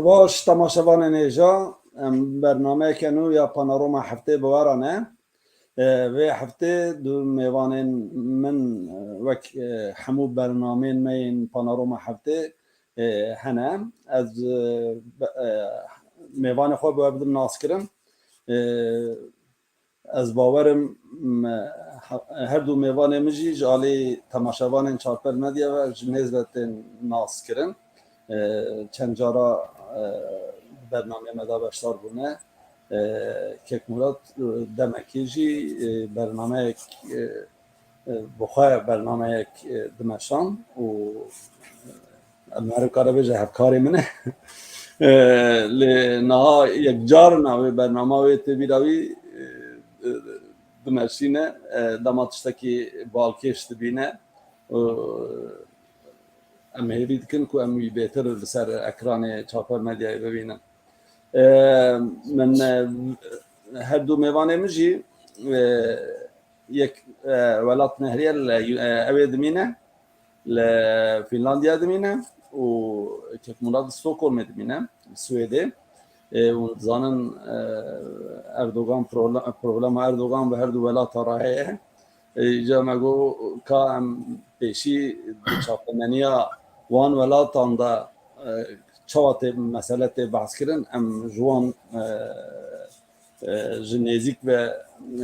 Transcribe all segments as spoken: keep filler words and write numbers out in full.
Baş temaşevanên hêja, em bernameyeke nû ya Panorama Heftê bi we re ne. E, vê heftê du mêvanên min, e, wek, e, hemû bernameyên me yên Panorama Heftê, e, hene. Ez, e, be-, e, mêvanê xwe bi we bidim naskirin. E, Ez bawer im, me, he-, her du mêvanê min jî ji alî temaşevanên Çarpel Medya ve ji nêz ve tên naskirin. E, çend cara, e, bernameyê me de beşdar bûne. E, Kek Murat, e, demekê jî, e, bernameyek, e, e, bi xwe bernameyek, e, dimeşan û, e, em her kare bêje hevkarê min e. E, lê niha yekcar navê bernama wê tê bîra wî, e, e, dimeşîne, e, dema tiştekî balkêş dibîne, e, em hêvî dikin ku em wî bêtir li ser ekranê Çarpel Medyayê bibînin. E, min, e, her du mêvanê min jî, e, yek, e, welat nehriye li, e, ew ê dimîne, li Fînlandiya dimîne û Kek Murat li Stockholmê dimîne, li Swêdê. E, hûn dizanin, e, Erdogan problem-, problema Erdogan bi her du welata re heye. E, îca me got ka em pêşî di çapemeniya wan welatan de, e, çawa tê, mesele tê behskirin, em ji wan, e, e, ji nêzîk ve,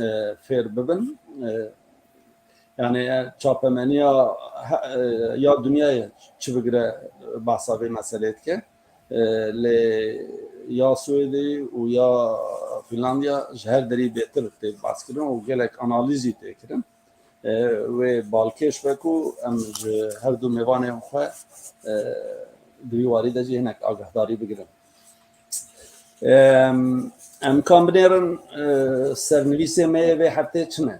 e, fêr bibin. E, yani, e, çapemeniya he-, e, ya dinyayê çi bigire behsa vê meseleyê dike. E, lê ya Swêdê û ya Fînlandiya ji her derî bêtir tê behskirin û gelek analîz jî tê kirin. E, wê balkêş be ku em ji her du mêvanên xwe, e, di vî warî de jî hinek agahdarî bigirin. Em, em kan binêrin, e, sernivîsê me yê vê heftê çi ne?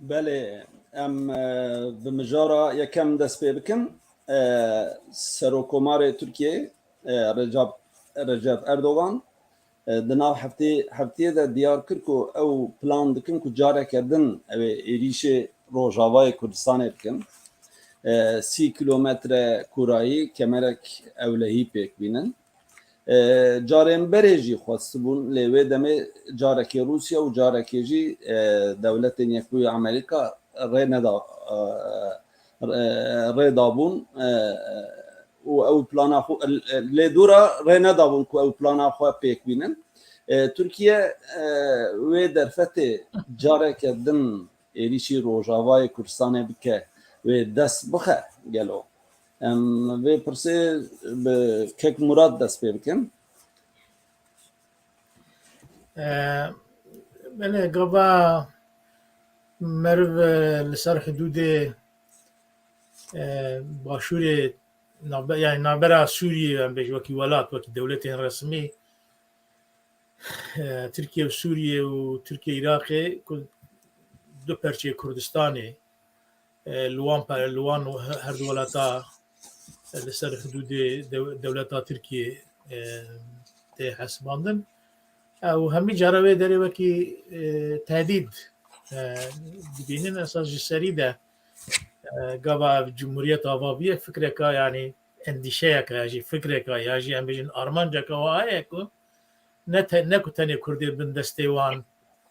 Belê, em, e, bi mijara yekem dest pê bikin. E, Serokkomarê Tirkiyê, e, Recep, Recep Erdogan, e, di nav heftê, heftiyê de diyar kir ku ew plan dikin ku careke din ew ê êrîşê Rojavayê Kurdistanê bikin. E, sî kilometre kûrayî kemerek ewlehî pêk bînin. E, carên berê jî xwestibûn, lê wê demê carekê Rûsya û carekê jî, e, Dewletên Yekbûyî Amerîka rê neda, e, e, rê dabûn, e, û ew plana xwe, e, lê dûra rê nedabûn ku ew plana xwe pêk bînin. E, Tirkiye, e, wê derfetê careke din êrîşî Rojavayê Kurdistanê bike, wê dest bixe gelo? Em vê pirsê bi Kek Murat dest pê bikin. E, belê, gava meriv, e, li ser hidûdê, e, başûrê navbe-, yani navbera Sûriyê, em bêjin wekî welat, wekî dewletên resmî, e, Tirkiye û Sûriye û Tirkiye Iraqê ku du perçeyê Kurdistanê, e, li wan pe-, li wan her du welata, e, li ser hidûdê dew-, dewleta Tirkiye, e, tê hesibandin. E, û hemî cara wê derê wekî, e, tehdîd, e, dibînin. Esas ji serî de, e, gava ev cumhuriyet ava bûye, fikreka, yanî endîşeyeka ya jî fikreka ya jî em bêjin armanceka wa heye ku ne te-, ne ku tenê Kurdê bin destê wan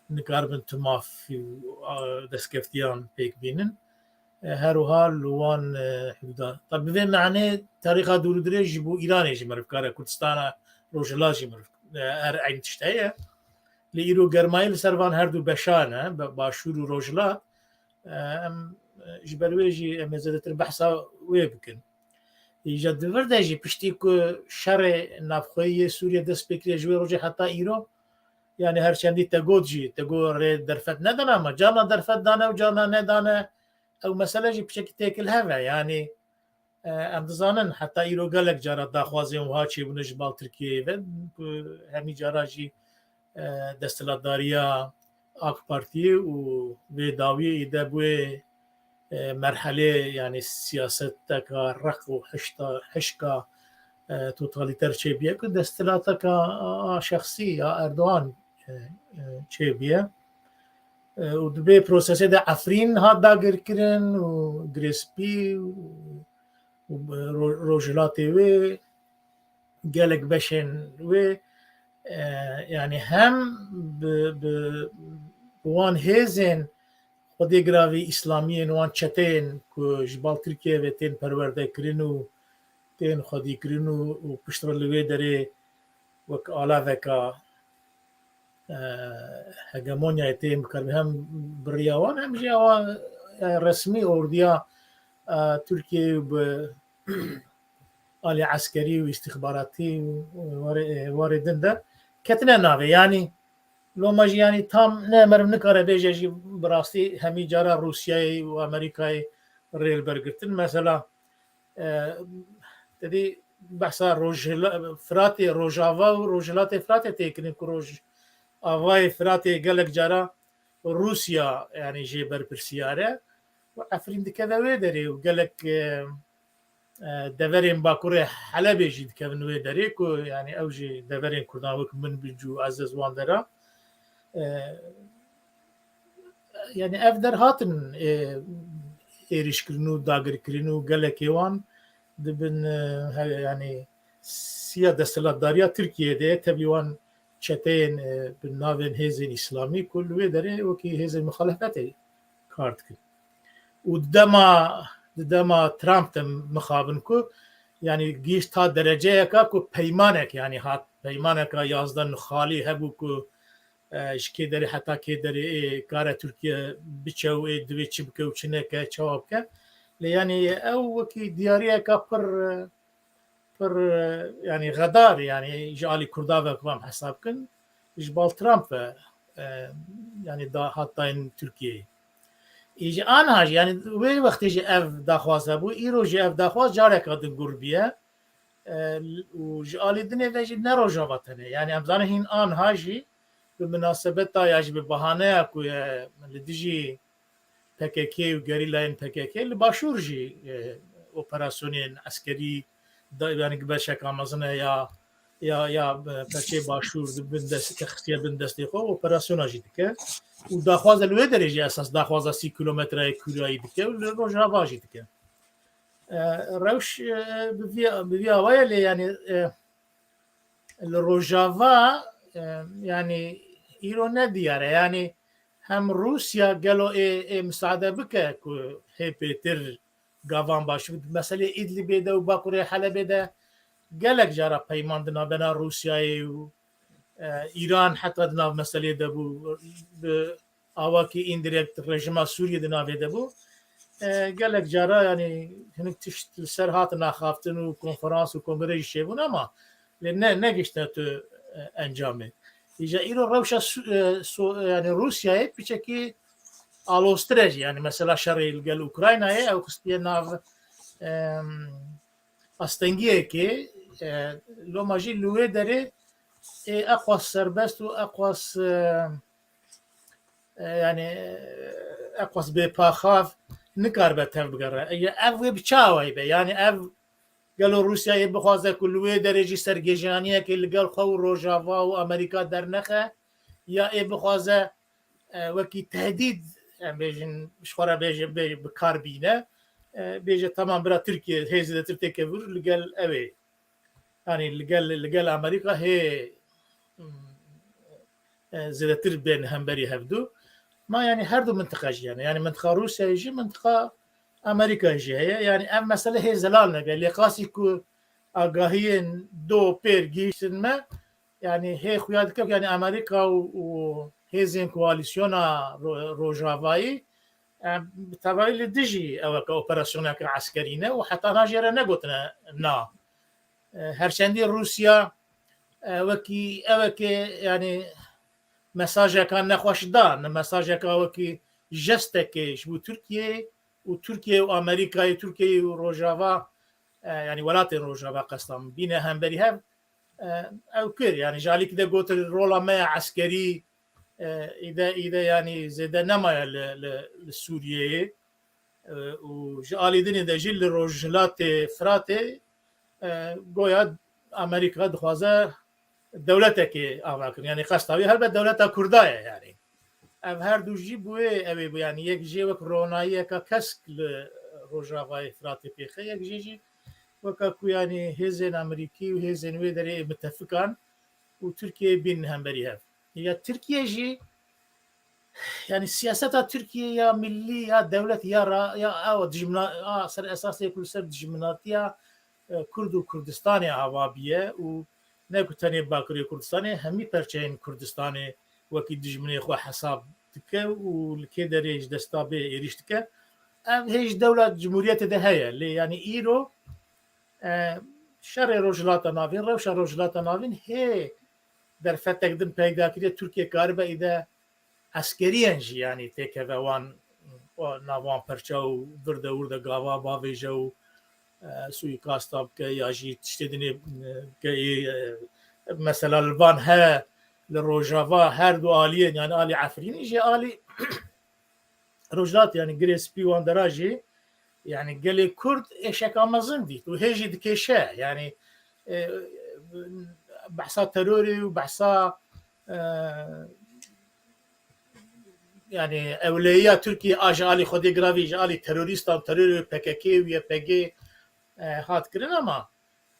nikaribin tu maf û, a, destkeftiyan pêk bînin. E, her wiha li wan, e, hevda. Tabi bi vê manê tarîxa dûr û dirêj ji bo Îranê jî meriv kare, Kurdistana Rojhilat jî meriv, e, her eyn tişt heye. Lê îro germayî li ser van her du beşan e, be-, Başûr û Rojhilat. E, em, e, ji ber wê jî em ê zêdetir behsa wê bikin. Îja di vir de jî piştî ku şerê navxweyî yê Sûriyê dest pê kiriye ji wê rojê heta îro, yani her çendî te got jî, te got rê derfet nedane ama carna derfet dane û carna nedane. Ew mesele jî piçekî têkil hev e. Yani, e, em dizanin heta îro gelek cara daxwazên wiha çêbûne ji bal Tirkiyeyê ve, ku hemî cara jî, e, desthilatdariya AK Partiyê û vê dawiyê îde bûyê, e, merhelê, yani siyaseteka req û hişta, hişka, e, totalîter çêbûye ku desthilateka a, a şexsî ya Erdogan, e, e, çêbûye. E, û di vê prosesê de Efrîn hat dagirkirin û Girêspî û, û ro-, rojhilatê wê, gelek beşên wê, e, yani hem bi, bi, bi wan hêzên xwedê giravî îslamiyên wan çeteyên ku ji bal Tirkiye ve tên perwerdekirin û tên xwedîkirin û, û piştre li wê derê wek alaveka, e, hegemonyayê tên bikarbî hem bi riya wan hem jî awa, e, resmî ordiya, e, Tirkiyeyê bi alî eskerî û îstîxbaratî û warê, warê din de ketine navê. Yanî loma jî yanî tam ne meriv nikare bêje jî bi rastî hemî cara Rûsyayê û Amerîkayê rê li ber girtin. Mesela, e, te dî behsa Rojhila-, Firatê, Rojava û Rojhilatê Firatê tê kirin ku Rojavayê Firatê gelek cara Rûsya, yanî jê berpirsiyar e. Û Efrîn dikeve wê derê û gelek, e, e, deverên Bakurê Helebê jî dikevin wê derê ku, yanî ew jî deverên Kurdan wek Minbic û Ezez wan dera. E, yanî ev der hatin, e, êrîşkirin û dagirkirin û gelekê wan dibin, e, he-, yanî siya desthilatdariya Tirkiyeyê de ye, tevî wan çeteyên, e, bi navên hêzên îslamî ku li wê derê wekî hêzên muxalefetê kar dikin. Û di dema, di dema Trump de mixabin ku, yanî gihîşt ta dereceyeka ku peymanek, yanî hat peymaneka yazdeh nixalî hebû ku, e, ji kê derê heta kê derê ê kare Tirkiye biçe û ê divê çi bike û çi neke, çawa bike. Lê yanî ew wekî diyariyeka pir, e, pir, e, yanî xedar, yanî ji alî Kurda ve ku em hesab kin, ji bal Trump ve, e, yanî da, hat dayîn Tirkiyeyê. Î ji anha jî, yanî wê wextê jî ev daxwaz hebû, îro jî ev daxwaz careka din gur bûye. E, û ji alî dinê ve jî ne Rojava tenê. Yanî em zanin hîn anha jî bi minasebeta ya jî bi bahaneya ku ye li dijî P K K û gerîlayên P K K li Başûr jî, e, operasyonên eskerî da, yanî beşeka mezin e ya, ya, ya, e, perçeyê Başûr di bin dest, xistiye bin destê xwe, operasyona jî dike. Û daxwaza li wê derê jî esas daxwaza sî kilometreyê kûrayî dike û li Rojava jî dike. E, rewş, e, bi vî, bi vî awayê lê, yanî, e, li Rojava, e, yanî îro ne diyar e. Yanî hem Rûsya gelo ê, ê misaade bike ku hê pêtir gavan baş bit. Meselê Îdlibê de û Bakurê Helebê de gelek cara peyman di navbena Rûsyayê û, e, Îran heta di nav meselê de bû. Bi awakî indirekt rejima Sûriyê di navê de bû. E, gelek cara, yanî hinek tişt li ser hatin axaftin û konferans û kongre jî çêbûn ama lê ne, negişte tu, e, encamê. Îja îro rewşa Su-, e, so-, yanî Rûsyayê piçekî aloztir e jî. Yanî mesela şerê li gel Ukraynayê ew xistiye nav, em, astengiyekê, e, loma jî li wê derê ê eqwas serbest û eqwas, e, e, yanî, e, eqwas bêpaxav nikaribe tev bigere. Ê, ev wê bi çi awayî be? Yanî ev gelo Rûsyayê bixwaze ku li wê derê jî sergêjînaniyekê li gel xwe û Rojava û Amerîka dernexe, ya ê bixwaze, e, wekî tehdîd, em bêjin, ji xwe re bêje, bê-, bi kar bîne, e, bêje, tamam, bira Tirkiye hê zêdetir têke vir li gel ew ê. Yanî li gel, li gel Amerîka hê, e, zêdetir bên hemberî hevdu. Ma yanî her du mintiqa jî, yanî, yanî mintiqa Rûsyayê jî mintiqa, Amerîka jî heye. Yani ev mesele hê zelal neke. Lê qasî ku agahiyên do pêr gihîştin me, yani hê xuya dike ku yani Amerîka û, û hêzên koalîsyona Ro-, Rojavayî, e, bi tevayî li dijî eweke operasyoneke eskerî ne û heta niha jê re negotine na. E, herçendî Rûsya, e, wekî eweke, yani mesajeka nexweş da, ne mesajeka wekî jestekê ji bo Tirkiyeyê û Tirkiye û Amerîkayê, Tirkiyeyê û Rojava, e, yani welatên Rojava qestan bîne hemberî hev, e, ew kir. Yani ji alîkî de gotin rola me ya eskerî, e, îde, îde yani zêde nemaye li, li, li Sûriyeyê. E, û ji alî dinê de jî li Rojhilatê Firatê, e, goya Amerîka dixwaze dewletekê ava kirin. Yani qesta wî helbet dewleta Kurda ye yani. Ev her du jî bi wê ew ê bû, yani yek jê wek ronayiyeka kesk li Rojavayê Firatê pêxe, yek jê jî weka ku yani hêzên Amerîkî û hêzên wê derê ê mitefikan û Tirkiyeyê bînin hemberî hev. Ya Tirkiye jî, yani siyaseta Tirkiye ya millî, ya dewlet, ya ra-, ya ew dijmina-, a ser esasê ku li ser dijminatiya, e, Kurd û Kurdistanê ava bûye û ne ku tenê Bakurê Kurdistanê, hemî perçeyên Kurdistanê wekî dijminê xwe hesab dike û li kê derê ji desta bê êrîş dike. Ev hê ji dewla cumhuriyetê de heye. Lê yani îro, e, şerê Rojhilata Navîn, rewşa Rojhilata Navîn hê derfetek din peyda kiriye. Tirkiye karibe îde eskeriyen jî yani têkeve wan, wan, nav wan perça û vir de wir de gava bavêje û, e, suîkasta bike ya jî tiştê dinê, e, bike, e, mesela li van he, li Rojava her du aliyên, yani alî Efrînî jî alî Rojhilat, yani Girê Spî wan dera jî, yani gelê Kurd êşeka mezin dît û hê jî dikêşe. Yani, e, behsa terorê û behsa, e, yani ewleyiya Tirkiye a ji alî Xwedê giravî, ji alî terorîstan, terorê P K K û Y P G, e, hat kirin, ama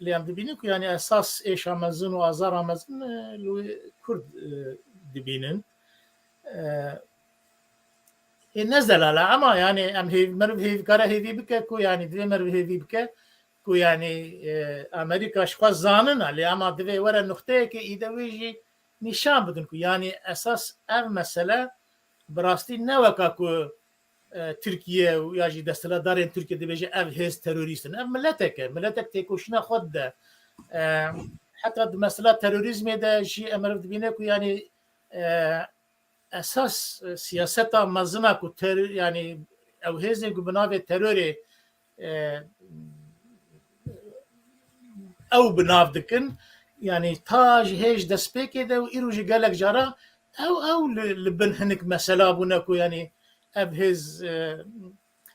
lê em dibînin ku yani esas êşa mezin û azara mezin, e, li wê Kurd, e, dibînin. E, ê ne zelal e, ama yani em hêv-, meriv hêv-, kare hêvî bike ku yani divê meriv hêvî bike ku yani, e, Amerîka ji xwe zanin e, lê ama divê were nuqteyeke îde wê jî nîşan bidin ku yani esas ev mesele bi rastî ne weka ku, e, Tirkiye û ya jî desthilatdarên Tirkiye dibêje ev hêz terorîst in. Ev miletek e. Miletek têkoşîna xwe dide. E, heta di mesela terorîzmê de jî em meriv dibîne ku yani, e, esas, e, siyaseta mezina ku ter-, yani ew hêzên ku bi navê terorê, e, ew bi nav dikin. Yani ta ji hê ji destpêkê de û îro jî gelek cara ew, ew li, li bin hinek mesela bûne ku yani ev hêz, e,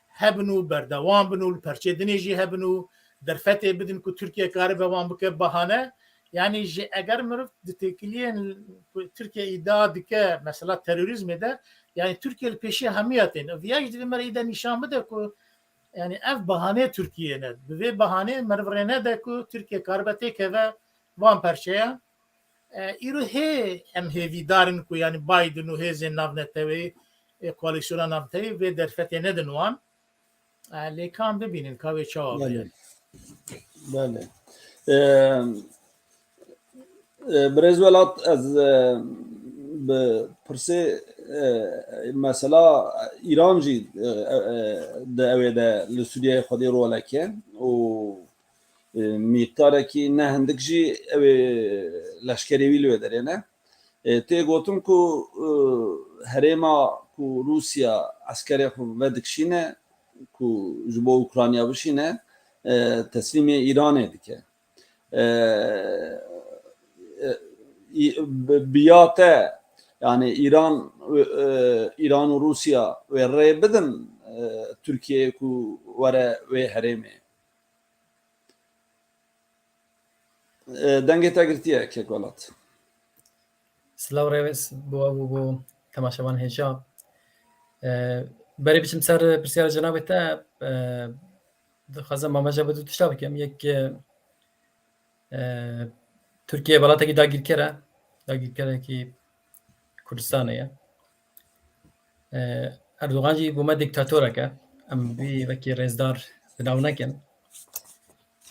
hebin û berdewam bin û li perçê dinê jî hebin û derfetê bidin ku Tirkiye karibe wan bike bahane. Yani ji eger meriv di têkiliyên ku Tirkiye îdia dike mesela terorîzmê de, yani Tirkiye li pêşiya hemiya tên. Viya jî divê me re îde nîşan bide ku yani ev bahanê Tirkiye ne. Bi vê bahanê meriv rê nede ku Tirkiye karibe têkeve van perçeyan. E, îro hê em hêvîdar in ku yani Biden û hêzên navneteweyî, e, koalîsyona navneteweyî vê derfetê nedin wan. E, lê kan bibînin ka wê çawa bûye. Belê. Belê. E, e, Birêz Welat, ez, e, bi pirsê, e, mesela Îran jî, e, e, e, di ewê de li Sûriyeyê xwedî roleke û, e, mîqdarekî ne hindik jî ew ê leşkerê wî li wê derê ne. E, tê gotin ku, e, herêma ku Rûsya eskerê xwe vedikişîne, ku ji bo Ukrayna bişîne, e, teslîmê Îranê dike. E, e, î-, bi-, biya te, yani Îran, e, Îran û Rûsya wê rê bidin, e, Tirkiyeyê ku were wê herêmê. E, dengê te girtiye, kek Welat. Silav rêvez bo ev û bo temaşevan hêja. E, berê biçim ser pirsyara cenabê te, e, dixwazim mameja bi du tişta bikim. Yek, e, e, Tirkiye welatekî dagîrker e. Dagîrkerekî Kurdistanê ye. E, Erdogan jî bû me dîktatorek e. Em vî wekî rêzdar di nav nekin.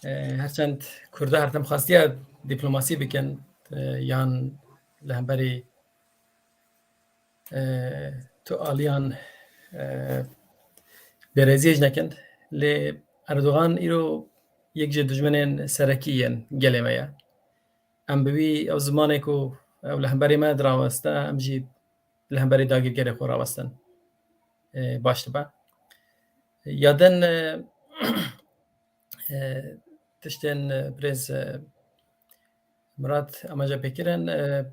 E, herçend Kurda her tim xwestiye dîplomasî bikin, e, yan li hemberî, e, tu aliyan, e, bêrêziyê jî nekin. Lê Erdogan îro yek ji dijminên serekî yên gelê me ye. Em bi wî ew zimanê ku ew li hemberî me diraweste, em jî li hemberî dagirkerê xwe rawestin, e, baş dibe. Ya din, e, e, tiştên, e, birêz, e, Murat amaje pê kirin, e,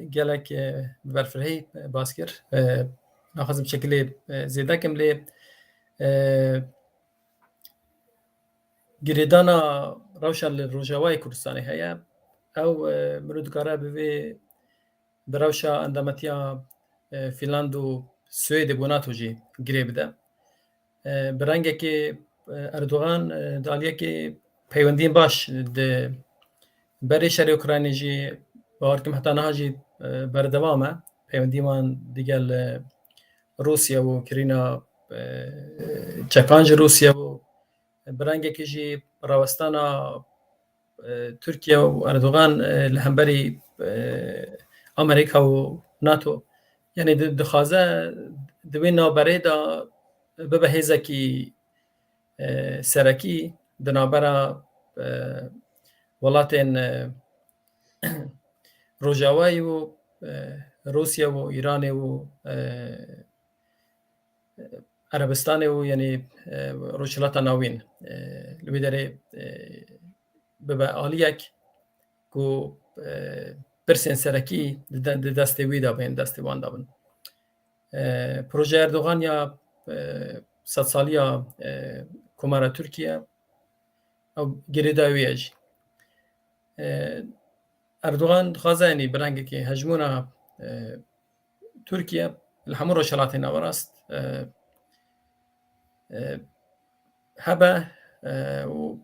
gelek, e, bi berfirehî, e, bas kir. E, naxwazim şekilê, e, zêde kim lê, e, girêdana rewşa li Rojavayê Kurdistanê heye. Ew, e, mirov dikare bi vê bi rewşa endametiya, e, Fînland û Swêdê bo NATO jî girê bide. E, bi rengekê, e, Erdogan, e, di aliyekê peywendiyên baş di berê şerê Ukraynê jî, bawer kim heta niha jî, e, berdewam e. Peywendiyê wan digel, e, Rûsya û kirîna, e, çekan ji Rûsya û bi rengekê jî rawestana, e, Tirkiye û Erdogan, e, li hemberî, e, Amerîka û NATO, yanî di-, dixwaze di wê navberê de bibe hêzekî, e, serekî di navbera, e, welatên, e, Rojavayê û, e, Rûsya û Îranê û, e, Erebistanê û, yanî, e, Rojhilata Navîn, e, li wê derê, e, bibe aliyek ku, e, pirsên serekî di de-, di destê wî de bên, destê wan de bin. E, projeya Erdogan ya, e, sedsaliya, e, Komara Tirkiye, ew girêdayî wî ye jî. E, Erdogan dixwaze, yanî bi rengekê hejmûna, e, Tirkiye li hemû Rojhilatê Nawerast, e, e, hebe, e, û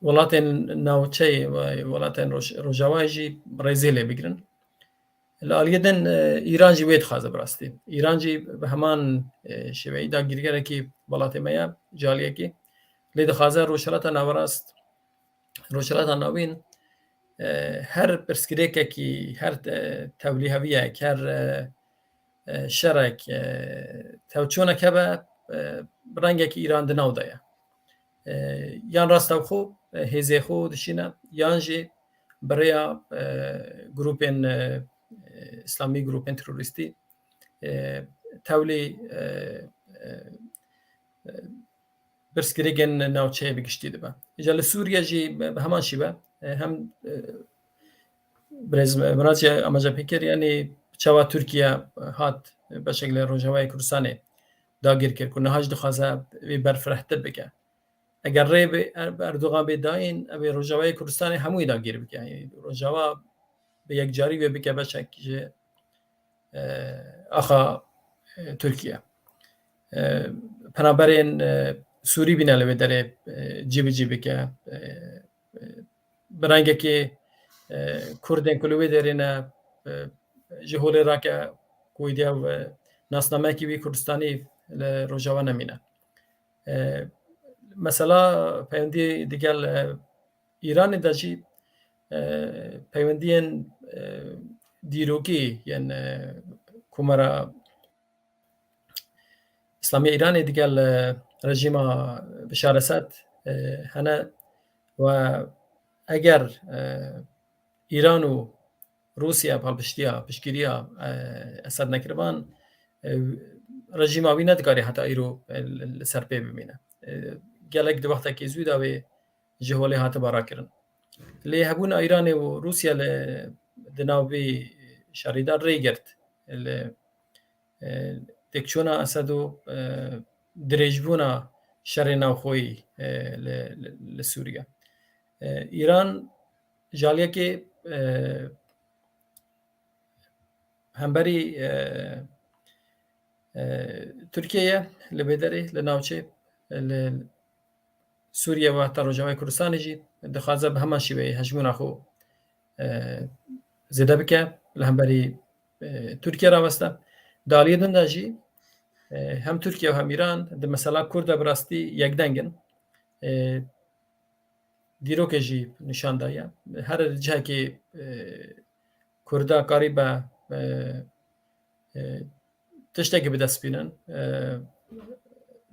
welatên navçeyê û welatên Roj-, Rojavayê jî rêzê lê bigirin. Li aliyê din, e, Îran jî wê dixwaze bi rastî. Îran jî bi heman, e, şêweyî dagirkerekî welatê me ye, ji aliyekî. Lê dixwaze Rojhilata Nawerast, Rojhilata Navîn, e, her pirsgirêkekî, her, e, tevlîheviyek, her, e, e, şerek, e, tevçûnek hebe, e, bi rengekî Îran di nav de ye. E, yan rastewxo, e, hêzê xwe dişîne, yan jî bi rêya, e, grûpên, e, e, îslamî, grûpên terorîstî, e, tewlî, e, e, e, pirsgirêkên navçeyê bi giştî dibe. Îca li Sûriye jî bi, bi heman şîve, e, hem, e, birêz Murat jî amaje pê kir, yanî çawa Tirkiye hat beşek li Rojavayê Kurdistanê dagir kir, ku niha jî dixwaze wê berfirehtir bike. Eger rê bi Er-, bi Erdogan bê dayîn, ew ê Rojavayê Kurdistanê hemûyê dagir bike. Yanî Rojava bi yekcarî wê bike beşek ji, e, axa, e, Tirkiye. E, penaberên, e, Sûrî bîne li wê derê, e, cîbicî bike. E, e, bi rengekê, e, Kurdên ku li wê derê ne, e, ji holê rake ku îdiya, e, nasnameyekî wî Kurdistanî li Rojava nemîne. E, mesela peyvendî digel, e, Îranê de jî, e, peywendiyên, e, dîrokî yên, e, Komara Îslamî Îranê digel, e, rejîma Bişar Esed, e, hene we eger, e, Îran û Rûsya palpiştiya, piştgiriya, e, Esed nekiriban, e, rejîma wî nedikarî heta îro, e, li, li ser pê bimîne. E, gelek di wextekî zû de wê ji holê hatiba rakirin. Lê hebûna Îranê û Rûsya li, di nav vê şerî de rê girt. Li, e, têkçûna Esed û, e, dirêjbûna şerê navxweyî, e, li, li, li Sûriye. E, Îran ji aliyekê, e, hemberî, e, e, Tirkiye ye li vê derê, li navçê, li Sûriye û heta Rojavayê Kurdistanê jî dixwaze bi heman şîveyê hejmûna xwe, e, zêde bike, li hemberî, e, Tirkiye raweste. Di aliyê din de jî E, hem Tirkiye û hem Îran di mesela Kurd de bi rastî yekdeng in. E, dîrokê jî nîşan daye. Her cihekê, e, Kurda karîbe, e, e, tiştekî bi dest bînin. E,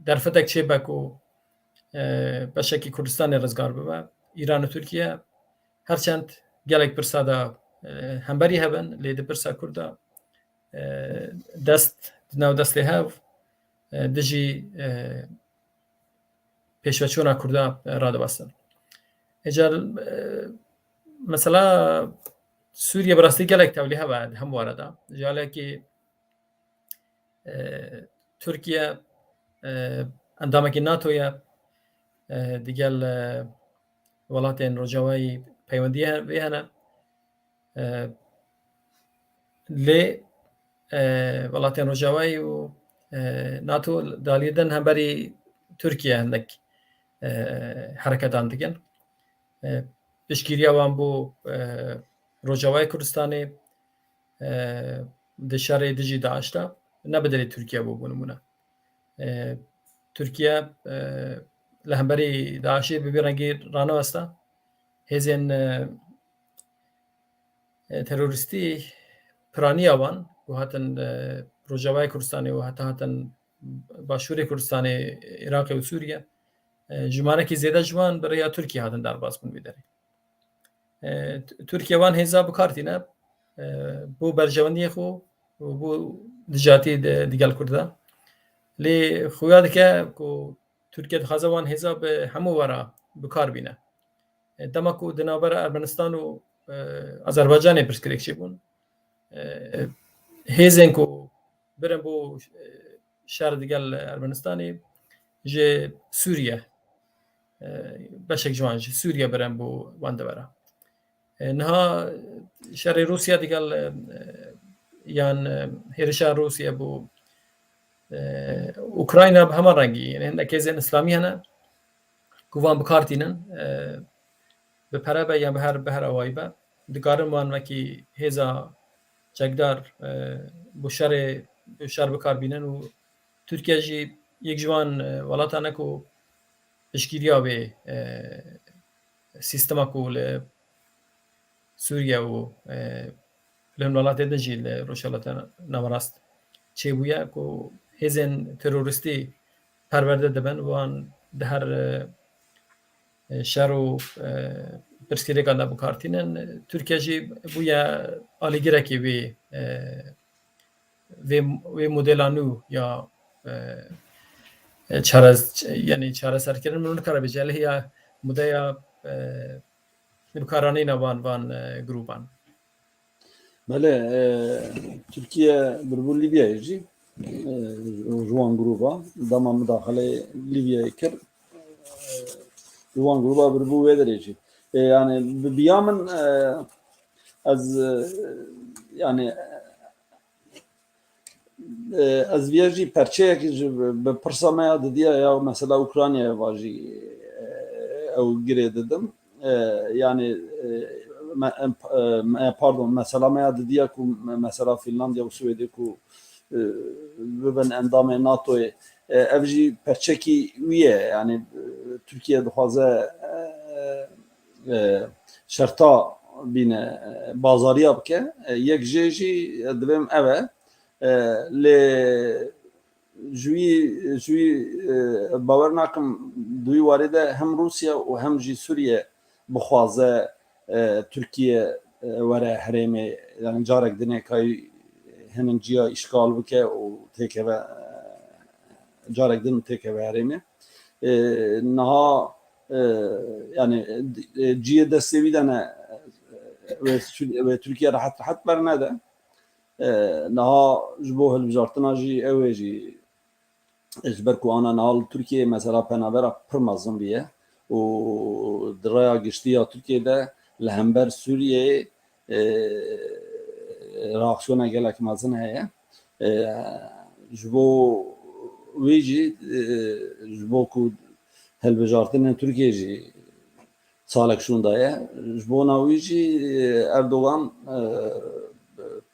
derfetek çêbe ku, e, beşekî Kurdistanê rizgar bibe. Îran û Tirkiye her çend gelek pirsa de, e, hemberî hebin, lê di pirsa Kurda, e, dest di nav destê hev, e, dijî, e, pêşveçûna Kurda, e, radiwestin. Îcar, e, mesela Sûriye bi rastî gelek tevlî hebe di hemû were de. Ji alekî, e, Tirkiye, e, endamekî NATO ye, e, digel, e, welatên Rojavayî peywendiyê he-, wê hene. E, lê, e, welatên Rojavayî û, e, NATO di aliyê din hemberî Tirkiye hinek, e, hereketan dikin. E, piştgiriya wan bo, e, Rojavayê Kurdistanê, e, di şerê dijî DAIŞ de ne bi dilê Tirkiye bû, bo nimûne. E, Tirkiye, e, li hemberî DAIŞê bi vî rengî ranewesta. Hêzên, e, e, terorîstî piraniya wan ku hatin, e, Rojavayê Kurdistanê û heta hatin Başûrê Kurdistanê, Iraqê û Sûriye, e, jimarekî zêde ji wan bi rêya Tirkiye hatin derbas bûn vê derê. E, T-, Tirkiye wan hêza bi kar tîne, e, bo berjewendiyê xwe û bo dijatî di, digel Kurda. Lê xuya dike ku Tirkiye dixwaze wan hêza bi hemû wera bi kar bîne. E, dema ku di navbera Ermenistan û, e, Azerbaycanê pirsgirêk çêbûn, e, hêzên ku birin bo, e, şer digel Ermenistanê ji Sûriye, e, beşek ji wan ji Sûriye birin bo wan devera. E, niha şerê Rûsya digel, e, yan, e, hêrişa Rûsya bo, e, Ukrayna bi heman rengî, yani hinek hêzên îslamî hene ku van bi kar tînin, e, bi pere be yan bi her, bi her awayî be, dikarin wan wekî hêza çekdar, e, bo şerê, bo şer bi kar bînin û Tirkiye jî yek ji wan, e, welatan e ku piştgiriya wê, e, sîstema ku li Sûriye û, e, li hin welatê din jî li Rojhilata Naverast çêbûye ku hêzên terorîstî perwerde dibin, wan di her, e, e, şer û, e, pirsgirêkan de bi kar tînin. Tirkiye jî bûye alîgirekî wê, e, vê, vê modela nû ya, e, e, çare-, yani çareserkirin min nikare bêje, lê ya modeya, e, bikaranîna van, van, e, grûban. Belê, e, Tirkiye birbû Lîbyayê jî, e, ji wan grûba dema mudaxileyê Lîbyayê kir, e, ji wan grûba birbû wê derê jî. E, yani bi biya min, e, ez, e, yani, e, ez viya jî perçeyekî ji bi pirsa me ya didiya ya mesela Ukraynayê va jî, e, ew girê didim. E, yani, e, me, em, e, me, pardon, mesela me ya didiya ku me, mesela Finlandiya û Swêdê ku, e, bibin endamê NATOyê, e, ev jî perçekî wî ye. Yani, e, Tirkiye dixwaze, e, e, şerta bîne, e, bazariya bike. E, yek jê jî, e, divêm ev e. E, lê ji wî, ji wî, e, bawer nakim di wî warê de hem Rûsya û hem jî Sûriye bixwaze, e, Tirkiye, e, were herêmê, yani carek dinê kayî hinek ciya îşgal bike û têkeve, e, carek din têkeve herêmê. E, niha, e, yani, e, ciyê destê wî de ne, e, wê Sû-, wê Tirkiye rehet rehet bernede. E, niha ji bo hilbijartina jî ew ê jî, ji ber ku ana niha li Tirkiyeyê mesela penabera pir mezin bûye û di raya giştî ya Tirkiyeyê de li hember Sûriyeyê, e, reaksiyona gelek mezin heye. E, ji bo wî jî, e, ji bo ku hilbijartinên Tirkiyeyê jî salek şûnda ye. Ji bona wî jî, e, Erdogan, e,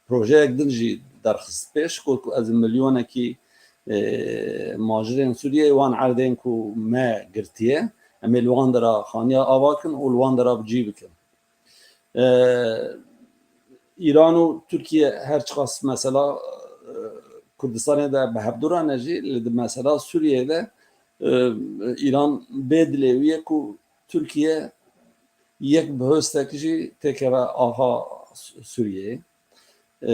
projeyek din jî derxist pêş, got ku ez milyonekî, e, macirên Sûriyeyê wan erdên ku me girtiye, em ê li wan dera xaniya ava kin û li wan dera bi cî bikin. E, Îran û Tirkiye her çiqas mesela, e, Kurdistanê de bi hevdû re ne jî, lê di mesela Sûriyeyê de, e, Îran bê dilê wî ye ku Tirkiye yek bi hostek jî têkeve axa Sû-, Sûriyeyê. E,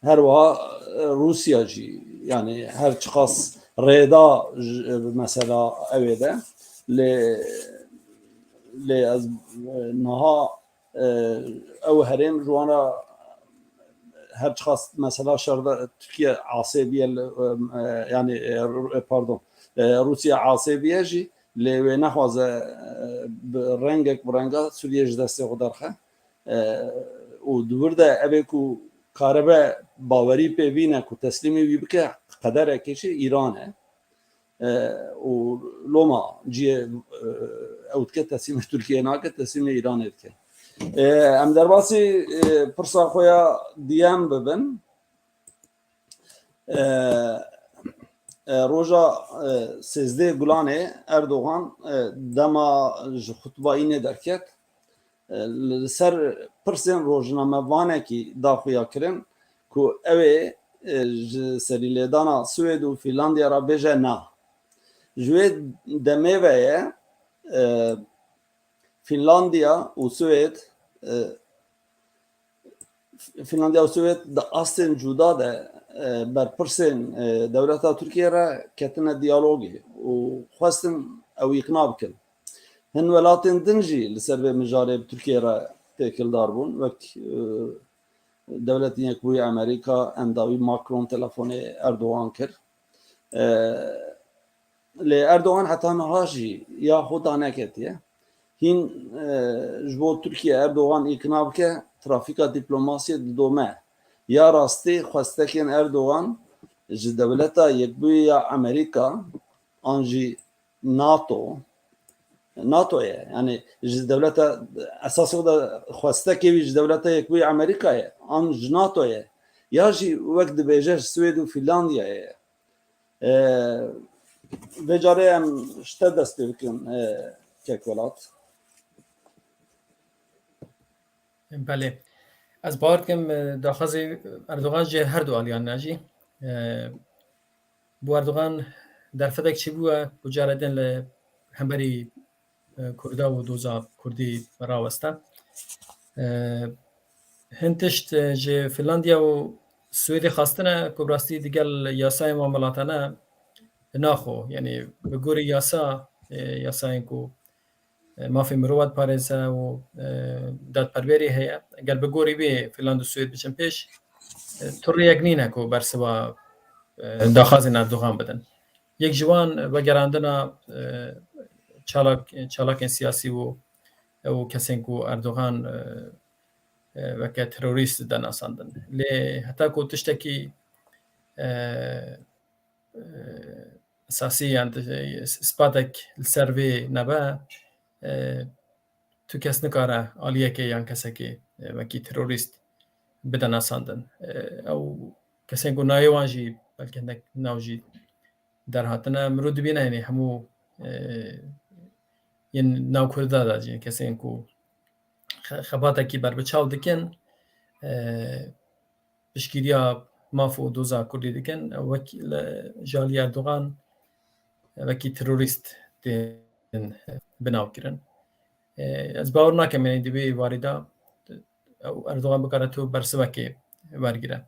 Her wiha, e, Rûsya jî, yani her çiqas rêda ji, e, mesela ew ê de, lê, lê ez, e, niha, e, ew herêm ji wan re her çiqas mesela şer de Tirkiye asê biye, e, e, yani, e, Ru-, e, pardon, e, Rûsya asê biye jî, lê wê nexwaze, e, bi rengek bi renga Sûriye ji destê xwe derxe. E, û di wir de ev ê ku karibe bawerî pê bîne ku teslîmî wî bike, qederekê jî Îran e. E, û loma ciyê, e, ew dike teslîmê Tirkiyeyê nake, teslîmê Îranê dike. E, em derbasî, e, pirsa xwe ya diyem bibin. E, e, roja, e, sêzdeh Gulanê Erdogan, e, dema ji xutba înê derket, e, li ser pirsên rojnamevanekî da xuya kirin ku ew ê, e, ji serîlêdana Swêd û Fînlandiya re bêje na. Ji wê demê ve ye, e, Fînlandiya û Swêd, e, Fînlandiya û Swêd di astên cuda de, e, berpirsên, e, dewleta Tirkiyê re ketine diyalogê û xwestin ew îqna bikin. Hin welatên din jî li ser vê mijarê bi Tirkiyê re têkildar bûn, wek, e, Dewletên Yekbûyî Amerîka, endawî Macron telefonê Erdogan kir. E, Lê Erdogan heta niha jî ya xwe daneketiye. Hîn, e, ji bo Tirkiye Erdogan îqna bike, trafîka dîplomasiyê didome. Ya rastî xwestekên Erdogan ji Dewleta Yekbûyî ya Amerîka an jî NATO, NATO ye. Yani ji dewleta, esasê xwe de xwestekê wî ji Dewleta Yekbûyî Amerîka ye, an ji NATO ye. Ya jî wek dibêje ji Swêd û Fînlandiyayê ye. E, vê carê em ji te dest pê bikin, e, kek Welat. Belê. Ez bawer dikim, e, daxwazê Erdogan ji her du aliyan re jî. E, bo Erdogan derfetek çêbûye ku carê din li hemberî e, Kurda û doza Kurdî raweste. E, hin tişt, e, ji Finlandiya û Swêdê xwestine ku bi rastî digel yasayên wan welatane naxo, yanî bi gorî yasa, e, yasayên ku, e, mafê mirova diparêze û, e, dadperwerî heye, gel bi gorî wê Finland û Swêd biçin pêş, e, tu rêyek nîne ku bersiva, e, daxwazên Erdogan bidin. Yek ji wan vegerandina, e, çalak-, çalakên siyasî û, û kesên ku Erdogan, e, e, weke terorîst dide nasandin. Lê heta ku tiştekî, e, e, esasî yan, e, ispatek li ser vê nebe, e, tu kes nikare aliyekê yan kesekê, e, wekî terorîst bide nasandin. E, ew kesên ku nayê wan jî belkî hinek nav jî derhatine. Mirov dibîne, yanî hemû, e, yên nav Kurda de jî kesên ku xe-, xebatekî berbiçav dikin, e, piştgiriya maf û doza Kurdî dikin, wek li, ji alî Erdogan wekî terorîst tên binavkirin. E, ez bawer nakim, yanî di vê warî de ew Erdogan bikare tu bersivekê wergire.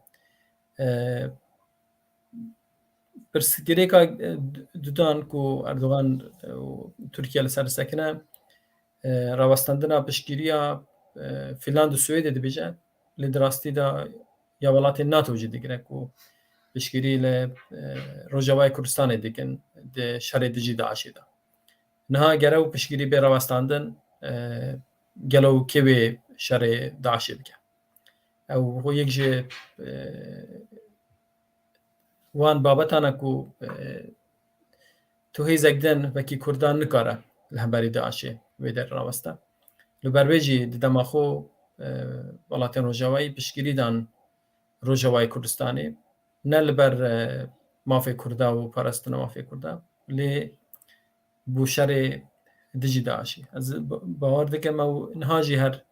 E, pirsgirêka, e, dudan ku Erdogan, e, û Tirkiye li ser disekine, e, rawestandina piştgiriya, e, Fînland û Swêdê dibêje, lê di rastî de ya welatên NATO jî digire ku piştgirî li, e, Rojavayê Kurdistanê dikin di şerê dijî DAIŞê de. Niha gere ew piştgirî bê rawestandin, e, gelo kê wê şerê DAIŞê bike? Ew xwe yek ji, e, wan babetan e ku, e, tu hêzek din wekî Kurdan nikare li hemberî DAIŞê wê derê raweste. Li ber vê jî di dema xwe, e, welatên Rojavayî piştgirî dan Rojavayê Kurdistanê. Ne li ber, e, mafê Kurda û parastina mafê Kurda. Lê bû şerê dijî DAIŞ'î. Ez ba-, bawer dikim ew niha jî her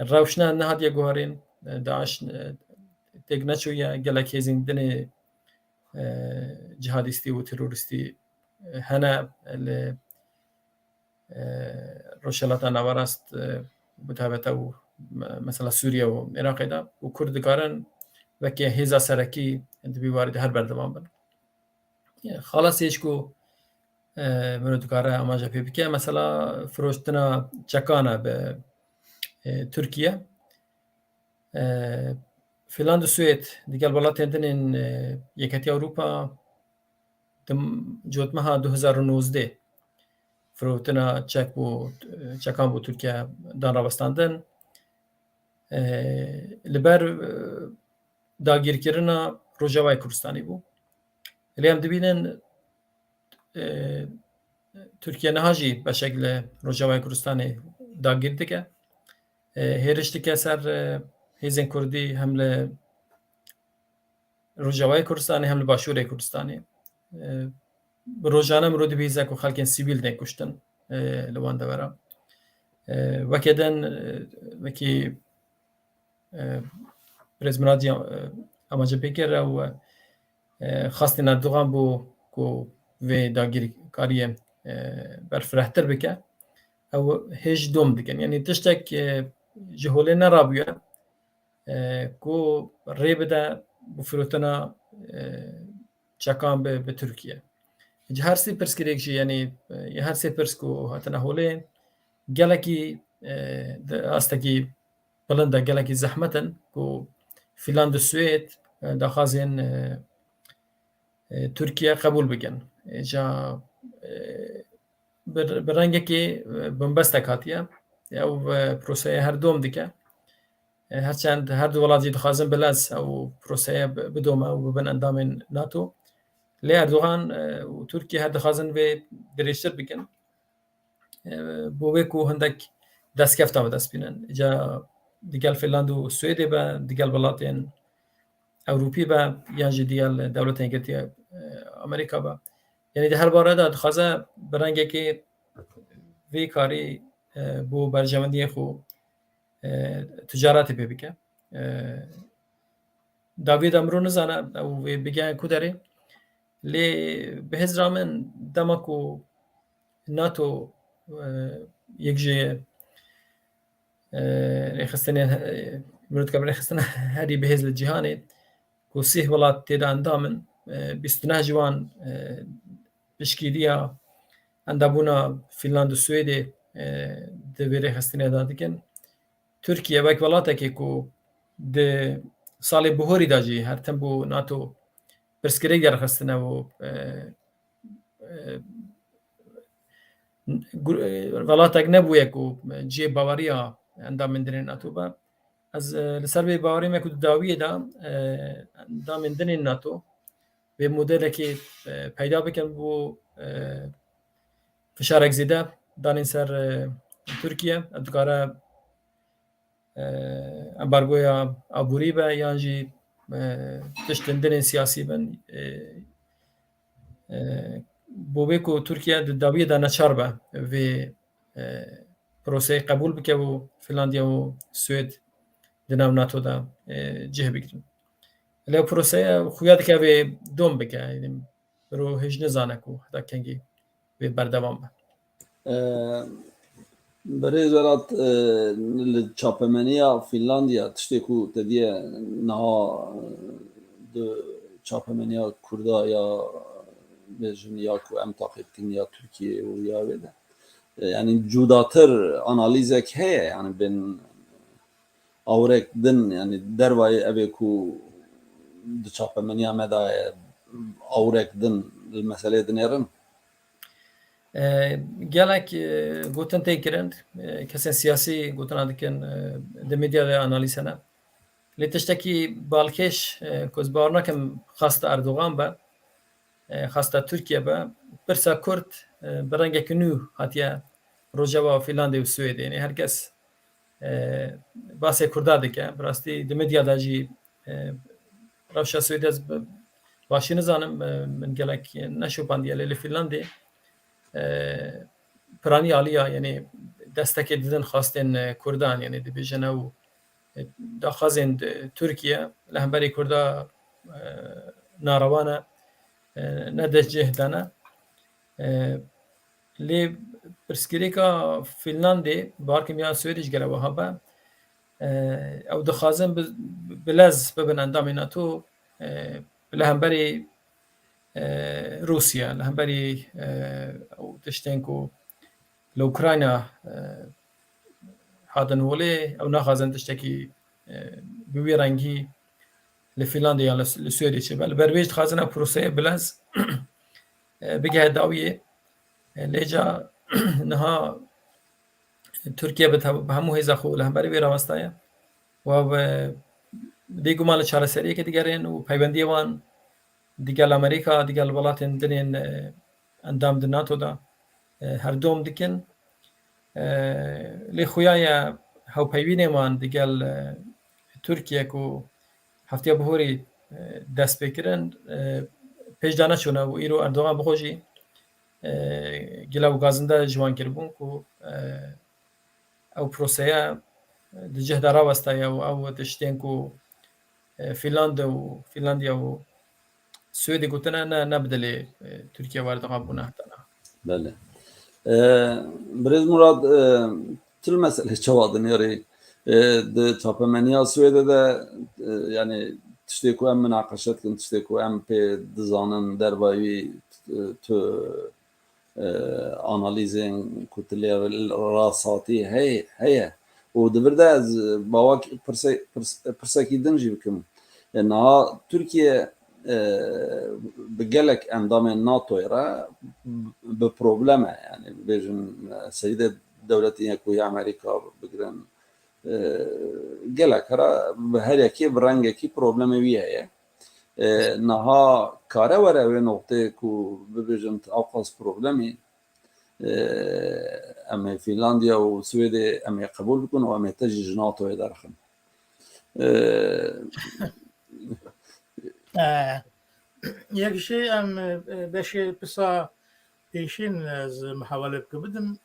rewşne nehatiye guherîn. DAIŞ, e, têk neçûye, gelek hêzên dinê, e, cihadîstî û terorîstî, e, hene li, e, Rojhilata Naverast, e, bi taybet ew me-, mesela Sûriye û Iraqê de û Kurd dikarin weke hêza serekî di vî warî de her berdewam bin. Xalasê ji ku, e, mirov dikare amaje pê bike, mesela firoştina çekan e bi, e, Tirkiye. E, Finland û Swêd digel welatên din ên, e, Yeketiya Ewropa di cotmeha du hezar û nozdeh firotina çek bû, çekan bû Tirkiye dan rawestandin. E, li ber, e, dagîrkirina Rojavayê Kurdistanê bû. Lê em dibînin, e, Tirkiye niha jî beşek li Rojavayê Kurdistanê dagîr dike. E, hêriş dike ser, e, hêzên Kurdî hem li Rojavayê Kurdistanê hem li Başûrê Kurdistanê. E, bi rojane mirov dibihîze ku xelkên sivîl tên kuştin, e, li wan devera. E, weke din, e, wekî, e, Birêz Mirad jî, e, amaje pê kir, ew, e, xwestên Erdogan bû ku vê dagirkariyê, e, berfirehtir bike. Ew hêj dom dikin. Yanî tiştek, e, ji holê nerabûye, e, ku rê bide bi firotina, e, çekan bi, bi Tirkiye. Ji her sê pirsgirêk jî, yanî, e, her sê pirs ku hatine holê, gelekî, e, di astekî bilind de, gelekî zehmet in ku Fînland û Swêd, e, daxwazên, e, e, Tirkiye qebûl bikin. E, ca, e, bi, bi rengekî, e, binbestek hatiye. Ew, e, proseyê her dom dike. E, her çend her du welat jî dixwazin bi lez ew proseyê bi-, bidome û bibin endamên NATO. Lê Erdogan, e, û Tirkiye her dixwazin vê dirêjtir bikin. E, bo wê ku hindek destkefta bi dest bînin. Ca digel Fînland û Swêdê be, digel welatên Ewropî be, yan jî digel dewletên Yekîtiya, e, Amerîka be. Yanî di her bare de dixwaze bi rengekê vê karî, e, bo berjewendiyê xwe, e, ticaretê pê bike. E, dawiyê de mirov nizane ew vê bigihên ku derê. Lê bi hêzra min dema ku NATO, e, yek ji, e, rêxistinên, e, mirov dike rêxistina herî bihêz li cîhanê, ku sîh welat tê de endam in, e, bîst û neh ji wan, e, piştgiriya endabûna Fînland û Swêdê, e, di vê rêxistinê de dikin. Tirkiye wek welatekê ku di salê bihorî de jî her tim bo NATO pirsgirêk derxistine û, e, e, gur-, e, welatek nebûye ku cihê baweriya endamên dinên NATO be. Ez, e, li ser vê bawerî me ku di dawiyê de, e, endamên dinên NATO vê modelekê, e, peyda bikin bo, e, fişarek zêde danên ser, e, Tirkiye. Ev dikare, e, embargoya aborî be yan jî, e, tiştên dinên siyasî bin. E, e, bo vê ku Tirkiye di dawiyê de neçar be vê, e, proseyê qebûl bike û Finlandiya û Swêd di nav NATO de, e, cih bigrin. Lê ew proseye xuya dike vê dom bike. Yanî mirov hêj nizane ku heta kengî vê berdewam be. E, Birêz Welat, e, li çapemeniya Fînlandiya, tiştê ku te diye niha, e, di çapemeniya Kurda ya, bêjin, ya ku em taqîb dikin ya Tirkiyê û ya wê de, e, yanî cudatir analîzek heye, yanî bên awirek din, yanî dervayê evê ku di çapemeniya me de ye, awirek din li meseleyê dinêrin? E, gelek, e, gotin tê kirin, e, kesên siyasî gotina dikin, e, di medya de analîz hene. Lê tiştekî balkêş, e, ku ez bawer nakim xwesta Erdogan be, e, xwesta Tirkiye be, pirsa Kurd, e, bi rengekî nû hatiye rojeva Fînlandê û Swêdê. Yanî her kes, e, basê Kurda dike. Bi rastî di medya de jî, e, rewşa Swêdê ez bi-, Başî nizanim, e, min gelek neşopandiye, lê li Fînlandê, e, piranî aliya, yanî destekê didin xwestên, e, Kurdan, yanî dibêjin ew, e, daxwazên di Tirkiye li hemberî Kurda, e, narewa ne, e, ne destcih dane. E, lê pirsgirêka Fînlandê, bawer kim ya Swêdê jî gere wiha be, e, ew dixwazin bi, bi lez bibin endamê NATO, e, li hemberî, e, Rûsya, li hemberî, e, ew tiştên ku li Ukrayna, e, hatin holê, ew naxwazin tiştekî, e, bi wî rengî li Fînlandê yan li, li Swêdê çêbe. Li ber wê jî dixwazin ew proseyê bi lez, e, bigihe dawiyê. E, lê ca niha Tirkiye bi te-, bi hemû hêza xwe li hemberî wê rawestaye. Û ew, e, bêguman li çareseriyekê digerin û peywendiyê wan digel Amerîka, digel welatên din ên, e, endam di NATO de, e, herdom dikin. E, lê xuya ye hewpeyvînê wan digel, e, Tirkiye ku heftiya bihorî, e, dest pê kirin, e, pêş de neçûne û îro Erdogan bi xwe jî, e, gila û gazinde ji wan kiribûn ku, e, ew proseye, e, di cih de rawestaye û ew tiştên ku, e, Fînlande û Fînlandiya û Swêdê gotine ne, ne bi dilê, e, Tirkiye û Erdogan bûne heta niha. Belê. E, Birêz Murad, e, tu li meselê çawa dinêrî? E, di çapemeniya Swêdê de, e, yanî tiştê ku em minaqeşe dikin, tiştê ku em pê dizanin, dervayî wî, e, tu, e, analîzên ku tu lê rasatî heye, heye. Û di vir de ez bawak pirse-, pirs-, pirsekî din jî bikim. E, niha Tirkiye, e, bi gelek endamên NATOyê re bi problem e. Yanî bibêjin, e, seyîdê dewletên yekbûyî Amerîka bigirin, e, gelek re bi her yekê bi rengekî problemê wî heye. E, niha kare were wê noqteyê ku bibêjin tu ewqas problemî, e, em ê Fînlandiya û Swêdê em ê qebûl bikin û em ê te jî ji NATOyê derxin. E, E, yek jê em, e, beşê pisa pêşîn ez mihewele bike bidim.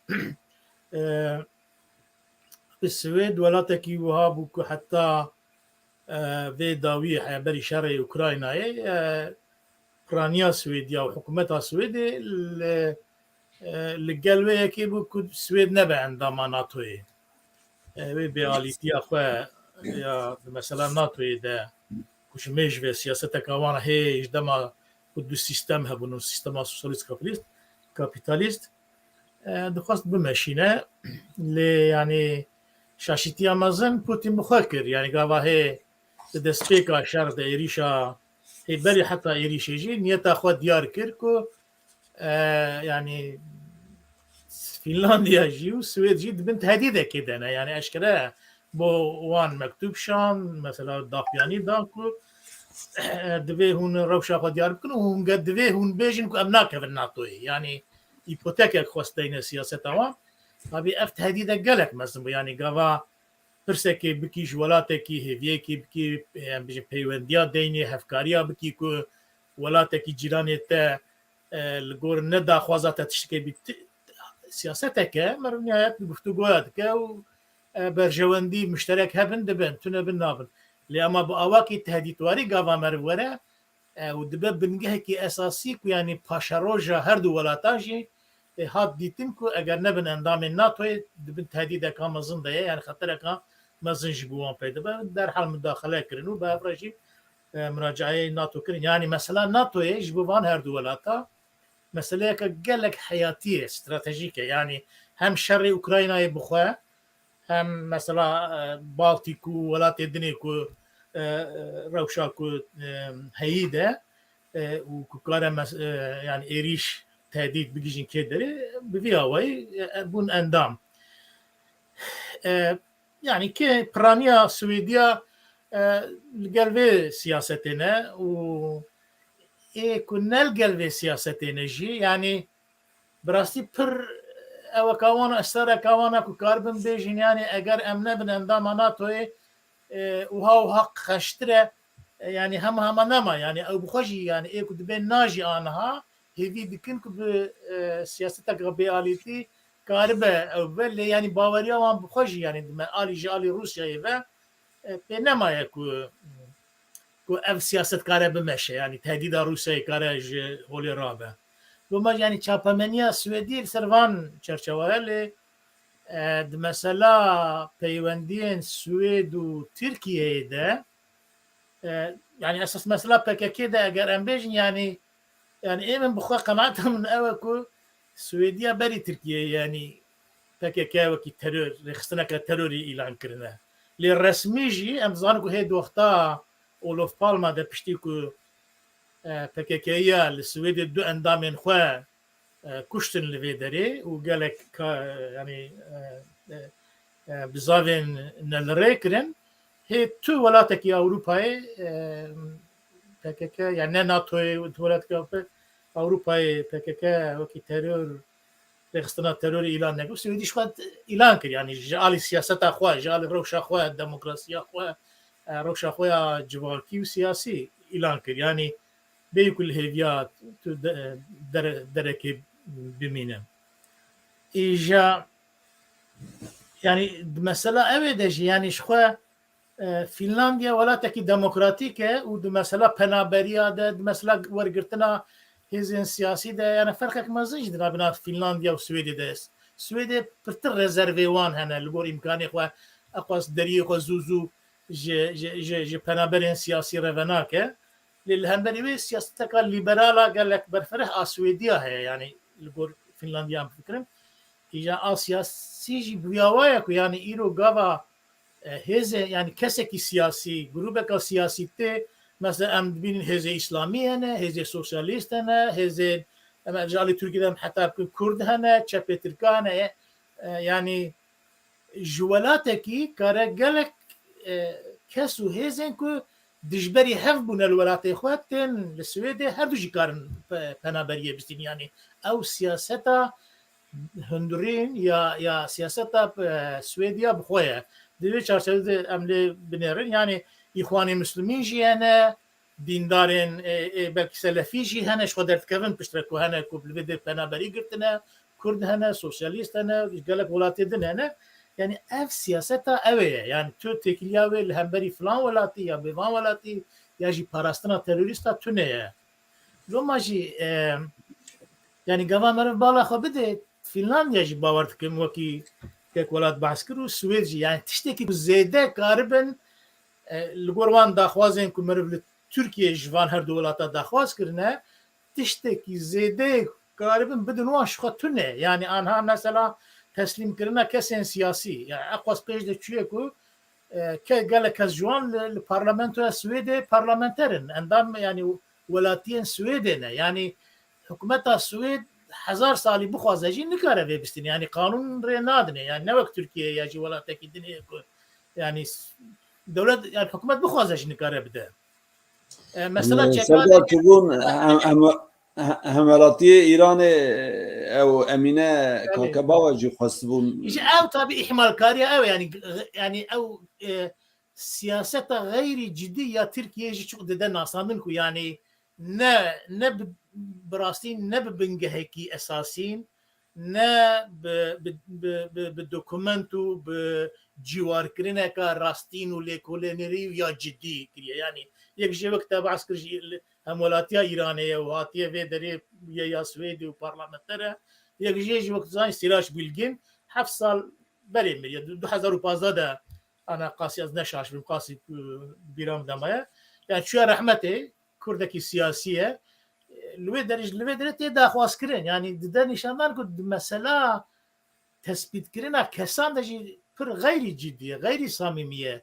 E, bi Swêd welatekî wiha bû ku heta, e, vê dawiyê heya berî şerê Ukraynayê, e, piraniya Swêdiya û hikûmeta Swêdê li, e, li gel wê yekê bû ku Swêd nebe endama NATOyê. E, wê bêalîtiya xwe ya di mesela NATOyê de ku ji mêj ve siyaseteka wan hê ji dema ku du sîstem hebûn û sîstema sosyalîst kapîtalîst, kapîtalîst, e, dixwest bimeşîne. Lê yanî şaşîtiya mezin Putin bi xwe kir. Yanî gava hê di destpêka şer de êrîşa hê berî heta êrîşê jî niyeta xwe diyar kir ku, e, yanî Fînlandiya jî û Swêd jî di bin tehdîdekê de ne. Yanî eşkere bo wan mektûb şand, mesela daxuyanî da ku, e, divê hûn rewşa xwe diyar bikin û hûn ge-, divê hûn bêjin ku em nakevin NATOyê. Yanî îpotekek xwesteyne siyaseta wan. Tabî ev tehdîdek gelek mezin bû. Yanî gava pirsekê bikî ji welatekî, hêviyekê bikî, em bijin peywendiya deynê, hevkariya bikî ku welatekî cîranê te, e, li gor ne daxwaza te tiştekê bî, ti-, siyaseteke, meriv nihayet guftûgoya dike û, e, berjewendî muşterek hebin dibin, tune bin nabin. Lê ema bi awakî tehdîtwarî gava meriv were, e, û dibe bingehekî esasî ku, yanî, paşeroja her du welatan jî, e, hat dîtin ku eger nebin endamên NATOyê, di bin tehdîdeka mezin de ye, yanî xetereka mezin ji bo wan pê dibe. Derhal mudaxele kirin û bi hev re jî, e, muracaeyê NATO kirin. Yanî mesela NATOyê ji bo van her du welata meseleyeke gelek heyatî ye, stratejîk e. Yanî hem şerê Ukraynayê bi xwe, hem mesela, e, Baltîk û welatê dinê ku, e, e, rewşa ku, e, heyî de, e, û ku kare mes-, e, yanî êrîş, tehdît bigihîjin kê derê, bi vî awayî, e, e, bûn endam. E, yanî kê piraniya Swêdiya, e, li gel vê siyasetê ne û ê ku ne li gel vê siyasetê ne jî, yanî bi rastî pir eweka wan, esrareka wan e ku karibin bêjin, yanî eger em nebin endama NATOyê, e, wiha wiha qeştir e, e, yanî hema hema nema, yanî ew bi xwe jî, yanî ê ku dibên na jî aniha hêvî dikin ku bi, e, siyaseteke bêalîtî karibe ew bibe, lê yanî baweriya wan bi xwe jî, yanî dime alî ji alî Rûsyayê ve, e, pê nemaye ku, ku ev siyaset kare bimeşe, yanî tehdîda Rûsyayê kare ji holê rabe. Loma jî yanî çapemeniya Swêdî li ser van çerçewe ye, lê, e, di mesela peywendiyên Swêd û Tirkiyeyê de, e, yanî esas mesela P K K de eger em bêjin, yanî, yanî ê min bi xwe qenaeta min ew e ku Swêdiya berî Tirkiyeyê, yanî P K K wekî teror, rêxistineke terorî îlan kirine. Lê resmî jî em dizanin ku hê doxta Olof Palme de piştî ku, e, P K K'ya li Swêdê du endamên xwe, e, kuştin li vê derê û gelek ka-, yanî, e, e, e, bizavên ne li rê kirin. Hê tu welatekî Ewropayê, e, P K K, yani ne NATOyê, tu welatekî Ewropa-, Ewropayê P K K wekî teror, rêxistina terorê îlan nekir. Swêdî ji xwe îlan kir, yani ji alî siyaseta xwe, ji alî rewşa xwe, demokrasiya xwe, e, rewşa xwe ya civakî û siyasî îlan kir. Yani bêyî ku li hêviya tu de-, dere-, derekê bimîne. Îja, yani di mesela ew ê de jî, yani ji xwe, e, Fînlandiya welatekî demokratîk e û di mesela penaberiya de, di mesela wergirtina hêzên siyasî de, yani ferqek mezin jî di navbena Fînlandiya û Swêdê de ye. Swêdê pirtir rezervê wan hene li gor îmkanê xwe, eqas deriyê xwe zû zû ji, ji, ji, ji penaberên siyasî reve nake. Lê li hemberî wê siyaseteka lîberala gelek berfireh a Swêdiya heye, yani li gor Fînlandiya em bifikirin. Îja a siyasî jî bi wî awa ye ku yani îro gava, e, hêzê, yani kesekî siyasî, grûbeka siyasî tê, mesela em dibînin hêzê îslamî hene, hêzê sosyalîst hene, hêzê, em ji alî Tirkî de heta Kurd hene, çepê Tirkan heye, e, yani ji welatekî kare gelek, e, kes û hêzên ku dijberî hev bûne li welatê xwe tên li Swêdê her du jî karin pe-, penaberiyê bistîn. Yani ew siyaseta hundirîn ya, ya siyaseta, e, Swêdiya bi xwe ye. Di vê çarçevê de em lê binêrin. Yani Îxwanê Muslimîn jî hene, dîndarên, ê, ê, belkî selefî jî hene, ji xwe derdikevin piştre ku hene ku li vê dê penaberî girtine, Kurd hene, sosyalîst hene, gelek welatê din hene. Yani ev siyaseta ew ê ye. Yani tu têkiliya wê li hemberî filan welatî ya bê van welatî ya jî parastina terorîsta tune ye. Loma jî, e, yani gava meriv bala xwe bide, Fînlandiya jî bawer dikim wekî kek welat behs kir û Swêd jî. Yani tiştekî ku zêde karibin, e, li gor wan daxwazên ku meriv li Tirkiye ji van her du welata daxwaz kirine, tiştekî zêde karibin bidin wan ji xwe tune. Yani anha mesela teslîmkirina kesên siyasî. Yani eqwas pêş de çûye ku, e, ke-, gelek kes ji wan li, li parlamentoya Swêdê parlamenter in. Endam, yani welatiyên Swêdê ne. Yani hikûmeta Swêd hezar salî bixwaze jî nikare vê bistîne. Yani qanûn rê nadine. Yani ne wek Tirkiye ya jî welatekî din heye ku yani s-, dewlet, yani hikûmet bixwaze jî nikare bide. E, mesela Ee, çeka Serdar de- Tubûn hem, hem, hem, hemwelatiyê Îranê, ew Emîne Belê. Kakebava jî xwestibûn. Ji ew tabi îhmalkariya ew, yani, yani ew, e, siyaseta xeyrî cidî ya Tirkiye jî çok dide nasandin ku yani ne, ne bi, bi rastî ne bi bingehekî esasîn, ne bi, bi, bi, bi, bi dokument û bi cîwarkirineka rastîn û lêkolênerî ya cidî kiriye. Yani yek jê wek te behs kir jî li hemwelatiya Îranê ye û hatiye vê derê ye ya Swêdê û parlamenter e. Yek jê jî wek zanî Sîrac Bilgin heft sal berê miriye. Du hezar û pazdeh de ana qasî ez neşaş bim, qasî, e, bîra min de maye. Yani çûye rehmetê, Kurdekî siyasî ye. Li wê derê, li vê derê tê daxwazkirin. Yani dide nîşandan ku di mesela tespîtkirina kesan de jî pir xeyrî cidî ye, xeyrî samîmî ye.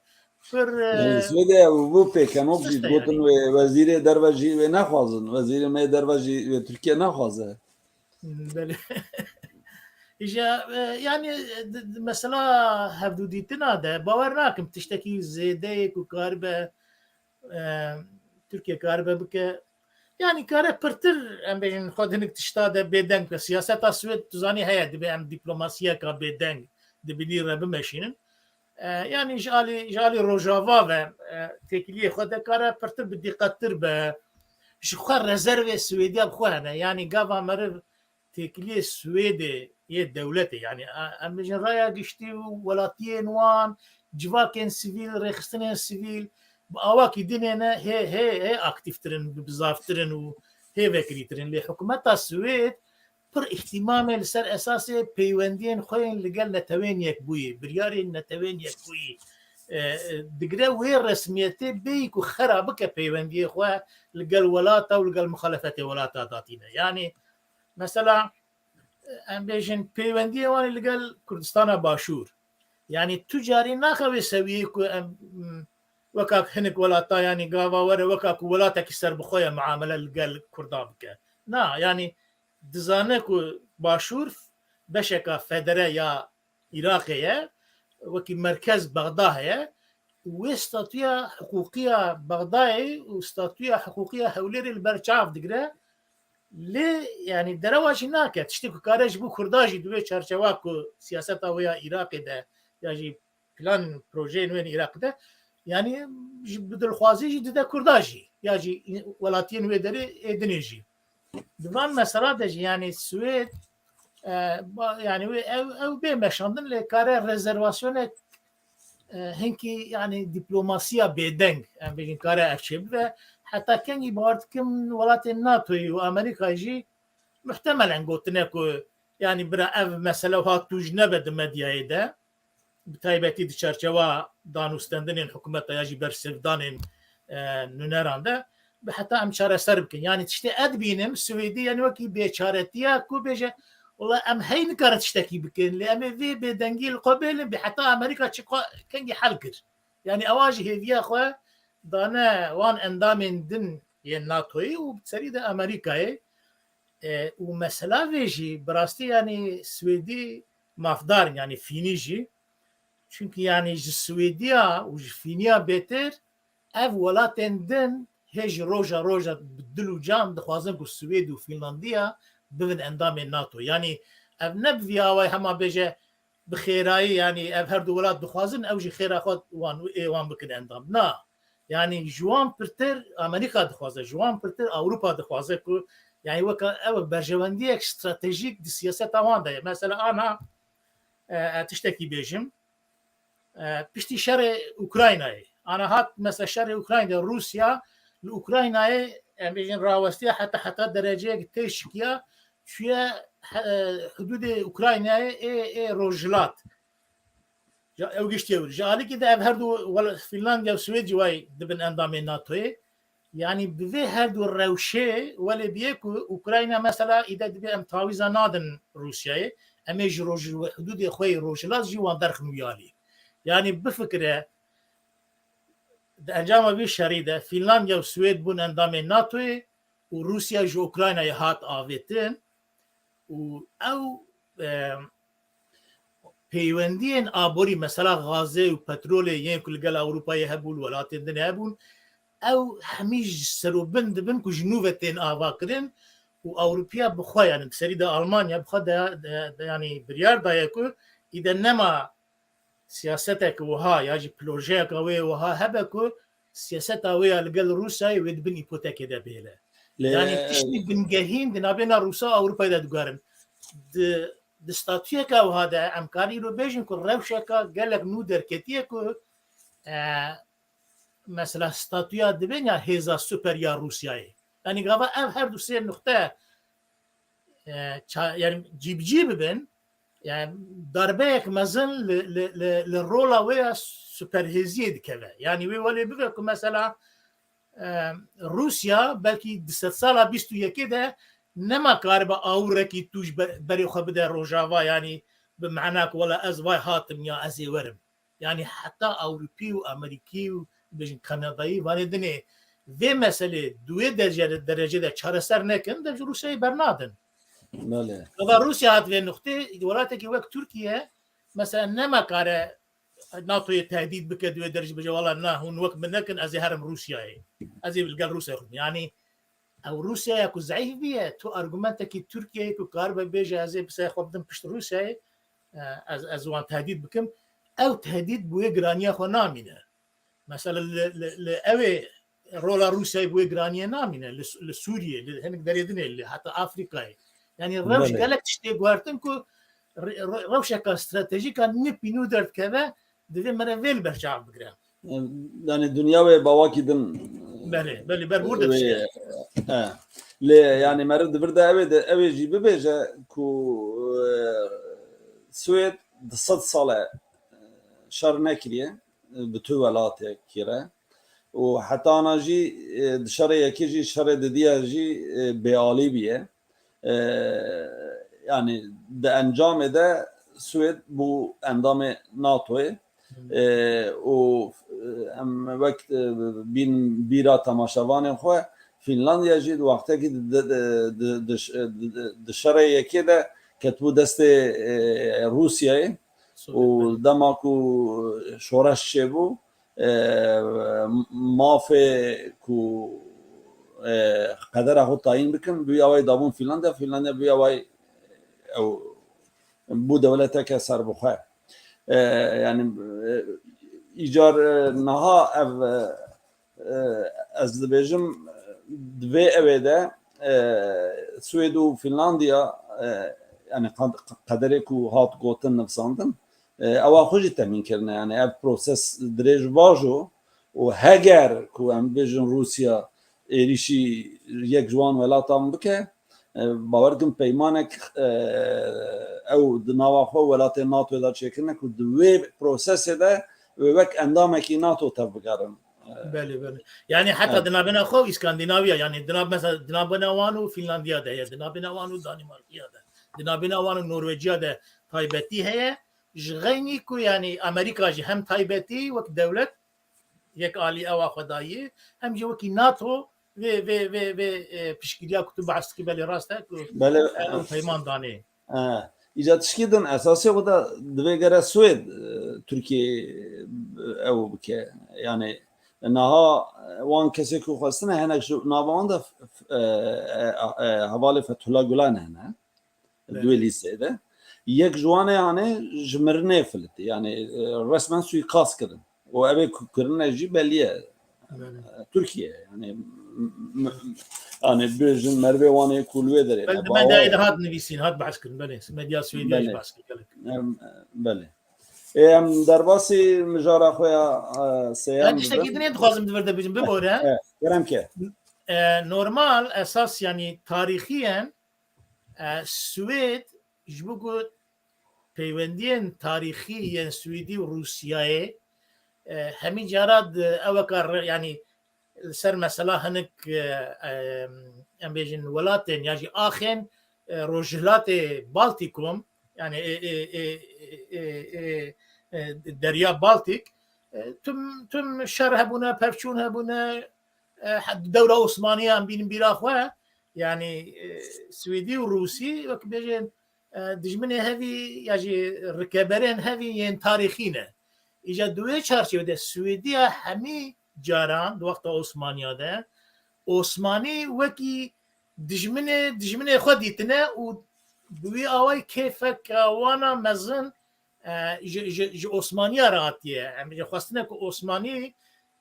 Pir, e, Swêdê ew bû pêkenok jî sist e digotin yani. Wê wezîrê derve jî wê nexwazin. Wezîrê me derve jî wê Tirkiye nexwaze. Belê. Îja, e, yani, di, di, mesela hevdûdîtina de bawer nakim tiştekî zêde yê ku karibe, e, Tirkiye karibe bike. Yani kare pirtir, em bêjin, xwe di hinek tişta de bêdeng bike. Siyaseta Swêd, tu zanî, heye, dibe em diplomasiyeka bêdeng di binî re bimeşînin. E, yanî ji alî, ji alî Rojava ve, e, têkiliyê xwe de kare pirtir bi dîqettir be. Ji xwe rezervê Swêdiya bi xwe hene. Yanî gava meriv têkiliyê Swêdê yê dewletê, yanî, e, em bêjin raya giştî û welatiyên wan, civakên sivîl, rêxistinên sivîl, bi awakî din ê ne hê, hê, hê aktîftir in, bi-, bizavtir in û hê vekirîtir in. Lê hikûmeta Swêd pir îhtîmamê li ser esasê peywendiyên xwe yên li gel Netewên Yekbûyî, biryarên Netewên Yekbûyî, e, e, digire wê resmiyetê bêyî ku xera bike peywendiyê xwe li gel welata û li gel muxalefetê welata datîne. Yanî, mesela, em bêjin peywendiyê wan ê li gel Kurdistana Başûr. Yanî tu carî naxe wê sewiyê ku em, m, weka hinek welata, yanî gava were weka ku welatekî serbixwe ye muamele li gel Kurdan bike. Na, yanî dizane ku Başûr beşeka federe ya Iraqê ye, wekî merkez Bexda heye, wê statuya hiqûqiya Bexdayê û statuya hiqûqiya Hewlêrê li ber çav digire. Lê, yanî, derewa jî nake. Tiştê ku kare ji bo Kurda jî di wê çarçewa ku siyaseta wê ya Iraqê de ya jî plan projeyên wê yên Iraqê de, yanî, ji, bi dilxwazî jî dide Kurda jî. Ya jî welatiyên wê derê ê dinê jî. Di van mesela de jî, yanî, Swêd, e, ba-, yanî, wê ew, ew bê meşandin lê kare rezervasyonek, e, hinkî, yanî, diplomasiya bêdeng, em bêjin, kare ev çêbibe. Heta kengî bawer dikim welatên NATOyê û Amerîkayê jî muhtemelen gotine ku, yanî, bira ev mesele wiha tûj nebe di medyayê de, bi taybetî di çarçewa danûstendinên hikûmeta ya jî bersivdanên, e, nûneran de, bi heta em çareser bikin. Yanî tiştê ez dibînim, Swêdî, yanî wekî bêçaretiya ku bêje, wela em hey nikarin tiştekî bikin, lê em ê vê bêdengî li xwe bêlin, bi heta Amerîka çi xwe kengî hel kir. Yanî ewa jî hêviya xwe dane wan endamên din yên NATOyê û bi serî de Amerîkayê. E, û mesela vê jî bi rastî, yanî, Swêdî mafdar in, yanî Fînî jî. Çunkî, yanî, ji Swêdiya û ji Fîniya bêtir ev welatên din hê ji roja roja bi dil û can dixwazin ku Swêd û Fînlandiya bibin endamên NATO. Yanî ev ne bi vî awayî hema bêje bi xêrayî, yanî ev her du welat dixwazin ew jî xêra xwe wan ê wan bikin endam. Na. Yanî ji wan pirtir Amerîka dixwaze, ji wan pirtir Ewropa dixwaze ku, yanî, weke ew berjewendiyek stratejîk di siyaseta wan de ye. Mesela, ana, e, e, tiştekî bêjim, e, piştî şerê Ukraynayê, ana hat, mesela, şerê Ukraynayê, Rûsya li Ukraynayê, em bêjin, rawestiya heta, heta dereceyek tê şikiya, çûye he-, e, hudûdê Ukraynayê ê, ê rojhilat. Ja, ew giştî ew. Ji alîkî de ev her du wel-, Fînlandya û Swêd jî way dibin endamên NATOyê. Yanî bi vê her du rewşê welê biyê ku Ukrayna, mesela, îde dibê em tawîza nadin Rûsyayê. Em ê ji roj-, hudûdê xwe yê rojhilat jî wan derxin wî alî. Yanî bifikire, di encama vî şerî de Fînlandya û Swêd bûn endamên NATOyê û Rûsya ji Ukraynayê hat avêtin û ew, e, peywendiyên aborî, mesela gazê û petrolê yên ku li gel Ewropayê hebûn, welatên din hebûn, ew hemî ji serobin dibin ku ji nû ve tên avakirin û Ewropiya bi xwe, yanî bi serî de Almanya bi xwe de, de, de, yanî biryar daye ku îde nema siyasetek wiha ya jî projeyeka wê wiha hebe ku siyaseta wê ya li gel Rûsyayê wê di bin îpotekê de bihêle. Lê Yanî tiştî bingehîn di navbêna Rûsa û Ewropayê de diguherin. Di, di statuyeka wiha de em karin îro bêjin ku rewşeka gelek nû derketiye ku, e, mesela statuya dibên ya hêza super ya Rûsyayê. Yanî gava ev her du sê nuqte, e, ça-, yanî cîbicî bibin, yani darbeyek mezin li, li, li, li rola wê ya superhêziyê dikeve. Yanî wê welê bibe ku mesela, e, Rûsya belkî di sedsala bîst û yekê de nema karibe awrekî tûj be-, berê xwe bide Rojava, yanî bi mana ku wela ez vay hatim ya ez ê werim. Yanî heta Ewropî û Amerîkî û bêjin Kanadayî vanê dinê vê meselê di wê derece, derece de çareser nekin, dev ji Rûsyayê bernadin. Belê. Gava Rûsya hat vê nuqtê, welatekî wek Tirkiye, mesela nema kare NATOyê tehdît bike di wê derece bêje, wela na, hûn wek min nekin, ez ê herim Rûsyayê. Ez ê li gel Rûsyayê xwe. Yanî ew Rûsyaya ku zeîf biye, tu argumentekî Tirkiyeyê ku karibe bêje, ez ê bi ser xwe bidim pişt Rûsyayê, e, ez, ez wan tehdît bikim. ew tehdîd bi wê giraniya xwe namîne. Mesela li, li, li ew ê rola Rûsyayê bi wê giraniyê namîne, li, li Sûriyê, li hinek derê din ê, li heta Afrîkayê. Yanî rewş Belê. gelek tiştê guhertin ku re-, re-, rewşeka stratejîk a nipî nû derdikeve, divê mere vê li ber çav bigire. Yani dinya wê bawakî din. Belê, belê, ber wir de Wê, tiştê. e, lê yani meriv di vir de ew ê de, ew ê jî bibêje ku, e, Swêd di sed sal e, e, şer nekiriye, e, bi tu welatekî re. Û heta ana jî, e, di şerê yekê jî, şerê didiya jî, e, bêalî bûye. E, yani di encamê de Swêd bû endamê NATOyê. E, û, e, em wek, e, bîn, bîra temaşevanên xwe, Fînlandiya jî di wextekî di, di, di, di, di, di, di şerê yekê de ketibû destê, e, Rûsyayê û Sovyet, belê. Dema ku şoreş çêbû, e, mafê ku, e, qedera xwe tayîn bikin, bûya wê dabûn Fînlandiya, Fînlandiya bûya wê ew bû dewleteke serbixwe. E, yani, e, îcar, e, niha ev, e, e, ez dibêjim, di vê ewê de, e, Swêd û Fînlandiya, e, yani qed-, qederê ku hat gotin, nivsandin, e, ewa xwe jî temîn kirine. Yani ev proses dirêj vajo û heger ku em bêjin Rûsya êrîşî yek ji wan welatan bike, e, bawer dikim peymanek, e, ew di nava xwe welatê NATO de çêkirine ku di wê prosesê de wê wek endamekî NATO tevbigerin. Belê, belê. Yani heta Evet. di navbêna xwe û Îskandinaviya, yani di nav-, mesela di navbêna wan û Fînlandiya de heye, di navbêna wan û Danîmarkiya de, di navbêna wan û Norweciya de taybetî heye. Ji xeynî ku yani Amerîka jî hem taybetî wek dewlet yek alî ewa xwe dayî, hem jî wekî NATO vê, vê, vê, vê, e, piştgiriya ku tu behs dikî belê rast e ku Belê, ew peyman danê. E, îca tişkî din esasê xwe de divê gere Swêd, e, Tirkiyê, e, ew bike. Yani niha, e, wan kesê ku xwestine hinek ji nava wan de f-, f-, e, e, e, hevalê Fethullah Gulen hene. Belê. Di wê lîsteyê de. Yek ji wan e, yani ji mirinê filitî. Yani, e, resmen suîkast kirin. Û ev ê ku kirine jî belî ye. Belê. E, Tirkiye, yani, m-, m-, yani bêjin merivê wan ê ku li wê derê Belê, ne, di bawer medyayê de hat nivîsîn, hat behs kirin, belê. Medya Swêdiya jî Belê. behs kirin, gelek. Em, belê. Ê, em derbasî mijara xwe ya, e, sêyem Em tiştekî bibin. dinê dixwazim di vir de bêjim, bibore. E, kerem ke. E, normal, esas, yani, tarîxiyen, e, Swêd ji bo ku peywendiyên tarîxî yên Swêdî û Rûsyayê, e, hemî cara di eweka re-, yanî li ser mesela hinek, e, e, em bêjin welatên ya jî axên, e, Rojhilatê Baltîkum, yanî ê, ê, ê, ê, ê, ê, e, Derya Baltîk, e, tim, tim şer hebûne, pevçûn hebûne, e, he-, dewra Osmaniya em bînin bîra xwe, yanî, e, Swêdî û Rûsî, wek bêjin, e, dijminê hevî ya jî rikeberên hevî yên tarîxî ne. Îca di wê çarçevê de Swêdiya hemî caran di wexta Osmaniya de Osmanî wekî dijminê, dijminê xwe dîtine û bi wî awayî kêfeka wana mezin, e, ji, ji, ji Osmaniya re hatiye. Em jî xwestine ku Osmanî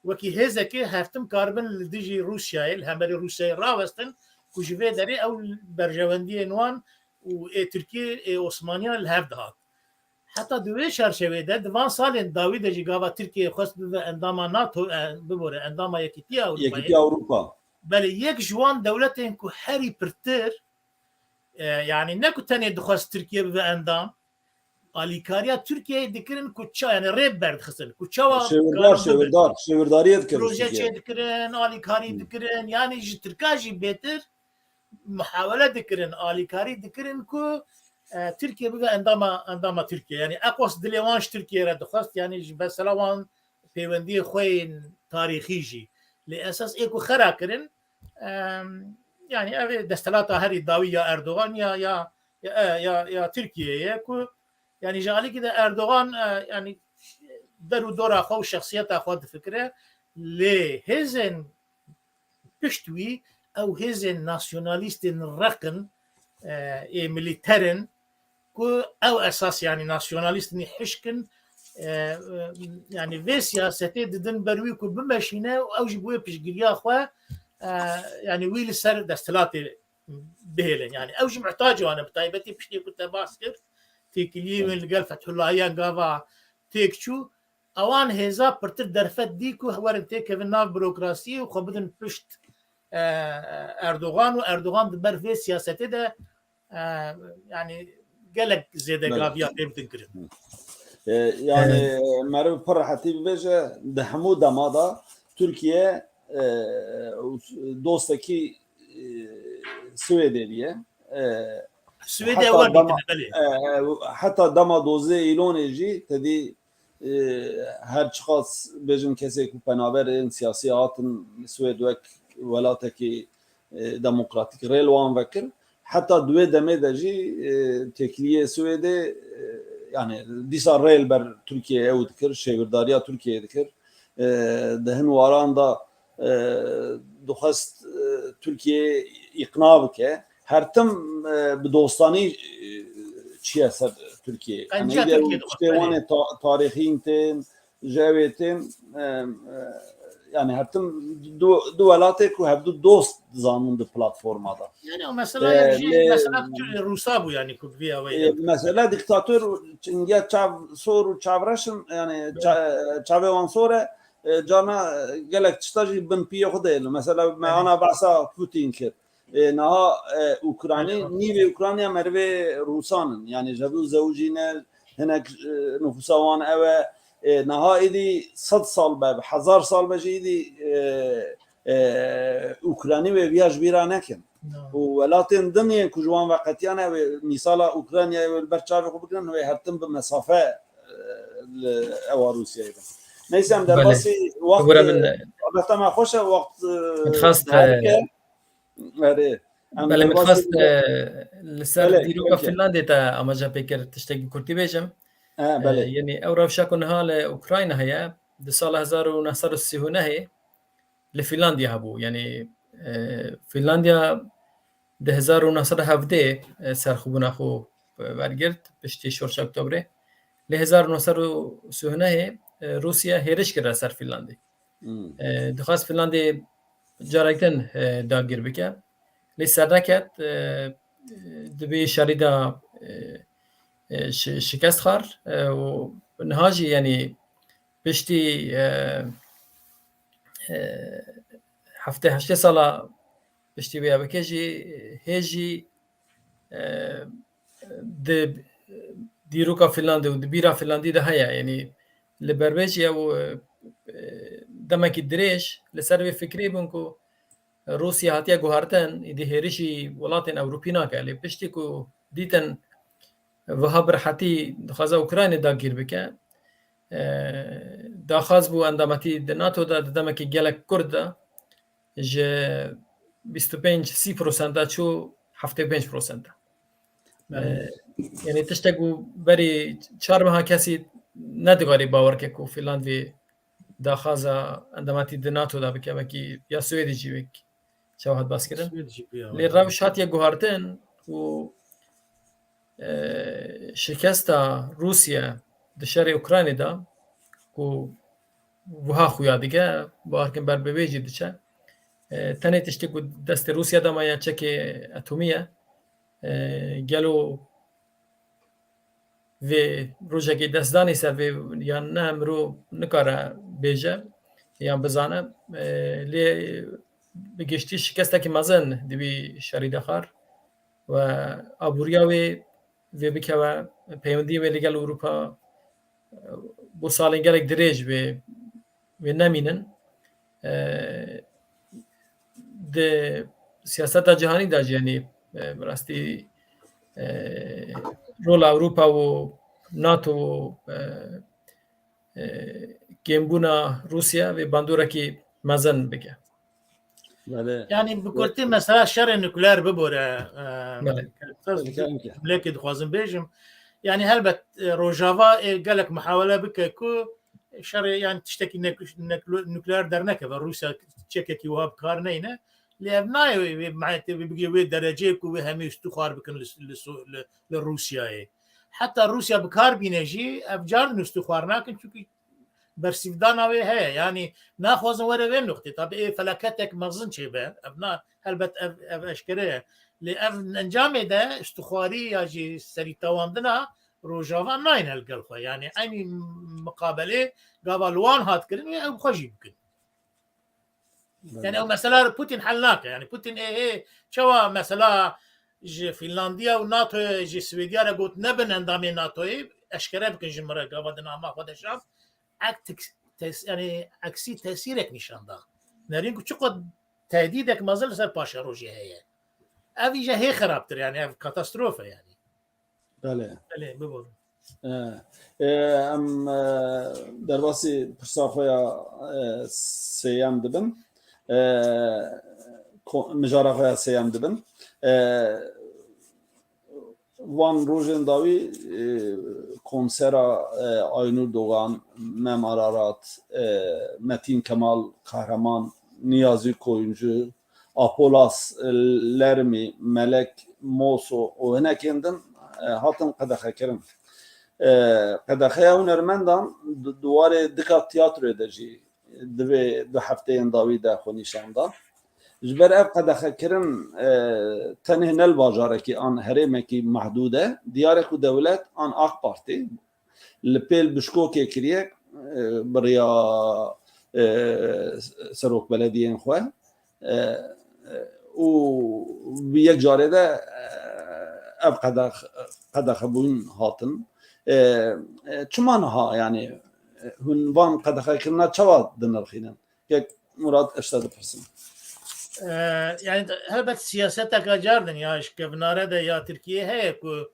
wekî hêzekê her tim karibin li dijî Rûsyayê, li hemberî Rûsyayê rawestin ku ji vê derê ew berjewendiyên wan û ê Tirkiyê, ê Osmaniya li hev dihat. Heta di wê çarçevê de di van salên dawî de jî gava Tirkiye xwest bibe endama NATO, e, bibore endama Yekîtiya Ewropayê. Yekîtiya Ewropa. Belê, yek ji wan dewletên ku herî pirtir, e, yanî ne ku tenê dixwest Tirkiye bibe endam, alîkariya Tirkiyeyê dikirin ku ça, yanî rê berdixistin ku çawa Şêwirdar, karin bibe. şêwirdar, şêwirdariyê dikirin Proje Tirkiye. çêdikirin, alîkarî Hmm. dikirin, yanî ji Tirka jî bêtir muhawele dikirin, alîkarî dikirin ku, e, Tirkiye bibe endama, endama Tirkiye. Yanî eqos dilê wan ji Tirkiye re dixwest, yanî ji mesela wan peywendiyê xwe yên tarîxî jî. Lê esas ê ku xera kirin, em, yanî ev ê desthilata herî dawî ya Erdogan ya, ya, ya, e, ya, ya Tirkiye ye ku, yanî ji alîkî de Erdogan, e, yanî der û dora xwe û şexsiyeta xwe difikire, lê hêzên pişt wî ew hêzên nasyonalîstên req in, e, ê milîter in, ku ew esas, yanî nasyonalîstên hişk in, e, e, yani vê siyasetê didin ber wî ku bimeşîne û ew jî bi wê piştgiriya xwe, e, yani wî li ser desthilatê bihêlin. Yani ew jî muhtacê wan e, bi taybetî piştî ku te bas kir, têkiliyê wê li gel Fethullahiyan gava têk çû, ewan hêza pirtir derfet dî ku werin têkevin nav burokrasiyê û xwe bidin pişt, e, Erdogan û Erdogan di ber vê siyasetê de, e, yani gelek zêde Belê. gaviya pê bidin kirin. E, yani E, meriv pir rehetî bibêje, di hemû dema de Tirkiye, e, dostekî, e, Swêdê diye. E, Swêdê heta ewan dema, dîtine, belê. E, heta dema dozdeh Îlonê jî tedî, e, her çiqas bêjin kesê ku penaberên siyasî hatin Swêd wek welatekî, e, demokratîk rê li wan vekir. Heta di wê demê de jî, e, têkiliyê Swêdê, e, yani dîsa rê li ber Tirkiyeyê ew dikir, şêwirdariya Tirkiyeyê dikir. E, di hin waran de, e, dixwest, e, Tirkiyeyê îqna bike. Her tim, e, bi dostanî, e, çiye ser Tirkiyeyê. Qenca Yani, Tirkiyeyê dixwest, tiştê wan ê ta-, tarîxîn tên, ji ew ê tên, e, e, yani her tim du, du welatê ku hevdu dost dizanin di platforma de. Yani o mesela E, ya jî lê mesela Rûsa bû yani ku bi vî awayî E, ya. Mesela diktator çingiya çav sor û çavreş in, yani Evet. ça-, çavê wan sor e, e, carna, e, gelek tişta jî bin piyê xwe de yêlin. Mesela me Evet. ana behsa Putin kir. E, niha, e, Ukraynî, Evet. nîvê Ukrayna merivê Rûsan in. Yani ji hev du zewicîne, hinek, e, nifûsa wan ew e. E, niha êdî sed sal be, bi hezar sal be jî êdî, e, e, Ukraynî wê viya ji bîra nekin. No. Û welatên din yên ku ji wan ve qetiyane wê mîsala Ukraynayê wê li ber çavê xwe bigirin, wê her tim bi mesafe, e, li ewa Rûsyayê bin. Neyse, em Belê. derbasî wext, Bibore min, e, sohbeta me xweş e, wext, e, Min dixwest, e, darike. Erê. Em Belê, min derbasî dixwest, e, li ser Belê, dîroka belê. Fînlandê te amaje pê kir, tiştekî kurtî bêjim. E, E, belê. Yanî ew rewşa ku niha li Ukrayna heye, di sala hezar û neh sed û sî û nehê li Fînlandya hebû. Yanî, e, Fînlandya di hezar û neh sed û hevdeh, e, serxwebûna xwe, e, wergirt, piştî Şoreşa Oktobrê. Lê hezar û neh sed û sî û nehê, e, Rûsya hêriş kir ser Fînlandê. Hmm. E, dixwest Fînlandê carek din, e, dagir bike. Lê serneket, e, di vê şerî de, e, e, şi-, şikest xwar, e, û niha jî, yanî, piştî, e, e, heftê heştê sala piştî vê yawekê jî, hê jî, e, di dîroka Fînlandê û di bîra Fînlandî de heye. Yanî li ber vê jî ew, e, demekî dirêj li ser vê fikrê bûn ku Rûsya hatiye guhertin, êdî hêrişî welatên Ewropî nake. Lê piştî ku dîtin wiha bi rehetî dixwaze Ukraynê dagîr bike, e, daxwaz bû endametî di NATO de di demekî gelek kurt de ji bîst û pênc sî prosent de çû heftê û pênc prosent de. Belê. E, yanî tiştek bû berî çar meha kesî nedikarî bawer ke ku Fînland vê daxwaza endametî di NATO de bike, wekî ya Swêdê jî wek çawa hat baskirin. Swêd jî bûye, Lê evet. rewş hatiye guhartin û, e, şikesta Rûsya di şerê Ukraynê de ku wiha xuya dike, bawer kim ber bi vê jî diçe. E, tenê tiştê ku destê Rûsya de maye çekê etomî ye. E, gelo vê rojekê destdanê ser vê yan ne, mirov nikare bêje yan bizane. E, lê bi giştî şikestekî mezin di vî şerî de xwar we aboriya wê vê bikeve, peywendiyê wê li gel Ewropa, e, bo salên gelek dirêj wê, wê nemînin. E, di siyaseta cihanî de jî, yanî, e, bi rastî, e, rola Ewropa û NATO û, e, e, kêmbûna Rûsya vê bandorekî mezin bike. Belê. Yani bi kurtî mesela şerê nukleer bibore, e, Belê. Belê, belê. Cümlekê dixwazim bêjim. Yani helbet, e, Rojava ê gelek muhawele bike ku şerê, yani tiştekî nek-, nek-, nukleer dernekeve. Rûsya çekekî wiha bi kar neyne. Lê ev nayê wê, wê, wê bigire wê dereceyê ku wê hemî stû xwar bikin li, li, li, li Rûsyayê. heta Rûsya bi kar bîne jî ev car din û stûxwar nakin, çunku bersîvdana wê heye. Yanî naxwazin were vê nuqtê. Tabî ê felaketek mezin çêbe. Ev na, helbet ev, ev eşkere ye. Lê ev encamê de stûxwarî ya jî serîtewandina Rojava nayên li gel xwe. Yanî eynî miqabelê gava li wan hat kirin wê ew xwe jî bikin. Belê. Yani ew mesela Putin hel nake. Yani Putin ê hê çawa mesela ji Finlandiya û NATOyê, ji Swêdiya re got nebin endamê NATOyê, eşkere bikin ji min re gava di nama xwe de şand. Ek tek-, tes-, yani eksî tesîrek nîşan da. Nerîn ku çiqo tehdîdek mezin li ser paşerojê heye. Ev îje hê xerabtir yani, ev katastrofe yani. Belê. Belê, biborin. E, e, em, e, derbasî pirsa xwe ya, e, sêyem dibin. E, ko-, mijara xwe ya sêyem dibin. E, van rojên dawî, e, konsera, e, Aynur Doğan, Mem Ararat, e, Metin Kemal Kahraman, Niyazi Koyuncu, Apolas, e, Lermî, Melek Moso û hinekên din, e, hatin qedexekirin. E, qedexeya hunermendan di, di warê dika tiyatroyê de jî di vê du hefteyên dawî de xwe nîşan da. Ji ber ev qedexekirin, e, tenê ne li bajarekî an herêmekî mehdûd e, diyar e ku dewlet an AK Partî li pêl bişkokê kiriye, e, bi riya, e, serokbelediyên xwe, e, e, û bi yek carê de, e, ev qedex-, qedexebûn hatin. E, e, çima niha, yani, e, hûn van qedexekirina çawa dinirxînin? Kek Murat, ez te dipirsim. E, yani, helbet siyaseteka car din ya ji kevnare de ya Tirkiyê heye ku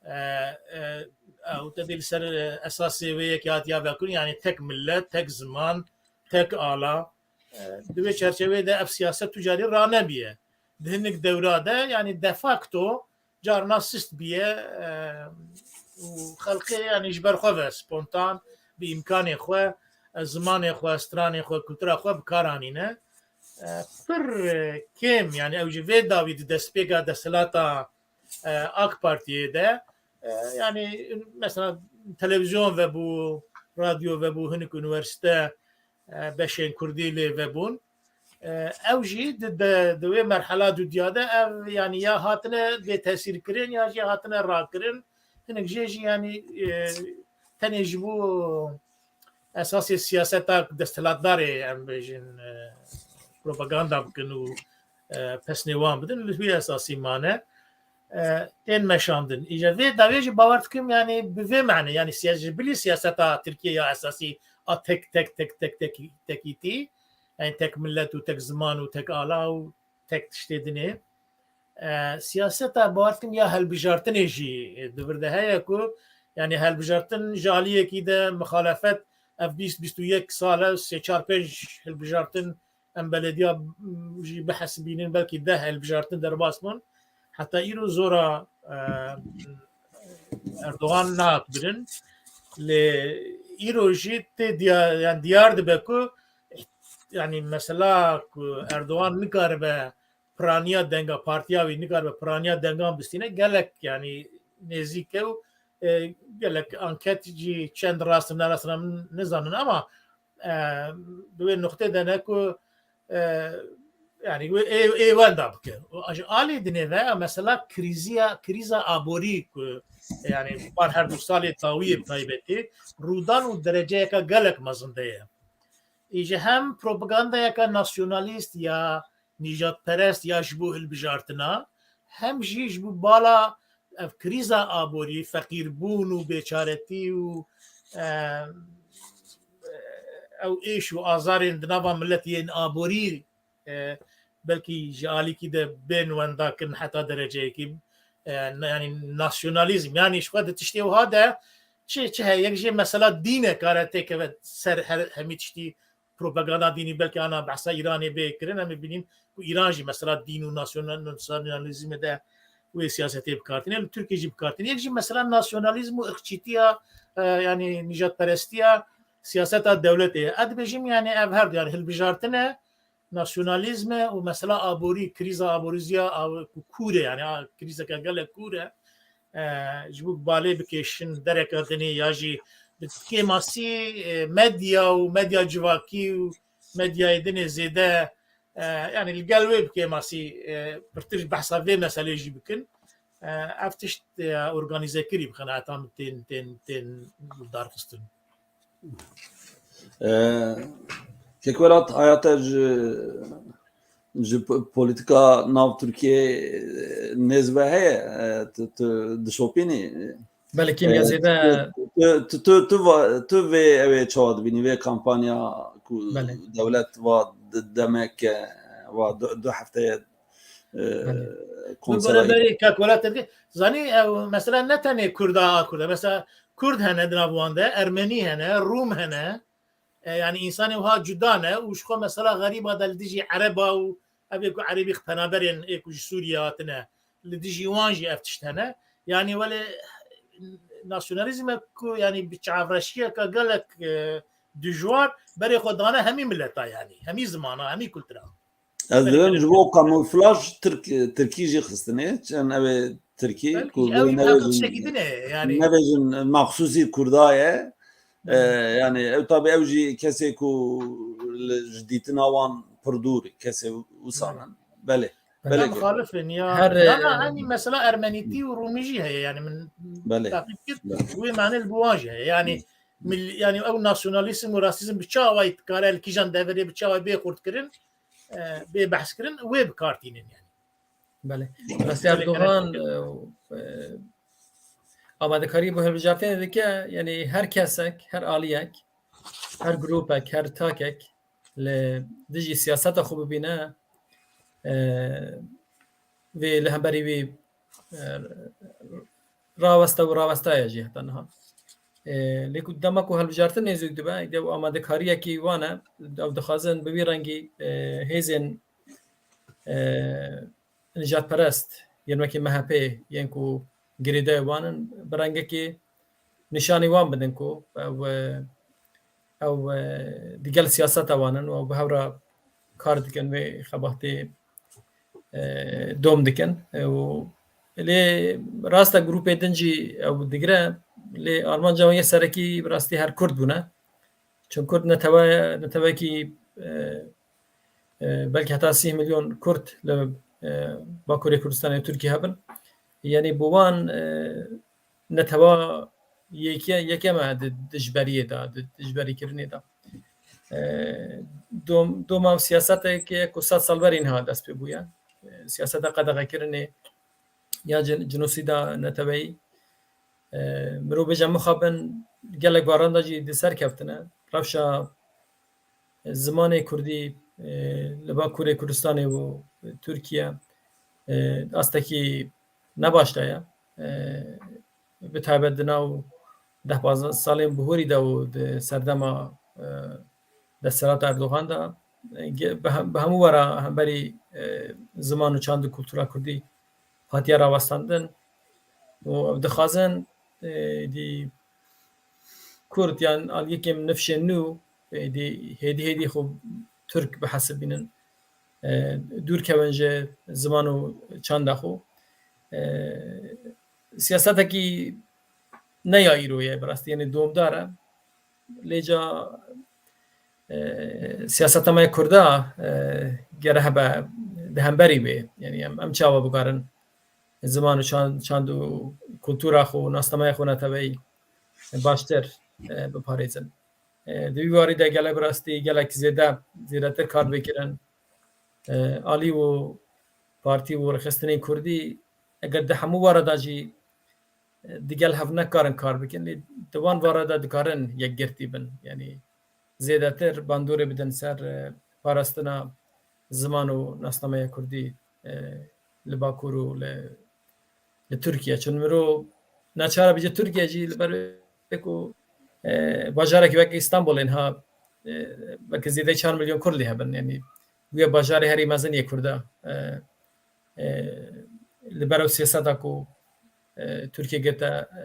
e, e, ew tevî li ser, e, esasê wê yekê hatiya vekirin, yani tek millet, tek ziman, tek ala. E, di wê çerçeveyê de ev siyaset tu carî ranebiye. Di hinek dewra de, yani de facto carna sist biye, e, û xelkê, yani ji ber xwe ve spontan, bi îmkanê xwe, e, zimanê xwe, stranê xwe, kultura xwe bi kar anîne. E, pir, e, kêm, yani ew ji vê dawî di destpêka desthilata e, AK Partiyê de, e, yani mesela televizyon vebû, radyo vebû, hinek unîversîte, e, beşên kurdî lê vebûn. E, ew jî di, di, di wê merhela dudiya de ev, yani ya hatine bê tesîrkirin ya jî hatine rakirin. Hinek jê jî yani, e, tenê ji bo esasê siyaseta desthilatdarê, em bêjin, e, propaganda bikin û, e, pesnê wan bidin, li wî esasî mane, e, tên meşandin. Îja vê dawê jî bawer dikim, yani bi vê mane, yani siya-, ji bilî siyaseta Tirkiye ya esasî a tek, tek, tek, tek, tek, tekîtî, yani tek millet û tek ziman û tek ala û tek tiştê dinê. E, siyaseta bawer dikim ya hilbijartinê jî di vir de heye ku, yani hilbijartin ji aliyekî de mixalefet ev bîst bîst û yek sal e, sê çar pênc hilbijartin em belediya, m, jî bihesibînin, belkî deh hilbijartin derbas bûn. Heta îro zora, e, Erdogan nehat birin. Lê îro jî tê diya-, yani diyar dibe ku, yani mesela ku Erdogan nikaribe piraniya denga partiya wî, nikaribe piraniya dengan bistîne, gelek yani nêzîk e û, e, gelek anket jî çend rast in, ne rast in em nizanin ama, e, di wê nuqtê de ne ku, e, yani wê ê, ê wenda bike. Û ji alî dinê ve mesela krîziya, krîza aborî ku yani par her du salê dawiyê bi taybetî rûdan û dereceyeka gelek mezin de ye. Î ji hem propagandayeke nasyonalîst ya nîjadperest ya ji bo hilbijartina, hem jî ji bo bala ev krîza aborî, feqîrbûn û bêçaretî û, e, ew êş û azarên di nava miletî yên aborî, e, belkî ji alîkî de bên wendakirin heta dereceyekî, e, na-, yanî nasyonalîzm, yanî ji xwe di tiştê wiha de çi, çi heye? Yek jê mesela dîn e kare têkeve ser her, hemî tiştî propaganda dînî, belkî ana behsa Îranê bê kirin, em ê bînin ku Îran jî mesela dîn û nasyonal-, nasyonalîzmê de wê siyasetê bi kar tîne, li Tirkiyê jî bi kar tîne. Yek jî mesela nasyonalîzm û irqçîtiya, e, yanî nîjadperestiya siyaseta dewletê ye. Ez dibêjim, yanî ev her du, yanî hilbijartin e, nasyonalîzm e û mesela aborî, krîza aborî ya, a, ku kûr e, yanî, a, krîzeke gelek kûr e. e, ji bo balê bikêşin dereka dinê ya jî bi kêmasî, e, medya û medya civakî û medyayê dinê zêde, e, yanî li gel wê bi kêmasî, e, pirtir behsa vê meselê jî bikin. E, ev tişt, e, organîzekirî bi qenaeta min tên, tên, tên darxistin. E, Kek Welat, haya te ji, ji po-, polîtîka nav Tirkiyê, e, nêz ve heye, e, tu, tu dişopînî? Belê, kêmî ya, e, zêde. Tu, tu, tu, tu, va-, tu vê ew ê çawa dibînî, vê kampanya ku, belê, dewlet va d-, demek, e, va du, du hefteye, e, belê, konsera. Bi berê Kek Welat Tirkî, zanî, ew mesela ne tenê Kurda a Kurda. Mesela Kurd hene di nav wan de, Ermenî hene, Rûm hene. E, yanî însanê wiha cuda ne û ji xwe mesela xerîba de li dijî Ereba û ev ê ku Erebî penaberên ê ku ji Sûriyê hatine, li dijî wan jî ev tişt hene. Yanî welê nasyonalîzmek ku yanî bi çavreşiyeke gelek, e, dijwar berê xwe dane hemî mileta, yanî hemî zimana, hemî kultura. Ez dibêm ji bo kamuflaj Tirk, Tirkî jî xistinê. Çend ew ê Tirkî ku ew jî tiştekî din e, yanî nebêjin maxsûsî Kurda ye. E, yanî ew tabi ew jî kesê ku li, ji dîtina wan pir dûr, kesê wisa ne. Belê. Belê. Muxalif in ya. Her, ya e, na, hanî mesela Ermenîtî û Rûmî jî heye, yanî min, belê, teqîb kir, belê, wê mane li bo wan jî heye. Yanî, hı, mil-, yanî ew nasyonalîzm û rasîzm bi çawa dikare li kîjan deverê bi çawa bê xurtkirin, e, bê behs kirin, wê bi kar tînin yani. Belê. Rastî Erdogan, e, e, amadekarî bo hilbijartinê dike, yani her kesek, her aliyek, her grûpek, her takek li dijî siyaseta xwe bibîne, e, vê li hemberî wî, e, raweste û rawestaye jî heta niha. E, lê ku dema ku hilbijartin nêzîk dibe, îde û amadekariyekî wan e, ew dixwazin bi vî rengî, e, hêzên, e, nijadperest yên wekî M H P yên ku girêdayê wan in, bi rengekî nîşanî wan bidin ku ew, e, ew, e, digel siyaseta wan in û ew bi hev re kar dikin, wê xebatê, e, dom dikin. E, û lê rast e grûpê din jî ew digire, lê armanca wan yê serekî bi rastî her Kurd bûne. Çun Kurd netewe, netewekî, e, e, belkî heta sî milyon Kurd li, e, Bakurê Kurdistanê Tirkiyê hebin. Yanî bo wan, e, netewa yeke-, yekem e di dijberiyê de, di dijberîkirinê de. E, dom-, doma siyaseteke ku sed sal berî niha dest pê bûye. E, siyaseta qedexekirinê ya cin-, cinosîda neteweyî. E, mirov bêje mixabin gelek baran de jî di ser keftine. Rewşa zimanê kurdî, e, li Bakurê Kurdistanê û Tirkiye, e, astekî ne baş de ye. E, bi taybet di nav deh pazdeh salên bihurî de û di serdema, e, desthilata Erdogan de, e, ge-, bi hem-, bi hemû wera hemberî, e, ziman û çand û kultura kurdî hatiye rawestandin û ew dixwazin, e, dî Kurd yan aliyekên nifşên nû, e, dî hêdî hêdî xwe Tirk bihesibînin, e, dûr kevin ji ziman û çanda xwe. E, siyasetekî ne ya îro ye, bi rastî, yanî domdar e. Lê ca, e, siyaseta me ya Kurda, e, gere hebe di hemberî wê. Yanî em, em çawa bikarin ziman û çand, çand û kultura xwe û nasnameya xwe neteweyî baştir, e, biparêzin. E, di wî warî de gelek bi rastî gelek zêde, zêdetir kar bê kirin. E, alî û partî û rêxistinên kurdî eger di hemû wara de jî, e, digel hev nekarin kar bikin, lê di wan wara de dikarin yekgirtî bin. Yanî zêdetir bandorê bidin ser, e, parastina ziman û nasnameya kurdî, e, li Bakur û li, li Tirkiye. Çun miro neçar e bêje Tirkiye jî li ber wê ku, e, bajarekî wek Îstanbulê niha, e, belkî zêdeyî çar milyon Kurd lê hebin. Yanî bûye bajarê herî mezin yê Kurda. E, e, li ber ew siyaseta ku, e, Tirkiye girte, e,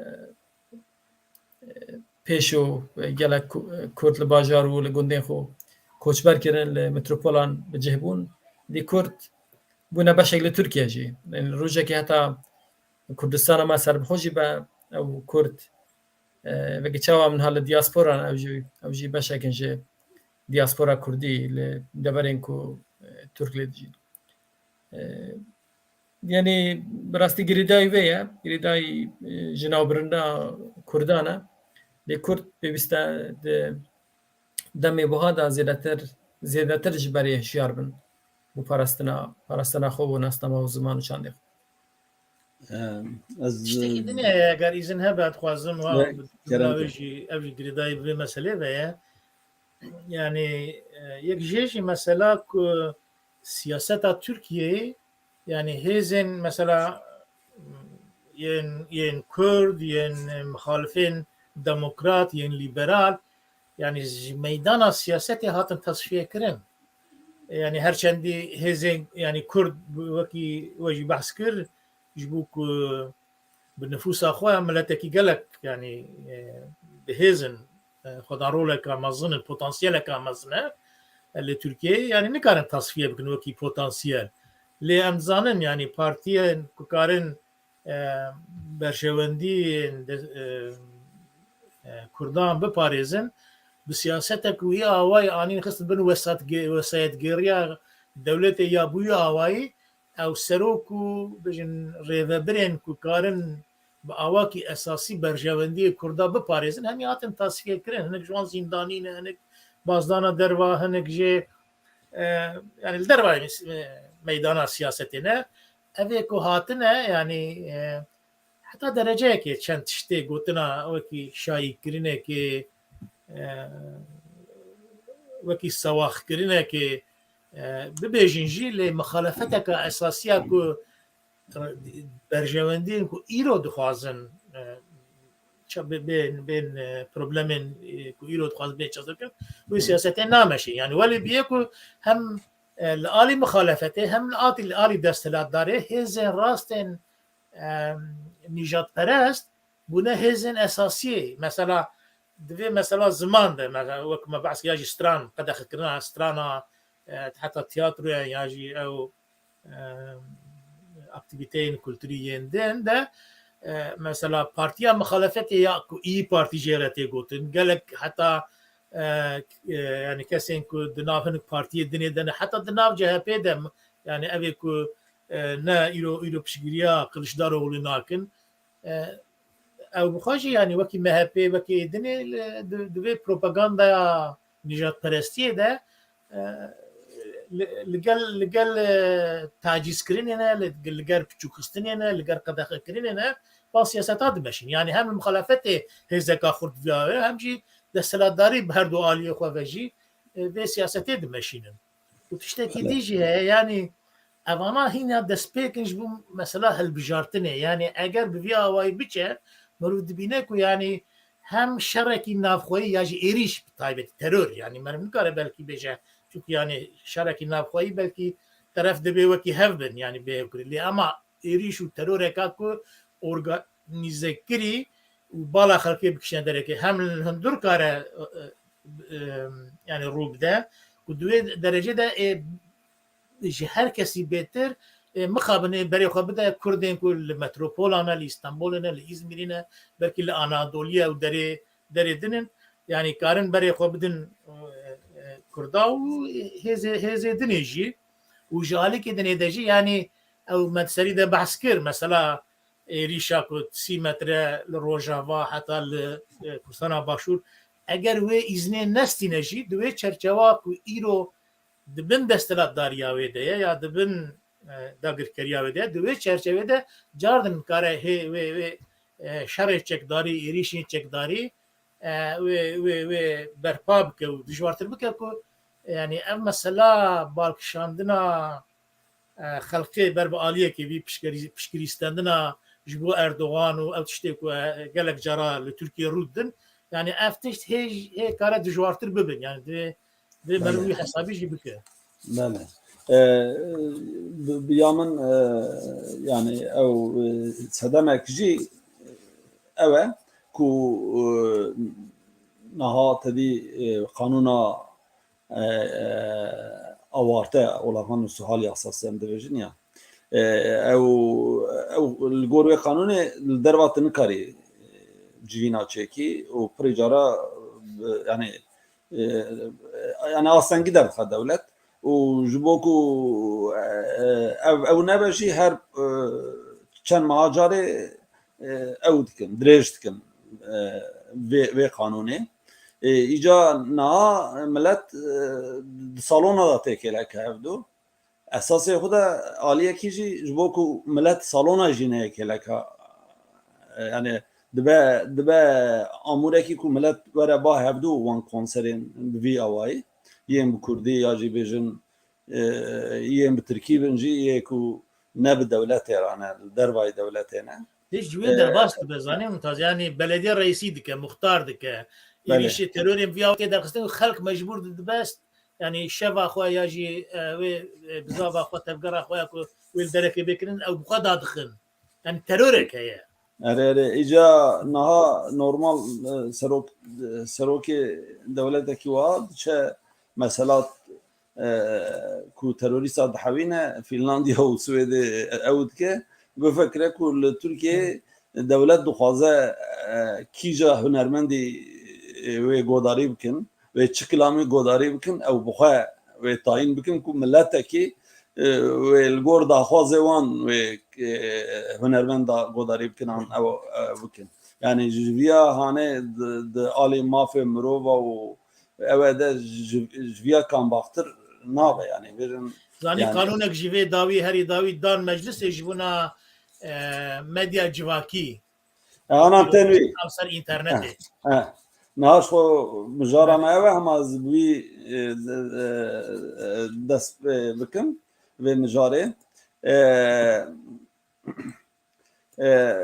pêş û gelek Ku-, Kurd li bajar û li gundên xwe koçber kirin, li metropolan bi cih bûn. Dî Kurd bûne beşek li Tirkiye jî. Yanî rojekê heta Kurdistana me serbixwe jî be, ew Kurd, e, vekî çawa min ha li diaspora ne, ew jî, ew jî beşek in ji diaspora Kurdî li deverên ku, e, Tirk lê dijîn. E, yanî bi rastî girêdayî vê ye, girêdayî, e, ji navbirina Kurdan e. Lê Kurd pêwîst e di demê buha de zêdetir, zêdetir ji berê hişyar bin bo parastina, parastina xwe û nasnama û ziman û çandê xwe. Em, ez, Tiştekî din e, eger îzin hebe, dixwazim wa Ne, bi kerem jumla wê ke. jî, ev jî girêdayî bi vê meselê ve ye. Yani, e, yek jê jî mesela ku siyaseta Tirkiyeyê, yani hêzên mesela yên, yên Kurd, yên, e, mixalifên demokrat, yên liberal, yani ji meydana siyasetê hatin tasfiye kirin. Yani her çendî hêzên, yani Kurd wekî we jî behs kir, ji bo ku bi nifûsa xwe miletekî gelek, yani, e, bi hêz in, e, xwedan roleka mezin in, potansiyeleka mezin e, e, li Tirkiyeyê, yani nikarin tasfiye bikin wekî potansiyel. Lê em dizanin, yani partiyên ku karin, e, berjewendiyên de, e, e, Kurdan biparêzin, bi siyasetek wî awayî anîn xistin bin wesatge-, wesayetgêriya dewletê ya bi wî awayî, ew serok û, bêjin, rêvebirên ku karin bi awakî esasî berjewendiyê Kurda biparêzin, hemî hatin tasfiye kirin. Hinek ji wan zîndanî ne, hinek bazdana derva, hinek jê, e, yani li derva, e, meydana siyasetê ne. Ev ê ku hatine, yani, e, heta dereceyekê çend tiştê gotina wekî şayîkirinekê, e, wekî sewaxkirinekê, e, bibêjin jî, lê mixalefeteka esasiya ku berjewendiyên ku îro dixwazin, e, ça-, bê-, bên, bên, e, problemên, e, ku îro dixwazin bên çasekin, wê siyasetê nameşin. Yani welê biyê ku hem, e, li alî mixalefetê hem li alî, li alî desthilatdarê hêzên rastên, e, nîjadperest bûne hêzên esasiyê. Mesela, divê mesela ziman de, mesela, wek me behs ya jî stran, qedexekirina strana, e, heta tiyatroyan ya jî ew, e, aktîvîteyên kulturî yên din de, e, mesela partiya mixalefetê ya ku İYİ Partî jê re tê gotin, gelek heta, e, e, yani kesên ku di nav hinek partiyê dinê de ne, heta di nav C H P de, yani ev ê ku, e, ne îro, îro piştgiriya Kiliçdaroglû nakin, e, ew bi xwe jî, yani wekî M H P, wekî dinê li, di, di vê propagandaya nîjadperestiyê de, e, li, li gel, li gel, e, tacîzkirinê ne, li, li gel piçûkxistinê ne, li gel qedexekirinê ne, van siyaseta dimeşîn. Yani hem li mixalefetê hêzeka xurt viya, hem jî desthilatdarî bi her du aliyê xwe ve jî, e, vê siyasetê dimeşînin. Û tiştekî Belê. Dî jî heye, yanî evana hîna destpêk in ji bo mesela hilbijartinê. Yanî eger bi vî awayî biçe, mirov dibîne ku yanî hem şerekî navxweyî ya jî êrîş bi taybetî teror, yanî meriv nikare belkî bêje, çunku yanî şerekî navxweyî belkî teref dibê wekî hev bin, yanî bê hevkirî. Lê ema êrîş û teroreka ku organîzekirî û bala xelkê bikişîne derekê, hem li hundir kare, e, e, e, yani rû bide, ku di wê derecê de ê ji her kesî bêtir, ê mixabin ê berê xwe bide Kurdên ku li metropolan e, li Îstanbulê ne, li Îzmîrê ne, belkî li Anadoliye û derê, derê din in, yani karin berê xwe bidin, e, e, Kurda û hêzê, hêzê dinê jî û ji alîkê dinê de jî, yani ew me di serî de behs kir, mesela êrîşa ku sî metre li Rojava heta li, e, Kurdistana Başûr, eger wê îznê nestîne jî, di wê çerçewa ku îro di bin desthilatdariya wê de ye ya di bin, e, dagirkeriya wê de ye, di wê çerçevê de cardin kare hê wê, wê, e, şerê çekdarî, êrîşên çekdarî, e, wê, wê, wê berpa bike û dijwartir bike ku, yani ev mesela balkişandina, e, xelkê ber bi aliyekê vî pişkerî-, piştgirîstendina ji bo Erdogan û ew tiştê ku, e, gelek cara li Tirkiye rû didin, yani ev tişt hê, hê kare dijwartir bibin. Yani divê, divê meriv Belê. wî hesabî jî bike. Belê. E, bi, bi ya min, e, yani ew, e, sedemek jî ew e ku, e, niha tevî, e, qanûna, e, e, awarte, ola Kanun Suhal Yasası em dibêjin ya. E, ew, ew li gor wê qanûnê li derva tu nikarî civîna çêkî û pirê cara, e, yani, e, yani astengî derdixe dewlet û ji bo ku, e, ev, ew nebe jî her, e, çend meha carê, e, ew dikin, dirêj dikin, e, vê, vê qanûnê. E, îca niha milet, e, di salona de tê kêleke hevdu. Esasê xwe de aliyekî jî ji bo ku milet salona jî neyê kêleka, e, yani dibe, dibe amûrekî ku milet were ba hevdu wan konserên bi vî awayî, yên bi kurdî ya jî bêjin, e, yên bi tirkî bin jî yê ku ne bi dewletê re ne, li dervayî dewletê ne. Hiç ji wê E, derbas dibe, zanî Mumtaz, yani belediye reisî dike, muxtar dike. Belê. Êrîşê terorên vî awkê derxistin û xelk mecbûr di-, dibe, yani şeva xwe ya jî, e, wê, e, bizava xwe, tevgera xwe ya ku wê li derekê bêkirin, ew bi xwe dadixin. Yani terorek heye. Erê, erê. Îca niha normal, e, serok, e, serokê dewletekî wiha diçe mesela, e, ku terorîsta dihewîne, Fînlandiya û Swêdê ew dike, bifikire ku li Tirkiyeyê dewlet dixwaze, e, kîja hunermendî, e, wê godarî bikin, wê çi kilamî godarî bikin, ew bi xwe wê tayîn bikin ku miletekî, e, wê li gor daxwazê wan wê, e, hunermenda godarî bikin an ew, e, bikin. Yani ji viya hanê di, di alî mafê mirova û ew e de ji, ji viya kambaxtir nabe, yani, bêjin, Zanî yani, qanûnek jî vê dawî, herî dawî dan meclisê ji bona, e, medya civakî. E, anan tên wî. Ser internetê. Eh, eh. Niha ji xwe mijara me ew e, hema ez bi wî, e, e, e, dest, e, bikim vê mijarê. E, e,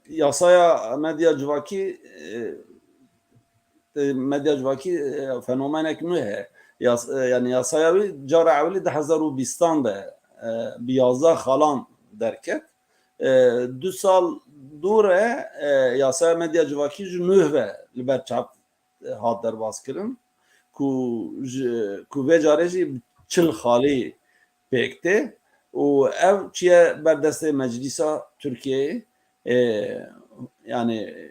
yasaya medya civakî, e, e, medya civakî, e, fenomenek nû heye. Yas-, e, yani yasaya wî cara ewilî di hezar û bîstan de, e, bi yazdeh xalan derket. E, du sal dûr e, e, yasaya medya civakî ji nû ve li ber çap, e, hat derbas kirin, ku ji, ku vê carê jî bi çil xalî pêk tê û ev çiye ber destê Meclîsa Tirkiyeyê, e, yani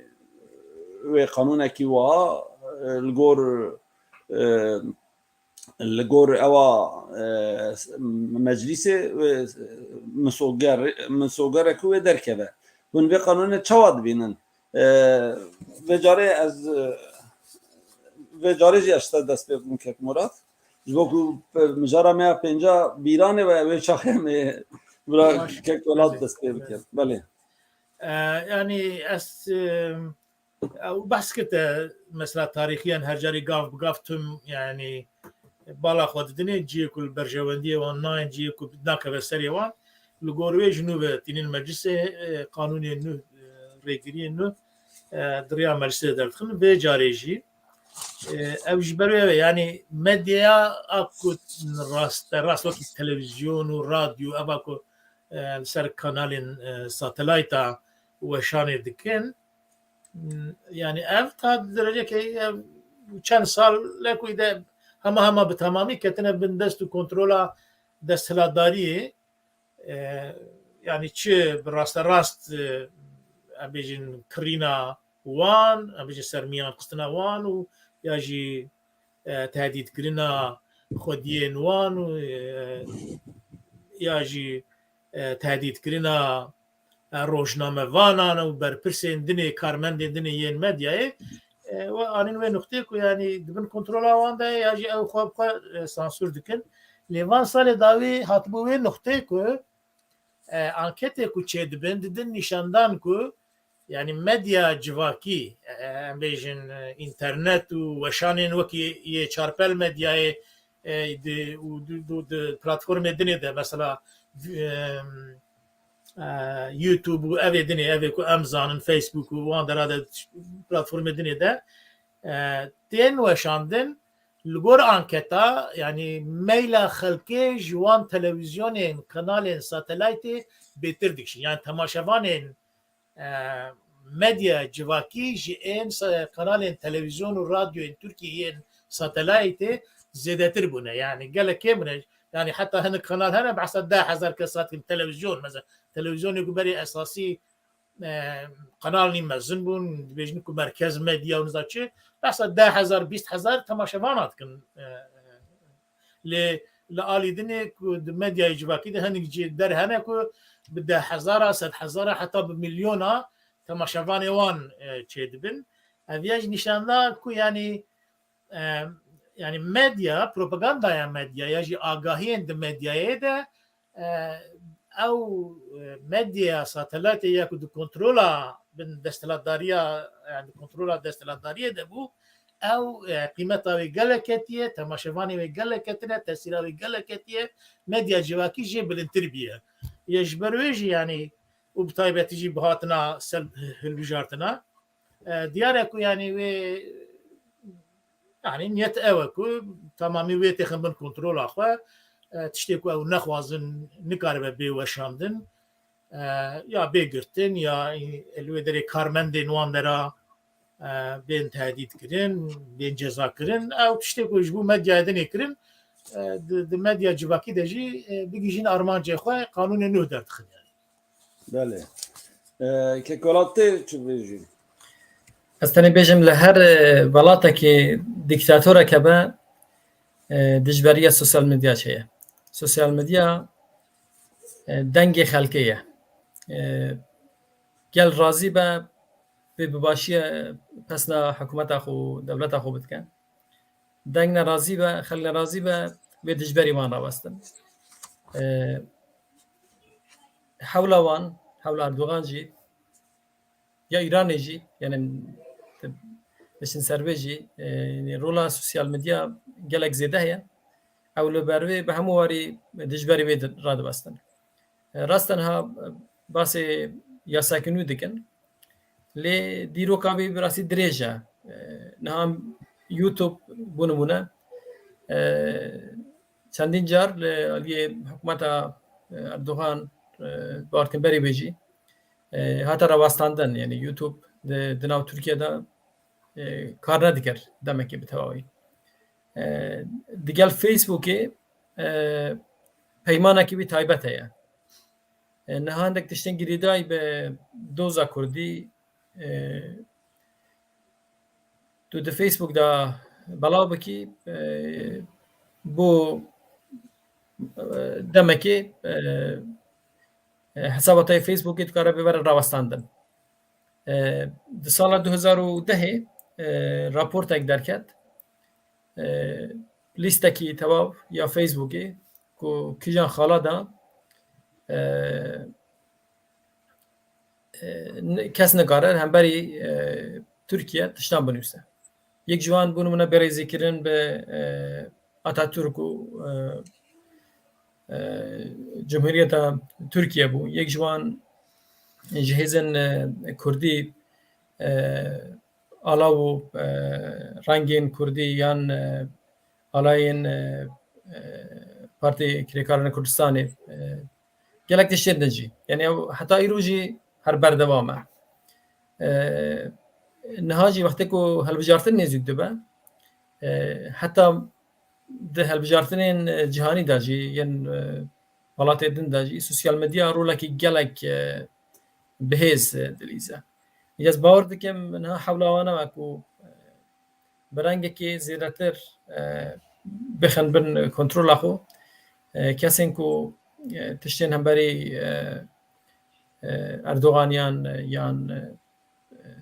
wê qanûnekî wiha, e, li gor, e, li gor ewa, e, meclîsê, e, misoger, misogerek wê derkeve. Hûn vê qanûnê çawa dibînin? E, vê carê ez, e, vê carê jî ez te dest pê bikim, Kek Murat. Ji bo ku pe-, mijara me ya pênca bîranê ve wê çaxê me bira Baş, Kek Welat baş. Dest pê bike. Belê. E, yani ez, e, Ew behs kete mesela tarîxiyan her carî gav bi gav tim, yani bala xwe didinê ciyê ku li berjewendiyê wan nayên, ciyê ku nakeve serê wan. Li gor wê ji nû ve tînin meclisê, e, qanûnên nû, e, rêgiriyên nû, e, di riya meclisê de derdixin. Vê carê jî, e, ew ji ber wê ve, yani medyaya a ku rast, rast wekî televîzyon û radyo, eva ku, e, li ser kanalên, e, satelayta weşanê dikin, Yani ev ta derecekê, ev çend sal le ku de hema hema bi temamî ketine bin dest û kontrola desthilatdariyê, e, yani çi bi raste rast, e, em bêjin kirîna wan, em bêjin sermiyan xistina wan û ya jî, e, tehdîdkirina xwediyên wan û, e, ya jî, e, tehdîdkirina e, rojnamevanan û berpirsên dinê, karmendên dinê yên medyayê, e, we anîn wê nuqtê ku, yanî, di bin kontrola wan de ye, ya jî ew xwe bi xwe, e, sansûr dikin. Lê van salê dawî hatibû wê nuqtê ku, e, anketê ku çêdibin, didin nîşandan ku, yanî, medya civakî, e, em bêjin, e, înternet û weşanên wekî yê çarpel medyayê, e, di, û di, di, di platformê dinê de, mesela, em, e, YouTube û evê dinê, evê ku em zanin, Facebook û wan dera de platformê dinê de, e, tên weşandin. Li gor anketa, yanî meyla xelkê ji wan televîzyonên, kanalên satelaytê bêtir dikişîn. Yanî temaşevanên, e, medya civakî ji ên sa-, kanalên televîzyon û radyoyên Tirkiyê yên satelaytê zêdetir bûne. Yanî gelek kêm bûne. Yani heta hinek kanal hene, behsa deh hezar kesa dikin, televîzyon, mesela televîzyonê ku berê esasî, e, kanalî mezin bûn, dibêjin ku merkez medya û niza çi, behsa deh hezar, bîst hezar temaşevana dikin. E, lê li alî dinê ku di medyayê civakî de hinek cî der hene ku bi deh hezara, sed hezara, heta bi milyona temaşevanê wan, e, çêdibin. Ev ya jî nîşan da ku, yani, e, yani medya, propagandaya medya ya jî agahiyên di medyayê de, e, ew, e, medyaya satelaytê ya ku di kontrola bin desthilatdariya, yani di kontrola desthilatdariyê de bû, ew, e, qîmeta wê gelek ketiye, temaşevanê wê gelek ketine, tesîra wê gelek ketiye, medya civakî jê bilindtir bûye. Ya ji ber wê jî, yani, û bi taybetî jî bi hatina ser hilbijartina, e, diyar e ku, yani, wê, yani, niyet ew e ku temamî wê têxin bin kontrola xwe, e, tiştê ku ew nexwazin nikaribe bê weşandin, e, ya bê girtin, ya, e, li wê derê karmendên wan dera, e, bên tehdît kirin, bên ceza kirin. Ew tiştê ku ji bo medyayê dinê kirin, e, di, di medya civakî de jî, e, bigihîjin armancê xwe, qanûnê nû derdixin, yani. Belê. E, Kekolat, tê çi bêjî? Ez tenê bêjim, li her, e, welatekî dîktatorek hebe, e, dijberiya sosyal medya çêye. Sosyal medya, e, dengê xelkê ye. E, gel razî be, vê bi başî, e, pesna hikûmeta xwe, dewleta xwe bidike. Deng nerazî be, xelk nerazî be, vê dijberî wan rawestin. E, hewla wan, hewla Erdogan jî, ya Îranê jî, yani, diçin ser vê jî, e, yani, rola sosyal medya gelek zêde heye. Ew li ber vê bi hemû warî dijberî wê di-, radiwestin. E, rast e niha, e, basê yasayeke nû dikin. Lê dîroka wî bi rastî dirêj e. E, niha YouTube, bo nimûne, e, çendîn car li aliyê hikûmeta, e, Erdogan, e, bartinberê wê jî, e, hate rawestandin. Yani YouTube di, di nav Tirkiye de, e, kar nedikir demekê bi tewawî. E, digel Facebookê, e, peymanekî wî taybet heye. E, niha hindek tiştên girêdayî bi doza kurdî, e, tu di Facebook de belav bikî, e, bo, e, demekê, e, e, hesaba te yê Facebookê dikare bibere rawestandin. E, di sala du hezar û dehê, e, raportek derket, e, lîstekî tewav ya Facebookê ku kîjan xala de, e, e, ne-, kes nikare hemberî, e, Tirkiye tiştan binûse. Yek ji wan, bo nimûne, bêrêzîkirin bi, e, Atatürk û, e, e, Cumhuriyeta Tirkiye bû. Yek ji wan ji hêzên, e, Kurdî, e, ala û, e, rengên Kurdî yan, e, alayên, e, e, Partê Kirêkaranê Kurdistanê, e, gelek tiştên din jî. Yani ew heta îro jî her berdewam e. E, niha jî wextê ku hilbijartin nêzîk dibe, e, heta di hilbijartinên, e, cîhanî de jî, yên, e, welatê din de jî, sosyal medya rolekî gelek, e, bihêz, e, dilîze. Ez bawer dikim niha hewla wan e ku, e, bi rengekî zêdetir, e, bixin bin kontrola xwe. E, kesên ku, e, tiştên hemberî, e, e, Erdogan yan, yan, e,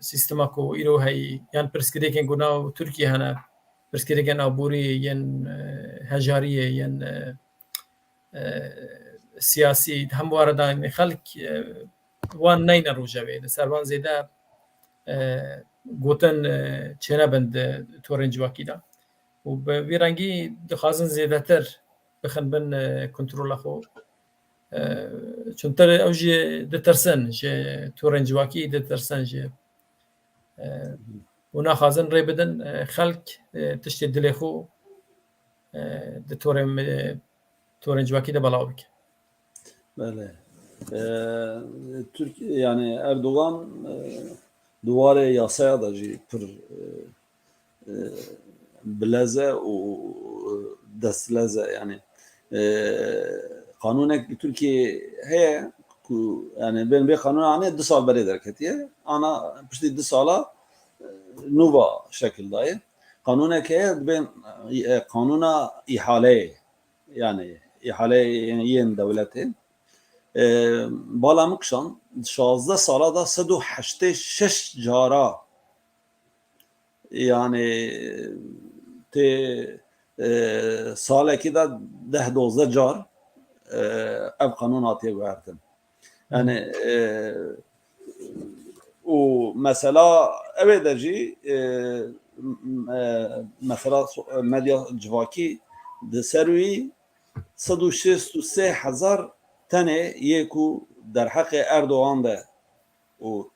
sîstema ku îro heyî, yan pirsgirêkên ku nav Tirkiye hene, pirsgirêkên aborî, yên, e, hejariyê, yên, e, e, siyasî, di hemû were de, yanî, xelk, e, wan neyne rojevê, li ser wan zêde, e, gotin, e, çênebin di torên civakî de. Û bi vî rengî dixwazin zêdetir bixin bin, e, kontrola xwe. E, çuntir ew jî ditirsin, ji torên civakî ditirsin, ji, e, û naxwazin rê bidin, e, xelk, e, tiştê dilê xwe, e, di torên, e, torên civakî de belav bike. Belê. E, Tirk-, yani Erdogan, e, di warê yasaya de jî pir, e, e, bilez e û, e, destlez e. Yani, E, qanûnek li Tirkiyê heye ku, yani, bên vê qanûna anê du sal berê derketiye. Ana piştî du sala, e, nû va şekil daye. Qanûnek heye, dibên, e, qanûna îhaleyê, yani îhaleyên yên dewletê. E, bala min kişand, di şazdeh sala de sed û heştê şeş cara, yani tê, e, salekî de deh dozdeh car, e, ev qanûn hatiye guhertin. Yani, e, û mesela ew ê de jî, e, m-, e, mesela so-, medya civakî di ser wî sed û şêst û sê hezar tenê yê ku derheqê Erdogan de û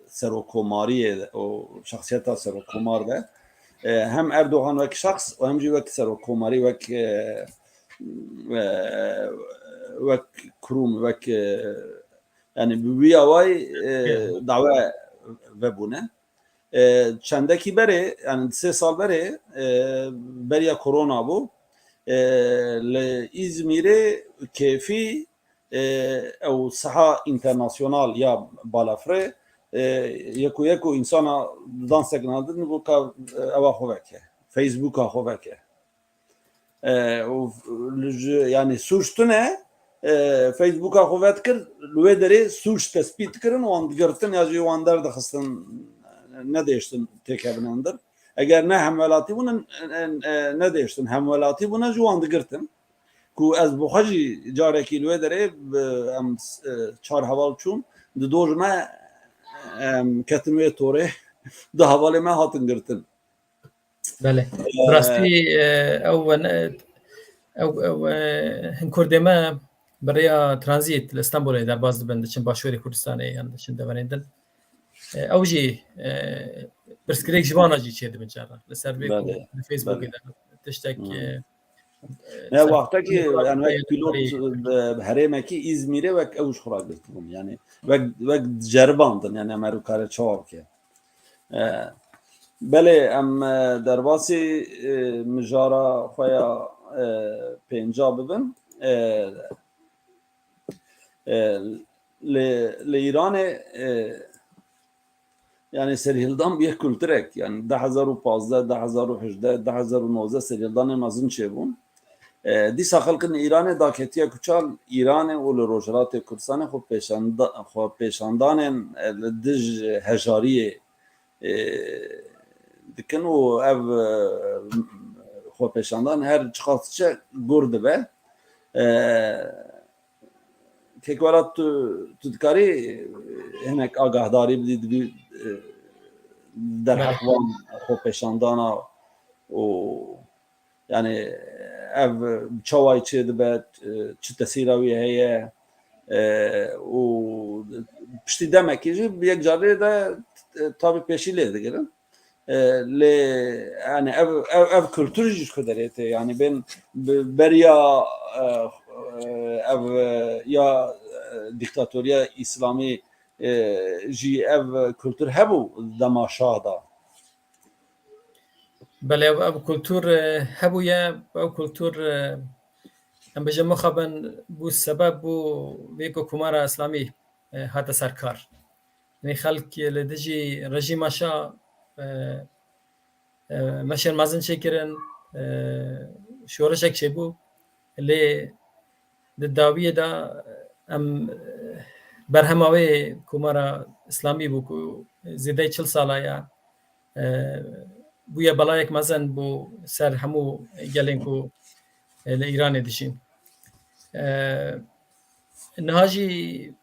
serokkomariyê de û şexsiyeta serokkomar de, e, hem Erdogan wek şexs û hem jî wek serokkomarî, wek, e, e, wek kurûm, wek, e, yani bi wî awayî, e, dawe vebûne. E, çendekî berê, yani sê sal berê, e, beriya korona bû. E, li Îzmîrê kêfî, e, ew siha înternasyonal ya balafirê, e, yek û yek û însana didan sekinandin, bû ka, e, ewa xwe veke, Facebooka xwe veke. E, û li ji, yani sûc tune, e, Facebooka xwe vedikir, li wê derê sûc tespît dikirin, wan digirtin ya jî wan derdixistin, nedêştin têkevin hundir. Eger ne hemwelatî bûne, e, e, nedêştin, hemwelatî bûne jî wan digirtin. Ku ez bi xwe jî carekî li wê derê bi em, e, çar heval çûn, di dor ji me, em, ketin wê torê, du hevalê me hatin girtin. Belê. Bi rastî, e, ew ne, ew, ew, e, hin kurdê me bi rêya tranzît li Stenbolê derbas dibin, diçin başûrê Kurdistanê yan diçin deverên din. E, ew jî, e, pirsgirêk ji vana jî çêdibin caran. Li ser vê ku Belê. Li Facebookê Belê. De tiştek, Hmm. e, Ya ser wextekî, yani wek pîlot, e, bi herêmekî Îzmîrê wek ew ji xwe re girtibûn. Yani wek, wek ceribandin, yani em ero kare çawa bike. E, belê, em, e, derbasî, e, mijara xwe ya, e, pênca bibin. E, e, li, li Îranê, e, yani serhildan bûye kulturek. Yani du hezar û pazdeh, du hezar û hejdeh, du hezar û nozdeh serhildanên mezin çêbûn. E, dîsa xelkin Îranê daketiye kuçan Îranê û li Rojhilatê Kurdistanê xwe pêşanda-, xwe pêşandanên, e, li dij hejariyê, e, dikin û ev, e, xwepêşandan her çiqas diçe gur dibe. E, Kekwerat, tu, tu dikarî hinek agahdarî bidî, dibî, e, derheq Belê. Van xwepêşandana û Yani ev çawayî çê dibe, çi tesîra wî heye, e, û piştî demekî jî bi yek carê de, e, tabî pêşî lê digirin. E, lê yani ev, ev, ev kultur jî ji ku derê tê. Yani bên bi beriya, e, e, ev, e, ya, e, dîktatoriya îslamî, e, jî ev kultur hebû dema şah da. Belê, ev, ev kultur, e, hebûye, ev kultur, e, em bêjin mixabin bû sebeb bû vê ku Komara Îslamî, e, hate ser kar. Yanî xelk li dijî rejîma şa, e, e, meşên mezin çêkirin, e, şoreşek çêbû. Lê di dawiyê de em, e, berhema wê Komara Îslamî bû ku zêdeyî çil sala ye, e, bûye belayek mezin bo ser hemû gelên ku, e, li Îranê dijîn. E, niha jî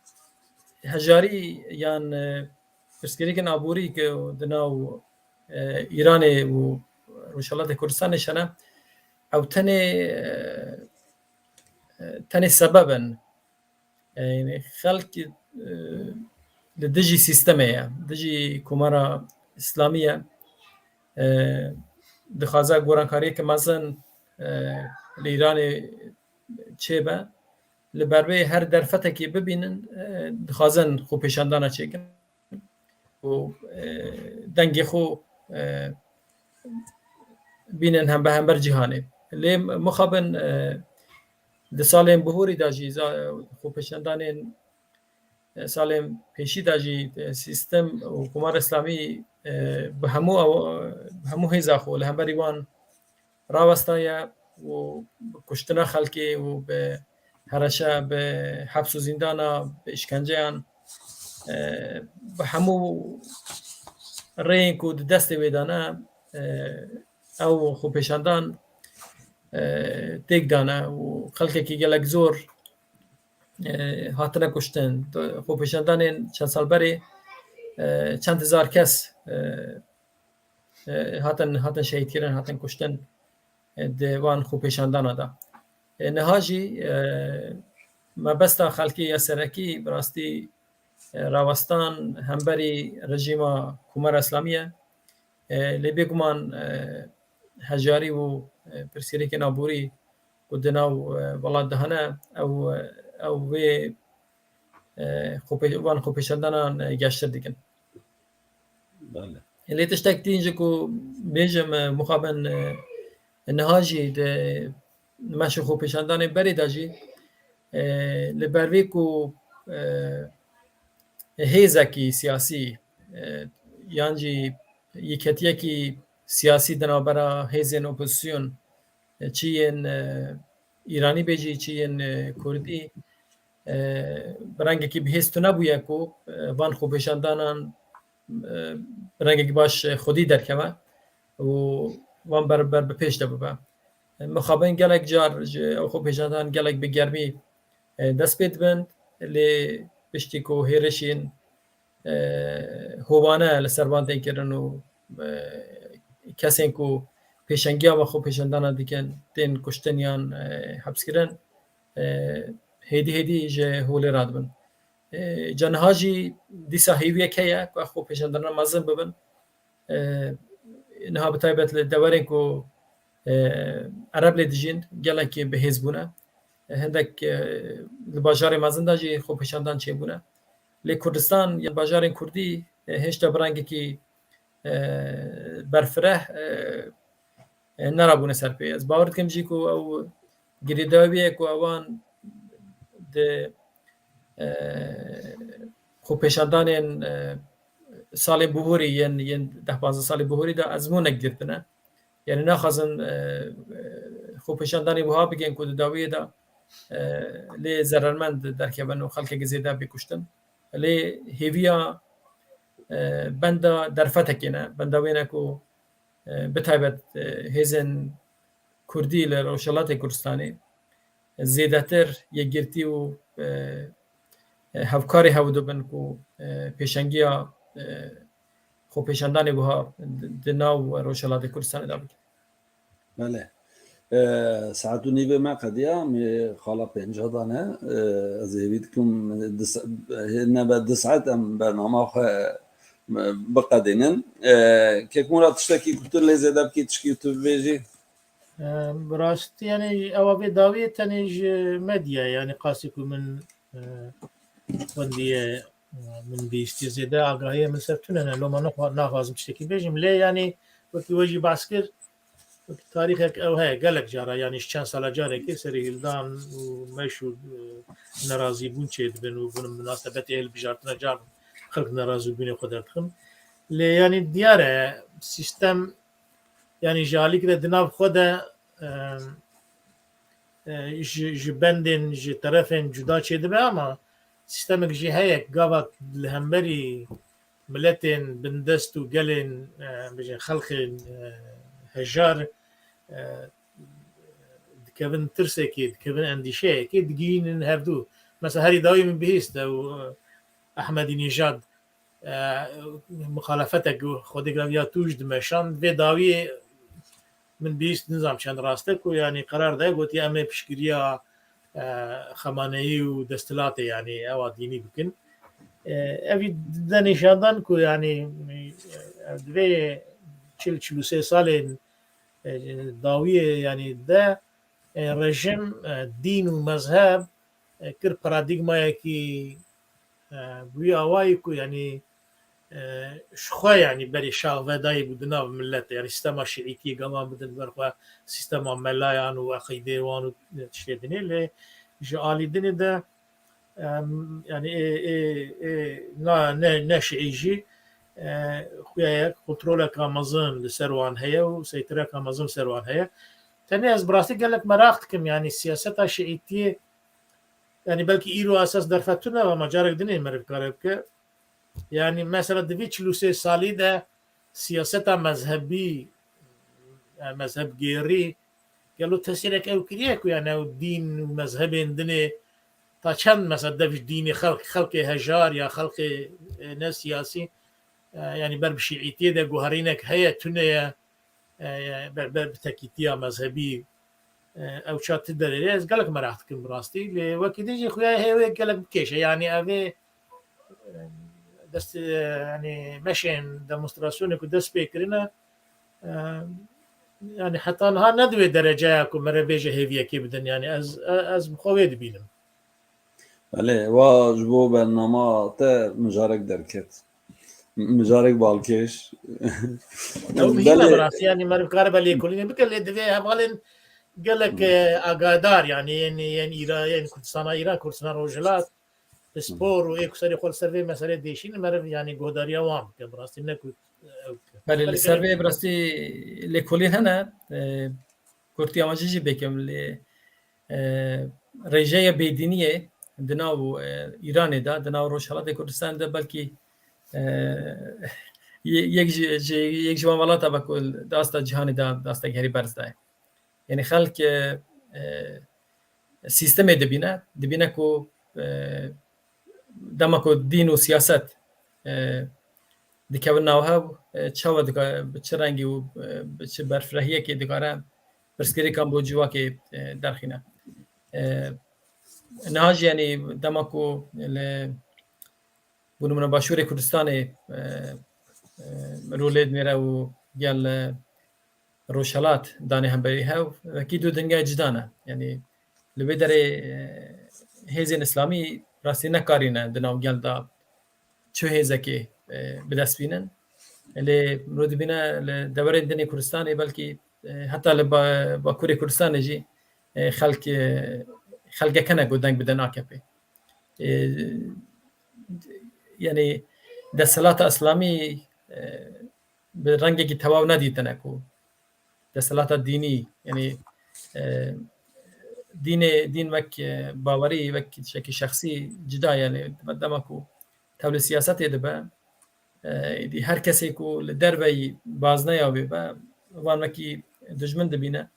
hejarî yan, e, pirsgirêkên aborî ku di nav, e, Îranê û Rojhilatê Kurdistanê şene, ew tenê, e, e, tenê sebeb in. E, yani xelk, e, li dijî sîstemê ye, dijî Komara Îslamî ye. E, dixwaze gorankariyeke mezin, e, li Îranê çêbe. Li ber vê her derfetekê bibînin, e, dixwazin xwepêşandana çêkin û, e, dengê xwe, e, bînin hembe hember cîhanê. Lê mixabin, e, Di salên bihorî de jî za-, xwepêşandanên, e, salên pêşî de jî, e, sîstem û Komara Îslamî, e, bi hemû ew, bi hemû hêza xwe li hemberî wan rawestaye û bi kuştina xelkê û bi hereşe, bi heps û zîndana, bi îşkenceyan, e, bi hemû rêyên ku di destê wê de ne, e, ew xwepêşandan, e, têk dane û xelkekî gelek zor, e, hatine kuştin. Xwepêşandanên çend sal berê, e, çend hezar kes, e, e, hatin, hatin şehîdkirin, hatin kuştin, e, di wan xwepêşandana de. E, niha jî, e, mebesta xelkê ya serekî bi rastî, e, rawestan hemberî rejîma Komara Îslamî ye. E, lê bêguman, e, hejarî û, e, pirsgirêkên aborî ku di nav, e, welat de hene, ew, e, ew vê, e, xwepê-, van xwepêşandanan, e, geştir dikin. Belê. Lê tiştek din jî ku bêjim, e, mixabin, e, niha jî di meşê xwepêşandanê berê de jî, e, li ber vê ku, e, hêzekî siyasî, e, yan jî yeketiyekî siyasî di navbera hêzên opozîsyon, e, çi yên, e, Îranî bê jî, çi yên, e, Kurdî, e, bi rengekî bi hêz tune bûye ku, e, van xwepêşandanan, e, bi rengekî baş, e, xwedî derkeve û wan ber, ber bi pêş de bibe. E, mixabin gelek car ji ew xwepêşandan gelek bi germî, e, dest pê dibin, lê piştî ku hêrişên, e, hovane li ser van tên kirin û, e, kesên ku pêşengiya van xwepêşandana dikin tên kuştin yan, e, hepskirin, e, hêdî hêdî ji holê radibin. E, ca niha jî dîsa hêviyek heye ku ev xwepêşandana mezin bibin. E, niha bi taybet li deverên ku, e, Ereb lê dijîn gelekî bi hêz bûne. E, hindek, e, li bajarê mezin de jî xwepêşandan çêbûne. Lê Kurdistan ya bajarên Kurdî, e, hêşta bi rengekî, e, berfireh, e, e, nerabûne ser pê. Ez bawer dikim jî ku ew girêdayî ku ewan di, e, xwepêşandanên, e, salên bihorî yên, yên deh panzdeh salê bihorî de ezmûnek girtine. Yani naxwazin, e, e, xwepêşandanê wiha bikin ku di dawiyê de, e, lê zerermend derkevin û xelkek zêde bê kuştin. Lê hêviya, e, benda derfetekê ne, benda wê ne ku, e, bi taybet, e, hêzên Kurdî li Rojhilatê Kurdistanê zêdetir yekgirtî û, e, e, hevkarê hev dibin ku, e, pêşengiya, e, xwepêşandanê wiha di, di nav Rojhilatê Kurdistanê de bikin. Belê. E, saet û nîvê me qediya, em ê xala pênca de ne. E, ez hêvî dikim di se-, hê nebe du saet em bernama xwe, e, biqedînin. E, Kek Murat, tiştekî ku tu lê zêde bikî, tişkî tu bibêjî? E, bi rastî, yani, ewa vê dawiyê tenê ji medya, yani, qasî ku min, e, xwendiye, e, min bihîstiye zêde agahiyê min ser tune ne, loma naxwa-, naxwazim tiştekî bêjim. Lê, yani, wekî we jî behs kir, wekî tarîxek ew heye, gelek cara, yani, ji çend sala carekê serîhildan û meş û, e, nerazîbûn çêdibin û bûn minasebetê hilbijartina car xelk nerazîbûnê xwe derdixin. Lê, yani, diyar e, sîstem, yani, ji alîkî de di nav xwe de, e, e, ji, ji bendên, ji terefên cuda çêdibe, ama sîstemek jî heye, gava li hemberî miletên bindest û gelên, e, bêjin xelkên, e, hejar, e, dikevin tirsekê, dikevin endîşeyekê, digihînin hevdû. Mesela herî dawî min bihîst ew, e, Ehmedî Nêjad, e, muxalefetek Xwedê giraviya tûj dimeşand. Vê dawiyê min bihîst, nizam çend rast e ku, yanî, qerar de gotiye em ê piştgiriya, e, xemaneyî û desthilatê, yanî, ewa dînî bikin. E, evî dide nîşandan ku, yanî, e, di vê çil, çil û sê salên, e, dawiyê, yanî, de, e, rejim, e, dîn û mezheb, e, kir paradîgmayekî, e, bi wî awayî ku, yanî, e, ji xwe, yanî berê şaxvedayî bû di nav milletê, yanî sîstema şiîtiyê gavan bidin ber xwe, sîstema melayan û eqîdê wan û tiştê dinê, lê ji alî dinê de, em, yanî ê, ê, ê, na, ne, ne şiî jî, e, xuya yek kontroleka mezin li ser wan heye û seytireka mezin li ser wan heye. Tenê ez bi rastî gelek meraq dikim, yanî siyaseta şiîtiyê, yanî belkî îro esas derfetûne ve, ma carek dinê meriv kare bike. Yanî mesela di vî çil û sê salî de siyaseta mezhebî, e, mezhebgêrî, gelo tesîrek ew kiriye ku yani ew dîn û mezhebên dinê ta çend mesela dev ji dînê xelk, xelkê hejar ya xelkê, e, ne siyasî, e, yani ber bi şiîtiyê de guherînek heye, tune ye, e, ber, ber bi tekîtiya mezhebî, e, ew ça ti derê, ez gelek meraq dikim bi rastî. Lê wekî din jî xuya heye wê gelek bikêşe. Yani ev ê, e, dest, e, yani meşên demonstrasyonê ku dest pê kirine, e, yani heta niha ne di wê dereceya ku mere bêje hêviyekê bidin. Yani ez, e, ez bi xwe wê dibînim. Belê, wa ji bo bernama te mijarek derket. Mijarek balkêş. Ew muhîm e bi rastî, yanî meriv karibe lêkolînê bike, lê divê hevalên gelek, e, agadar, yanî yên, yên Îra-, yên Kurdistana Îran, Kurdistana Rojhilat, pispor û ê ku serê xwe li ser vê meselê dêşînin, meriv yanî guhdariya wan bike bi rastî, ne ku ew bike. Belê, li ser vê bi rastî lêkolîn hene, e, kurtiya wan jî jî bêkim, lê e, rêjeya bêdîniyê di nav, e, Îranê de, di nav Rojhelatê Kurdistanê de belkî, e, ye-, yek ji, ji, yek ji wan welata be ku di asta cîhanê de destegerî berz daye. Yanî xelk, e, e, sîstemê dibîne, dibîne ku, e, dema ku dîn û siyaset, e, dikevin nav hev, e, çawa dika-, bi çi rengî û, e, bi çi berfirehiyekê dikare pirsgirêkan bo civakê, e, derxîne. E, niha jî, yanî dema ku li, bo nimûne Başûrê Kurdistanê, e, e, rûlê dinêre û gel, e, Rojhelat danê hemberî hev, wekî du dingehê cida ne. Yanî li vê derê, e, hêzên îslamî rastî nekarîne di nav gel de çi hêzekê, e, bi dest bînin. Lê mirov dibîne li deverên din ê Kurdistanê belkî, e, heta li ba-, Bakurê Kurdistanê jî, e, xelk, e, xelk hene ku deng bidin A K P'ê. E, yanî desthilata îslamî, e, bi rengekî tewaw nedîtine ku desthilata dînî, yanî, e, dînê, dîn wek, e, bawerî, wek tiştekî şexsî cida ye, lê dema ku tevlî siyasetê dibe, e, îdî her kesê ku li derveyî bazneya wê be, wan wekî dijmin dibîne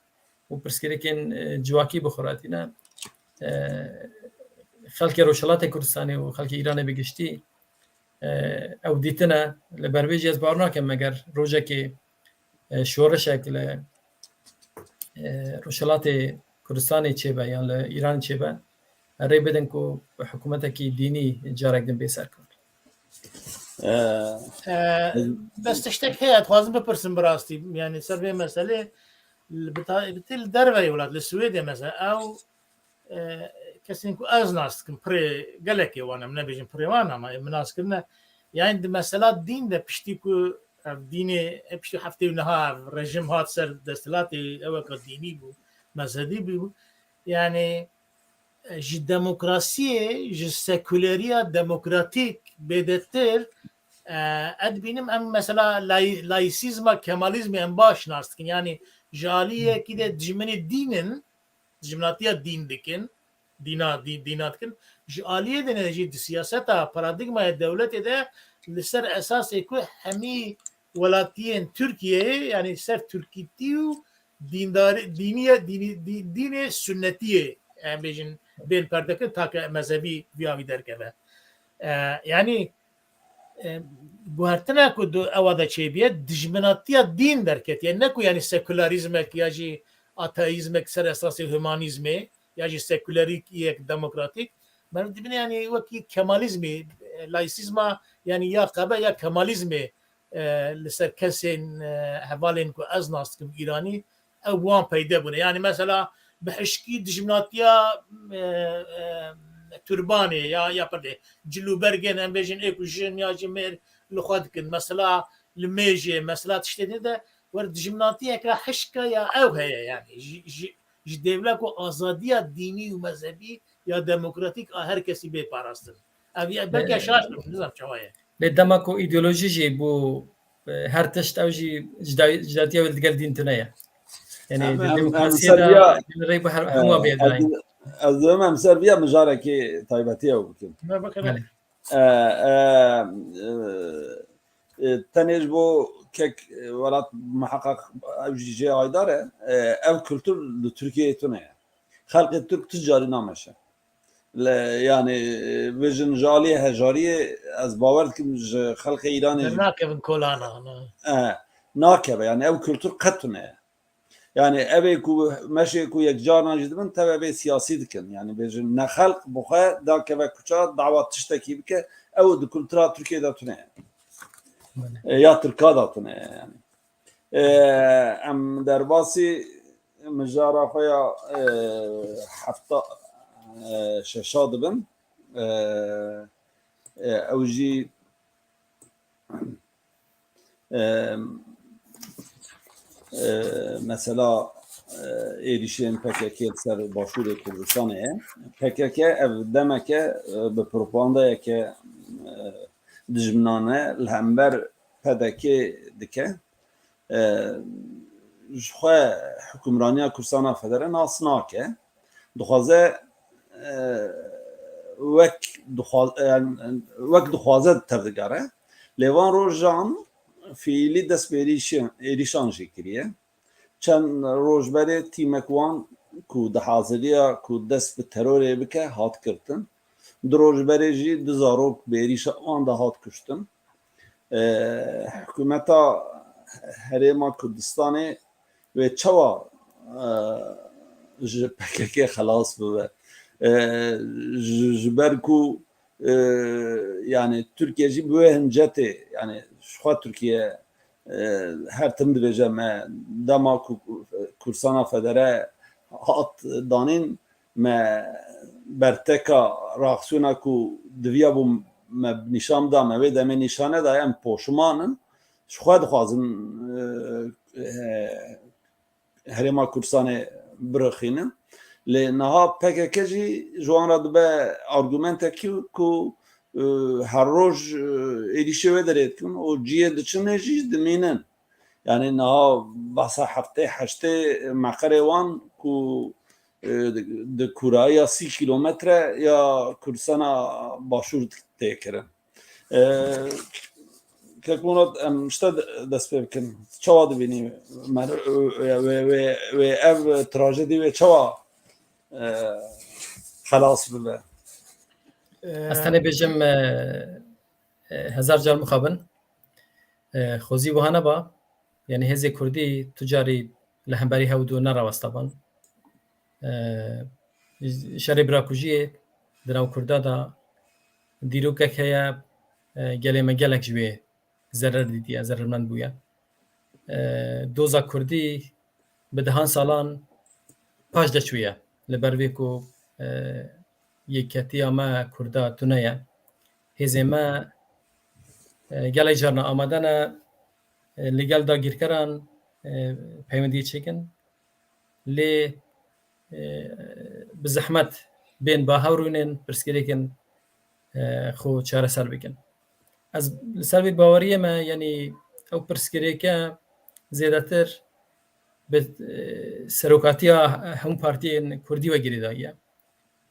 û pirsgirêkên, e, civakî bi xwe re tîne. E, xelkê Rojhilatê Kurdistanê û xelkê Îranê bi giştî, e, ew dîtine, li ber vê jî ez bawer nakim, eger rojekê, e, şorişek li, e, Rojhilatê Kurdistanê çêbe yan li Îranê çêbe, rê bidin ku hikûmetekî dînî carek din bê ser kar. E, E, bes tiştek heye, dixwazim bipirsim bi rastî, yani ser vê meselê, li, bi ta-, bi tê li derveyî welat, li Swêdê mesela, ew e, kesên ku ez nas dikim, pirê gelekê wan, em nebêjin pirê wan, ama ê min nas kirine. Yani di mesela dîn de piştî ku ev dînê, e, piştî heftê û neha ev rejim hat ser desthilatê, ew weka dînî bû, mezhebî bû. Yani, e, ji demokrasiyê, ji sekuleriya demokratîk bêdetir, e, ez dibînim em mesela lay-, laîsîzma, kemalizmê em baş nas dikin. Yani ji aliyekî de dijminê dîn in, dijminatiya dîn dikin, dîna, dî-, dîna dikin. Ji aliyê din jî di siyaseta, paradîgmaya dewletê de li ser esasê ku hemî welatiyên Tirkiyeyê, yani ser Tirkîtî û dîndarî, dîniye, dînî, dî-, dînê sunnetiyê, em bêjin, bên perdekirin, take mezhebî viya wî derkeve. E, yani, e, guhertina ku du-, ewa de çêbiye, dijminatiya dîn derketiye. Ne ku yani sekülerîzmek ya jî ateîzmek ser esasê humanîzmê ya jî sekülerîk yek demokratîk. Meriv dibîne yani wekî kemalizmê, e, laîsîzma yani ya qebe ya kemalizmê, e, li ser kesên, e, hevalên ku ez nas dikim Îranî, ew wan peyde bûne. Yani mesela bi hişkî dijminatiya, e, e, turbanê ya, ya perdê, cilûbergên em bêjin ê ku jin ya jî mêr li xwe dikin. Mesela li mêjê, mesela tiştê tê de wer dijminatiyeke hişka ya ew heye, yani ji, ji, ji dêvla ku azadiya dînî û mezhebî ya demokratîk a her kesî bê parastin. Ev ya belke Ee, şaş bim, nizam çawa ye. Lê dema ku îdeolojî jî bû, e, her tişt ew jî cida-, cidatiya wê li digel dîn tune ye. Yani Em, di em, em demokrasiyê ser de vîya, li rê bu her, e, hemû bê ez, ez dibim em ser vîya mijarekî taybetî ew bikim. Me bakın. Belê. E, e, e, e, tenê ji bo kek, e, welat muheqeq ew jî jê aydar e. E, ev kultur li Tirkiyeyê tune ye. Xelkê Tirk tu carî nameşe. Le, yani, e, vêjin ji aliyê hejariyê ez bawer dikim ji xelkê Îranê jî nakevin kolana, ne? E, nakeve, yani ev kultur qet tune ye. Yani evê ku meşê ku yek carna jî dibin, tev evê siyasî dikin. Yani vêjin ne xelk bi xwe dakeve kuça dawa tiştekî bike, ew di kultura Tirkiyê de tune ye. E, ya Tirka de tune ye yani. E, em derbasî mijara xwe ya, e, hefta, e, şeşa dibin. E, e, ew jî, e, e, mesela, e, êrîşên P K K li ser Başûrê Kurdistanê ye. P K K ev demeke, e, bi propagandayeke, e, dijminane li hember P D K dike. E, ji xwe hukimraniya Kurdistana Federe nas nake. Dixwaze, e, wek dixwa-, e, wek dixwaze tevdigere. Lê van rojan fiîlî dest bi êrîşi-, êrîşan jî kiriye. Çend roj berê tîmek wan ku dihaziriya ku dest bi terorê bike hat girtin. Du roj berê jî du zarok bi êrîşa wan de hat kuştin. E, hikûmeta Herêma Kurdistanê wê çawa, e, ji P K K xelas bibe? E, ji, ji ber ku, e, yani Tirkiye jî bi wê hincetê, yani ji xwe Tirkiye, e, her tim dibêje me dema ku Kurdistana Federe hat danîn, me berteka reaksiyona ku diviya bû me nîşan bida, me wê demê nîşan neda, em poşiman in. Ji xwe dixwazin, e, e, Herêma Kurdistanê birixînin. Lê niha P K K jî ji wan re dibe argumentekî ku, e, her roj, e, êrîşê wê derê dikin û cihê diçinê jî dimînin. Yani niha behsa heftê heştê meqerê wan ku, e, di, di kûrayiya sî kîlometre ya Kurdistana Başûr tê kirin. E, Kek Murat, em ji te de-, dest pê bikin. Çawa dibînî? Mer-, wê, wê, wê, wê ev trajedî wê çawa, e, xelas bibe? E, Ez tenê bêjim, e, e, hezar car mixabin. E, xwezî wiha neba. Yani hêzê Kurdî tu carî li hemberî hew du nerawesta ban. E, şerê birakujiyê di nav Kurda de dîrokek heye, e, gelê me gelek ji wê zerer dîtiye, zerermend bûye. E, doza Kurdî bi dehan salan paş de çûye. Li ber vê ku, e, yeketiya me Kurda tune ye. Hêzê me, e, gelek carna amade ne, e, li gel dagîrkeran, e, peywendiyê çêkin. Lê, e, bi zehmet bên ba hev rûnên pirsgirêkin, e, xwe çareser bikin. Ez li ser vê baweriyê me, yanî ew pirsgirêke zêdetir bi, e, serokatiya hemû partiyên Kurdî ve girêdayî ye.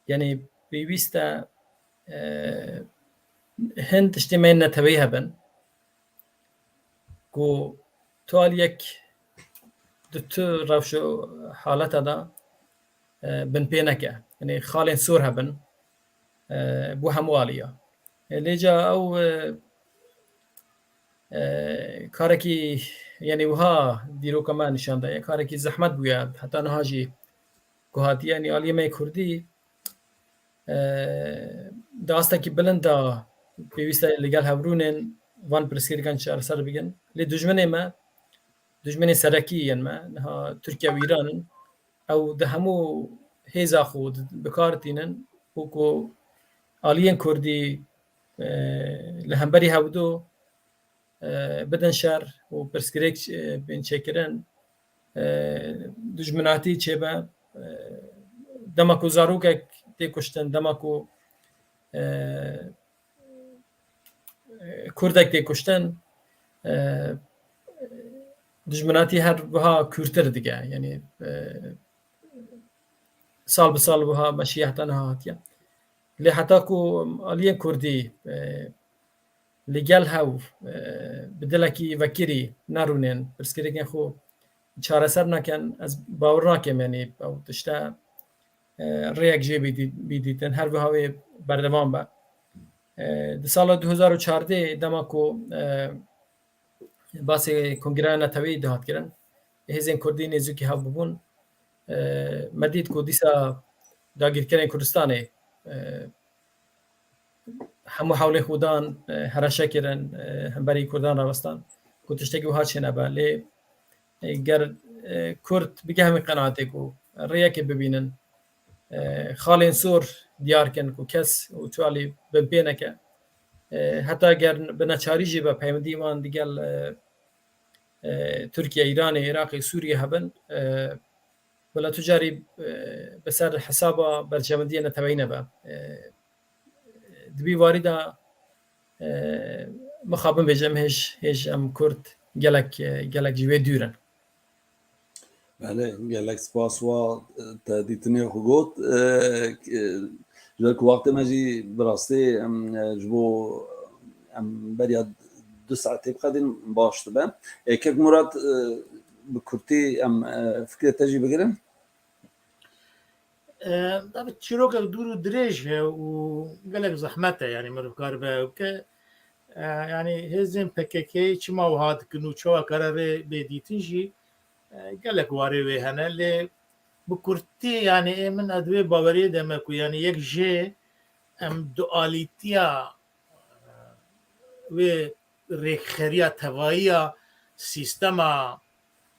Yanî pêwîst e, e, hin tiştê me yên neteweyî hebin ku tu aliyek di tu rewş û haleta de, e, binpê neke. Yanî xalên sor hebin, e, bo hemû aliya. E, lê ca ew, e, e, karekî, yanî wiha dîroka me nîşan daye, karekî zehmet bûye, heta niha jî ku hatiye, yanî aliyê me yê Kurdî, e, di astekî bilind de pêwîst e li gel hevrûnên van pirsgirêkan çareser bikin. Lê dijminê me, dijminê serekî yên me, niha Tirkiye û Îran in. Ew di hemû hêza xwe di, bi kar tînin û ku aliyên Kurdî, e, li hemberî hevdu e, bidin şer û pirsgirêk, e, bên çêkirin, e, dijminatî çêbe, e, dema ku zarokek tê kuştin, dema ku, e, e, kurdek tê kuştin, e, dijminatî her wiha kûrtir dike. Yanî, e, sal bi sal wiha meşiye heta niha hatiye. Lê heta ku aliyên kurdî, e, li gel hev, e, bi dilekî vekirî nerûnên, pirsgirêkên xwe çareser nakin, ez bawer nakim, yanî ew tişte, e, rêyek jê bidî-, bidîtin, her wiha wê berdewam be. E, di sala du hezar û çardeh dema ku, e, basê Kongreya Neteweyî dihat kirin, hêzên kurdî nêzîkî hev bûbûn. E, me dît ku dîsa dagîrkerên Kurdistanê, e, hemû hewlên xwe dan, e, hereşe kirin, e, hemberî Kurdan rawestan ku tiştekî wiha çênebe. Lê, e, ger, e, Kurd bigihîne qenaetê ku rêyekê bibînin, e, xalên sor diyar kin ku kes û tu alî binpê neke. E, heta ger bi neçarî jî be peywendî wan digel, e, e, Tirkiye, Îranê, Iraqê, Sûriye hebin, e, bila tu carî, e, bi ser hesaba berjewendiyê neteweyî nebe. E, di vî warî de, e, mixabin bêjim hêj, hêj em Kurd gelek, e, gelek ji wê dûr in. Belê, gelek spas wa, e, te dîtinê xwe got. E, e, ji ber ku wextê me jî bi rastî, em, e, ji bo em beriya du saetê biqedîn baş dibe. E, Kek Murat, e, bi kurtî em, e, fikrê te jî bigirin. E, tabii çîrokek dûr û dirêj e û gelek zehmet e, yanî mirov karibe ew bike. E, yanî hêzên P K K'yê çima wiha dikin û çawa kare rê bê dîtin jî, e, gelek warê wê hene, lê bi kurtî, yanî ê min ez di wê baweriyê de me ku, yanî yek jê em dualîtiya, e, wê rêkxeriya tevayiya sîstema,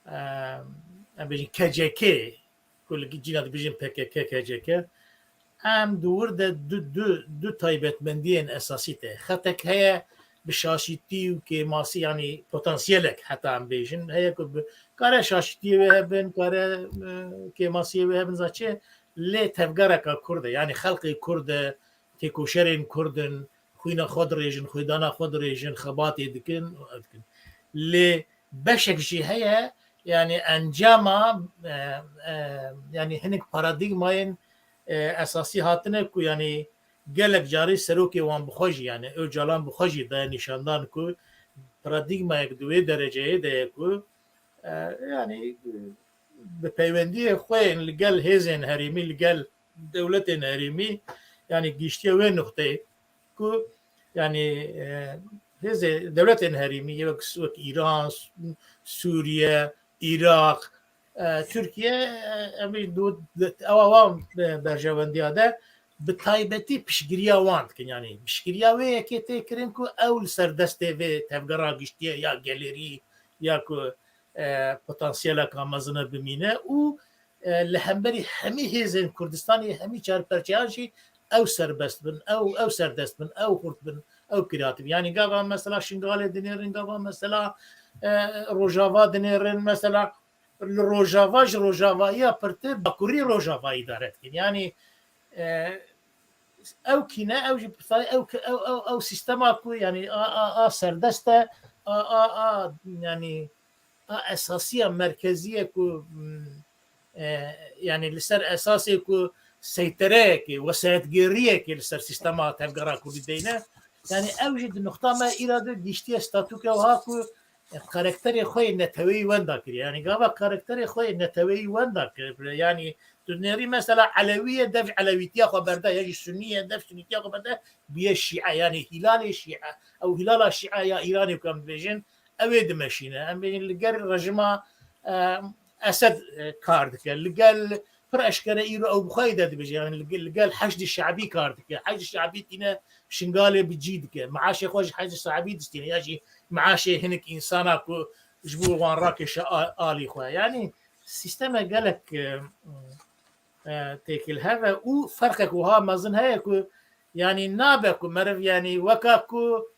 e, em bêjin K C K, ku li cîna dibêjin P K K, K C K, em di wir de du, du, du taybetmendiyên esasî tê. Xetek heye bi şaşîtî û kêmasî, yanî potansiyelek heta em bêjin, heye ku bi, kare şaşîtiyê wê hebin, kare, e, kêmasiyê wê hebin, zaçê lê tevgereka Kurd e, yanî xelkê Kurd e, têkoşerên Kurd in, xwîna xwe dirêjin, xwêdana xwe dirêjin, xebatê dikin, ev dikin. Lê beşek jî heye, yanî encama, e, e, yanî hinek paradîgmayên, e, esasî hatine ku, yanî gelek carî serokê wan bi xwe jî, yanî Ocalan bi xwe jî daye nîşandan ku paradîgmayek di wê dereceyê de ye ku, e, yanî, e, bi peywendiyê xwe yên li gel hêzên herêmî, li gel dewletên herêmî, yanî gihiştiye wê nuqteyê ku, yanî, e, hêzê dewletên herêmî, wek, wek Îran, Sûriye, Iraq, e, Tirkiye, e, em ê du-, ewa wan, e, berjewendiya de bi taybetî piştgiriya wan dikin. Yanî piştgiriya wê yekê tê kirin ku ew li ser destê vê tevgera gihiştiye ya gelêrî ya ku, e, potansiyeleka mezin e bimîne û, e, li hemberî hemî hêzên Kurdistanê, hemî çar perçeyan jî ew serbest bin, ew, ew serdest bin, ew xurt bin, ew kreatif. Yanî gava mesela Şingalê dinêrin, gava mesela, e, Rojava dinêrin, mesela li Rojava ji Rojavaiya pirtir Bakurî Rojava îdare dikin. Yanî, e, ew kî ne, ew jî bi tay-, ew ki, ew, ew, ew sîstema ku, yanî a, a, a serdest e, a, a, a, yanî a esasiya merkezî ye ku, mm, e, yanî li ser esasê ku seytereyekê, wesayetgêriyekê li ser sîstema tevgera kurdî deyne. Yanî ew jî di nuqta me îra de gihiştiye statûke wiha ku karakterê xwe yê neteweyî wenda kiriye. Yanî gava karakterê xwe yê neteweyî wenda kiriye. Yanî tu dinêrî mesela Elewî ye, dev Elewîtiya xwe berde, ya jî Sunî ye, dev Sunîtiya xwe berde, bûye Şîe. Yanî hîlalê Şîe. Ew hîlala Şîe ya Îranê ku em dibêjin, ew ê dimeşîne. Em bêjin li gel rejima, e, Esed, e, kar dike. Li gel pir eşkere îro ew bi xwe yê de dibêje. Yanî li, li gel Heşdî Şe'bî kar dike. Heşdî Şe'bî tîne Şingalê bi cî dike. Meaşê xwe ji Heşdî Şe'bî distîne. Ya jî meaşê hinek însana ku ji bo wan rakêşe a-, alî xwe. Yanî sîsteme gelek, e, e, têkilhev e û ferqek wiha mezin heye ku, yanî nabe ku meriv, yanî weka ku,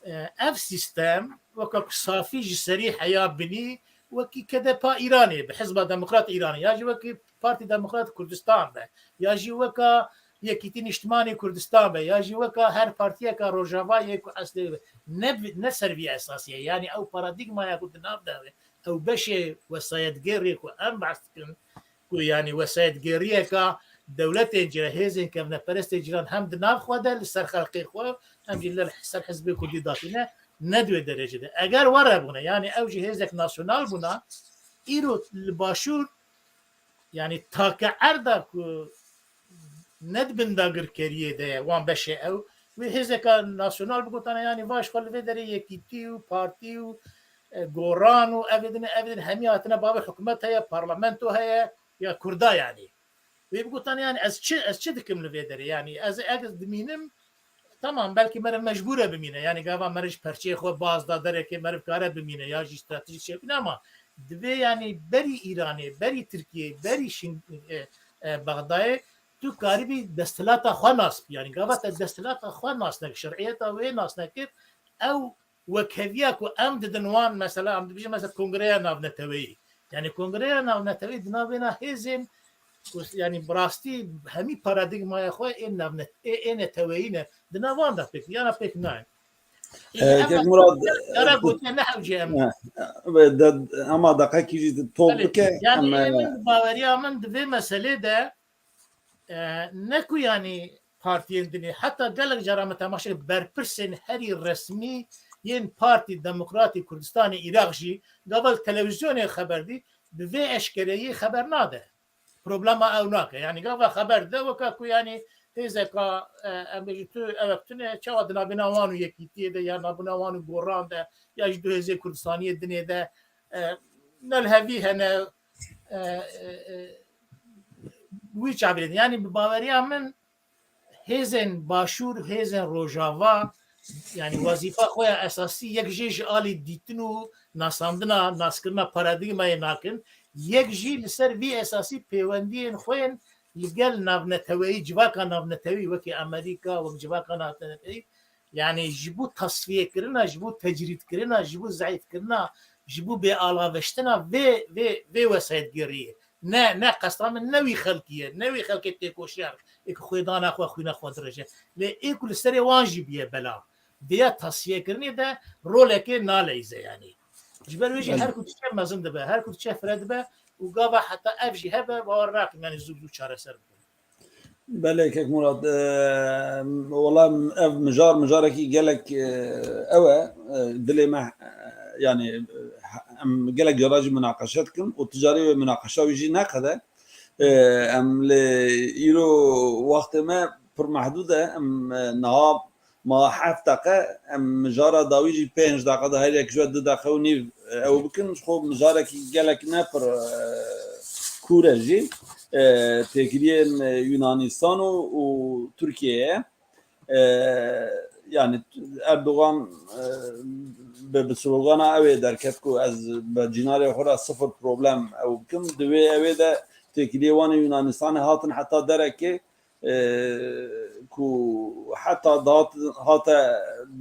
e, ev sîstem, weka ku safî ji serî heya binî, wekî K D P Îranê be, Hizba Demokrat Îranê, ya jî wekî Partî Demokrat Kurdistan be, ya jî weka Yekîtî Niştimanî Kurdistan be, ya jî weka her partiyeka Rojava yê ku eslê be. Ne, ne ser vî esasî ye. Yanî ew paradîgmaya ku di nav de be, ew beşê wesayetgêrê ku em behs dikin, ku yanî wesayetgêriyeka dewletên cîran, hêzên kevneperestê cîran hem di nav xwe de li ser xelkê xwe, hem jî li ser Hizbê Kurdî datîne, ne di wê derecê de. Eger were bûne, yanî ew jî hêzek nasyonal bûna, îro li Başûr, yanî take erda ku ne di bin dagirkeriyê de ye, wan beşê ew, wê hêzeka nasyonal bigotane, yanî va ji xwe li vê derê yekîtî û partî û, e, goran û ev ê din, ev ê din, hemî hatine bavê hikûmet heye, parlamento heye, ya Kurda yanî. Wê bigotane, yanî ez çi, ez çi dikim li vê derê? Yanî ez, ez dimînim, tamam, belkî mere mecbûr e bimîne. Yanî gava mere ji perçeyê xwe baz da, derekê mere kare bimîne ya jî stratejîk çêbîne, ama divê yanî berî Îranê, berî Tirkiyeyê, berî Şin-, e, e, Bexdayê tu karibî desthilata xwe nas bikî. Yanî gava te desthilata xwe nas nekir, şer'iyeta wê nas nekir, ew wekheviya ku em didin wan, mesela em dibêjin mesela kongreya navneteweyî. Yanî kongreya navneteweyî di nav vêna hêzên ku, yanî bi rastî hemî paradîgmaya xwe ên navnet-, ê, ê neteweyî ne. Di nav wan de pêk, yana pêk nayên. Ê, Kek Murad, yara gotiye ne hewce em. He, de, ama deqekî jî top bike. Yanî em, ê min, e, baweriya min di vê meselê de, e, ne ku yanî partiyên dinê, heta gelek cara me temaşe kir, berpirsên herî resmî yên Partî Demokratî Kurdistanê Iraq jî gava li televîzyonê xeber dî, bi vê eşkereyî xeber nade. Problema ew nake. Yanî gava xeber dide weke ku yanî hêzeka, e, em bêjin tu ewek tune, çawa di navbêna wan û yekîtiyê de ya navbêna wan û goran de ya jî du hêzê Kurdistaniyê dinê de, e, ne li hevî hene, e, e, e, wî çavirê de. Yanî bi baweriya min hêzên Başûr, hêzên Rojava, yanî wezîfa xwe ya esasî yek jê ji alî dîtin û nasandina, naskirina paradîgmayê nakin, yek jî li ser vî esasî pêwendiyên xwe yên li gel navneteweyî, civaka navnetewî wekî Amerîka, wek civaka navnetewî, yanî ji bo tasfiyekirina, ji bo tecrîdkirina, ji bo zeîfkirina, ji bo bêalaveştina vê, vê, vê wesayetgêriyê. Ne, ne qesta min ne wî xelkî ye, ne wî xelkê têkoşer ê ku xwêdana xwe, xwîna xwe dirêje. Lê ê ku li serê wan jî bûye bela, vêya tasfiyekirinê de rolekê naleyze yanî. Ji ber wê jî her ku diçe mezin dibe, her ku diçe fire dibe û gava heta ev jî hebe, bawer nakim yanî zû bi zû çareser bibe. Belê, Kek Murad, e, wela ev mijar, mijarekî gelek, e, ew e, e, dilê me, e, yanî, e, em gelek cara jî munaqeşe dikin û tu carî wê munaqeşa wî jî neqede. E, em lê îro wextê me pir mehdûd e, em, e, niha Ma heft deqe, em mijara dawî jî pênc deqe de, her yek ji we du deqe û nîv, e, ew bikin. Ji xwe mijarekî gelek ne pir, e, kûr e jî. E, têkiliyên, e, Yunanîstan û, û Tirkiyeyê ye. E, yanî Erdogan, e, bi, bi slogana ew ê derket ku ez bi cînarê xwe re sifir problem ew bikim. Di wê ew ê de têkiliyê wan ê Yunanistanê hatin heta derekê, e, ku heta dihat, hate,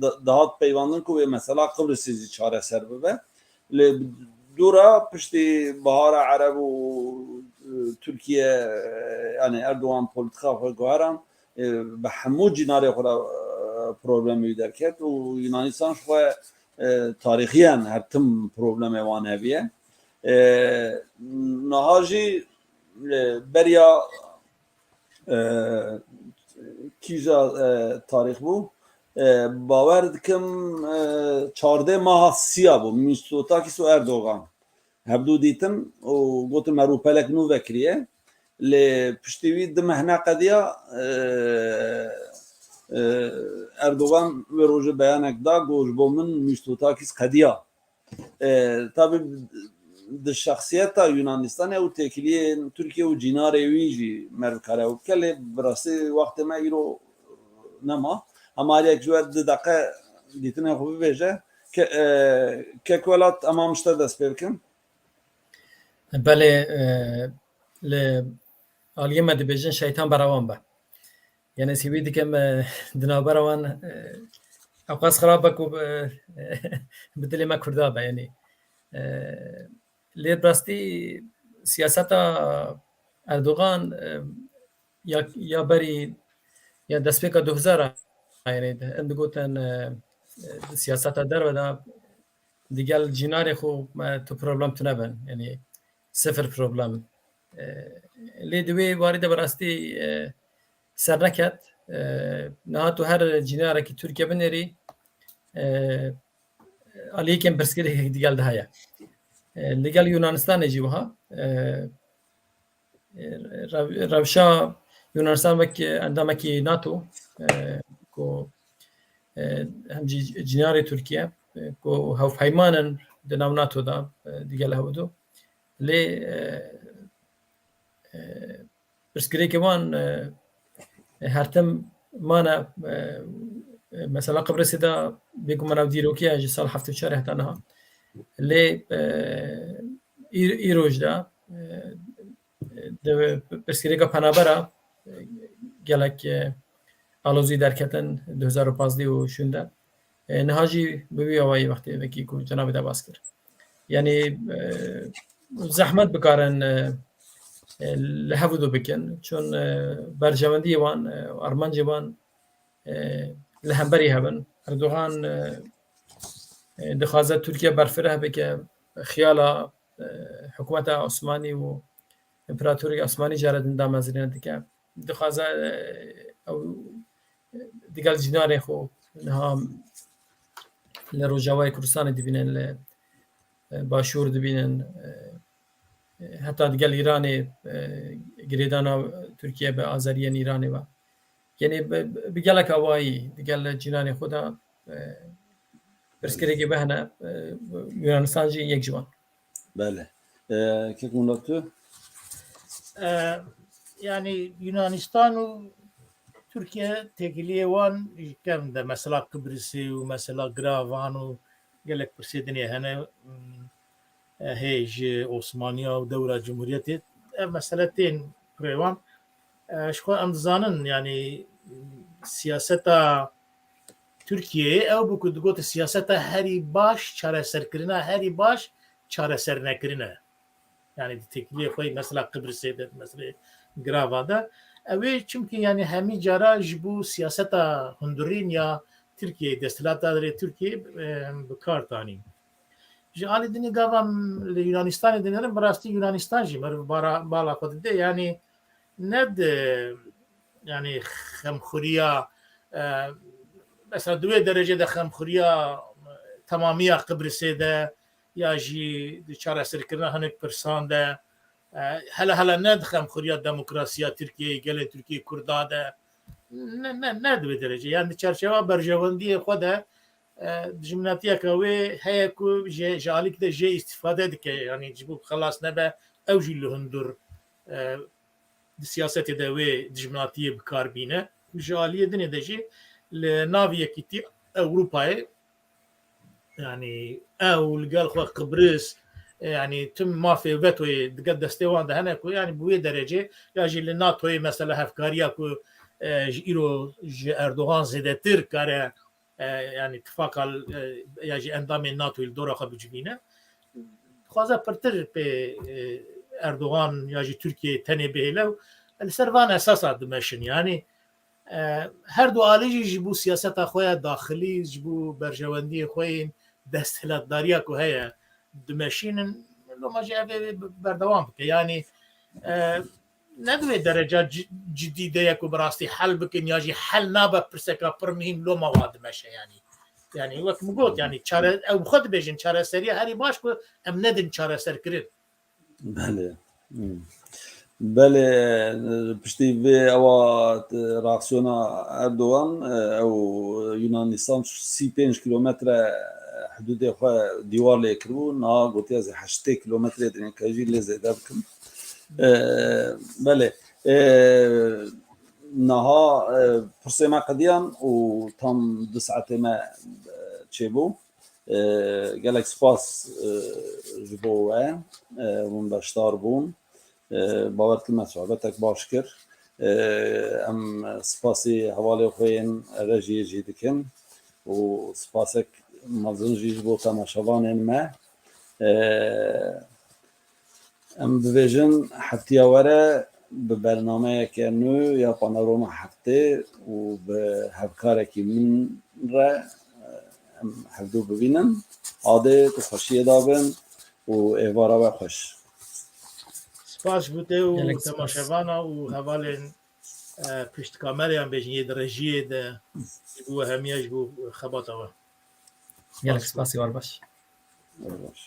di-, dihat peyvandin ku wê mesela Qibrisê jî çareser bibe. Lê bi dû re piştî Bihara Ereb û, e, Tirkiye, e, yanî Erdogan polîtika xwe guheran, e, bi hemû cînarê xwe re, e, problemê wî derket û Yunanistan ji xwe, e, tarîxiyen her tim problemê wan heviye. E, niha jî, e, beriya e, kîja, e, tarîx bû? E, bawer dikim, e, çardeh meha siya bû. Mitsotakis û Erdogan hevdû dîtin û gotin me rûpelek nû vekiriye. Lê piştî wî du meh neqediya, e, e, Erdogan wê rojê beyanek da, got, ji bo min Mitsotakis qediya. E, tabî di şexsiyeta Yunanistanê û têkiliyên Tirkiye û cînarê wî jî merv kare ew bike, lê bi rastî wextê me îro nema. Hema her yek ji we du deqe dîtinên xwe bibêje. Ke-, e, Kek Welat, em a min ji te dest pê bikin. Belê, e, li aliyê me dibêjin şeytan berawan be. Yanî sîwî dikim, e, di navbera wan, e, Ew qas xirab e ku bi, bi dilê me Kurda be, yanî. E, lê bi rastî siyaseta Erdogan, e, ya, ya berî, ya destpêka du hezar a, yanî, em digotin, e, e, siyaseta derve de digel cînarê xwe me tu problem tune bin. Yanî sifir problem. E, lê di wê warî de bi rastî, e, serneket. E, niha tu her cînarekî Tirkiye binêrî, e, aliyekên pirsgirêkek digel de heye. E, digel Yunanistanê jî wiha. E, e, rev-, rewşa Yunanistan wek endamekî NATO, e, ku, e, hem jî cînarê Tirkiye, e, ku hevpeyman in di nav NATO de, e, digel hev du. Lê, e, e, pirsgirêkê wan, e, her tim mane, e, e, mesela Qibrisê de bêguman ew dîrokî ye ji sal heftê û çar heta niha. Lê, e, îr-, îroj de, e, di pirsgirêka penabera, e, gelek, e, alozî derketin du hezar û pazdeh û şûnde. E, niha jî bi wî awayî wextê vekî ku cenabê de bas kir. Yanî, e, zehmet bikarin, e, e, li hev du bikin. Çun, e, berjewendiyê wan, e, armancê wan, e, li hemberî hev in. Erdogan, e, e, dixwaze Tirkiye berfireh bike, xiyala, e, hikûmeta Osmanî û împaratorê Osmanî cara din damezrîne dike. Dixwaze, e, ew, e, digel cînarê xwe niha li Rojavayê Kurdistanê dibînin, li, e, Başûr dibînin, e, e, heta digel Îranê, e, girêdana Tirkiye bi azeriyên Îranê ve. Yanî bi, bi gelek awayî digel cînarê xwe de, e, pirsgirêkê bi hene, e, Yunanistan jî yek ji wan. Belê. E, kek Murat tu? E, yanî Yunanistan û Tirkiye têkiliyê wan ji kevn de, mesela Qibrisê û mesela Gravan û gelek pirsê dinê hene, e, hê ji Osmaniya û dewra Cumhuriyetê ev mesele tên pirê wan. E, ji xwe em dizanin, yanî siyaseta Tirkiyeyê ew bû ku digotin siyaseta herî baş çareserkirina, herî baş çareser nekirine. Yanî di têkiliyê xwe mesela Qibrisê de, mesela Grava de, ew ê çimkî yanî hemî cara ji bo siyaseta hundirîn ya Tirkiyeyê, desthilatdarê Tirkiyeyê, e, bi kar tanîn. Ji alî dinê gava li Yunanistanê dinêrin, bi rastî Yunanistan jî meriv bara, bala xwe dide, yanî ne di, yanî xemxuriya, e, mesela di wê derecê de xemxuriya, e, temamiya Qibrisê de ya jî di çareserkirina hinek pirsan de, e, hele hele ne di xemxuriya demokrasiya Tirkiyeyê, gelê Tirkiyê Kurda de, ne, ne, ne di wê derecê. Yanî di çerçewa berjewendiyê xwe de, e, dijminatiyeke wê heye ku ji, ji alîk de jê îstîfade dike, yanî ji bo xelas nebe, ew jî li hundir, e, di siyasetê de wê dijminatiyê bi kar bîne. Ji aliyê dinê de jî li nav Yekîtiya Ewropayê, yanî ew li gel xwe Qibris, e, yanî tim mafê vetoyê digel destê wan de hene ku yanî bi wê derecê ya jî li NATOyê mesela hevkariya ku, e, ji îro ji Erdogan zêdetir kare, e, yanî tifaka, e, ya jî endamên NATOyê li dora xwe bicivîne. Dixwaze pirtir pê, e, Erdogan ya jî Tirkiye tenê bihêle û li ser van esasa dimeşin. Yanî, e, her du alî jî ji bo siyaseta xwe ya daxilî, ji bo berjewendiyê xwe yên desthilatdariya ku heye dimeşînin. Loma jî ev ê berdewam bike. Yanî, e, ne di wê dereca ci-, cidî de ye ku bi rastî hel bikin ya jî hel nabe, pirseka pir muhîm loma wa dimeşe yanî. Yanî wek min got, yanî çare-, ew bi xwe dibêjin çareseriya herî baş ku em nedin çareserkirin. Belê. Hmm. Belê, piştî vê ewa, e, reaksiyona Erdogan, e, ew Yunanistan sî pênc kilometre hidûdê xwe dîwar lê kiribû, niha gotiye ez ê heştê kilometrê dinê ke jî lê zêde bikim. E, belê. E, niha, e, pirsê me qediyan û tam du saetê me, e, çêbû. E, gelek spas, e, ji bo we, e, hûn beşdar bûn. E, bawer dikim me sohbetek baş kir. E, em spasî hevalê xwe yên rejiyê jî dikin. û spasek mezin jî ji bo temaşevanên me. Em bibêjin heftiya were bi bernameyeke nû ya Panorama Heftê û bi hevkarekî min re em hevdû bibînin. Adê tu xweşiyê dabin û êvara we xweş. Spas bo te û temaşevana û hevalên pişt kamereyan bêjin yê di rejiyê de ji bo hemiya ji bo xebata we. Gelek spasî war baş. Baş.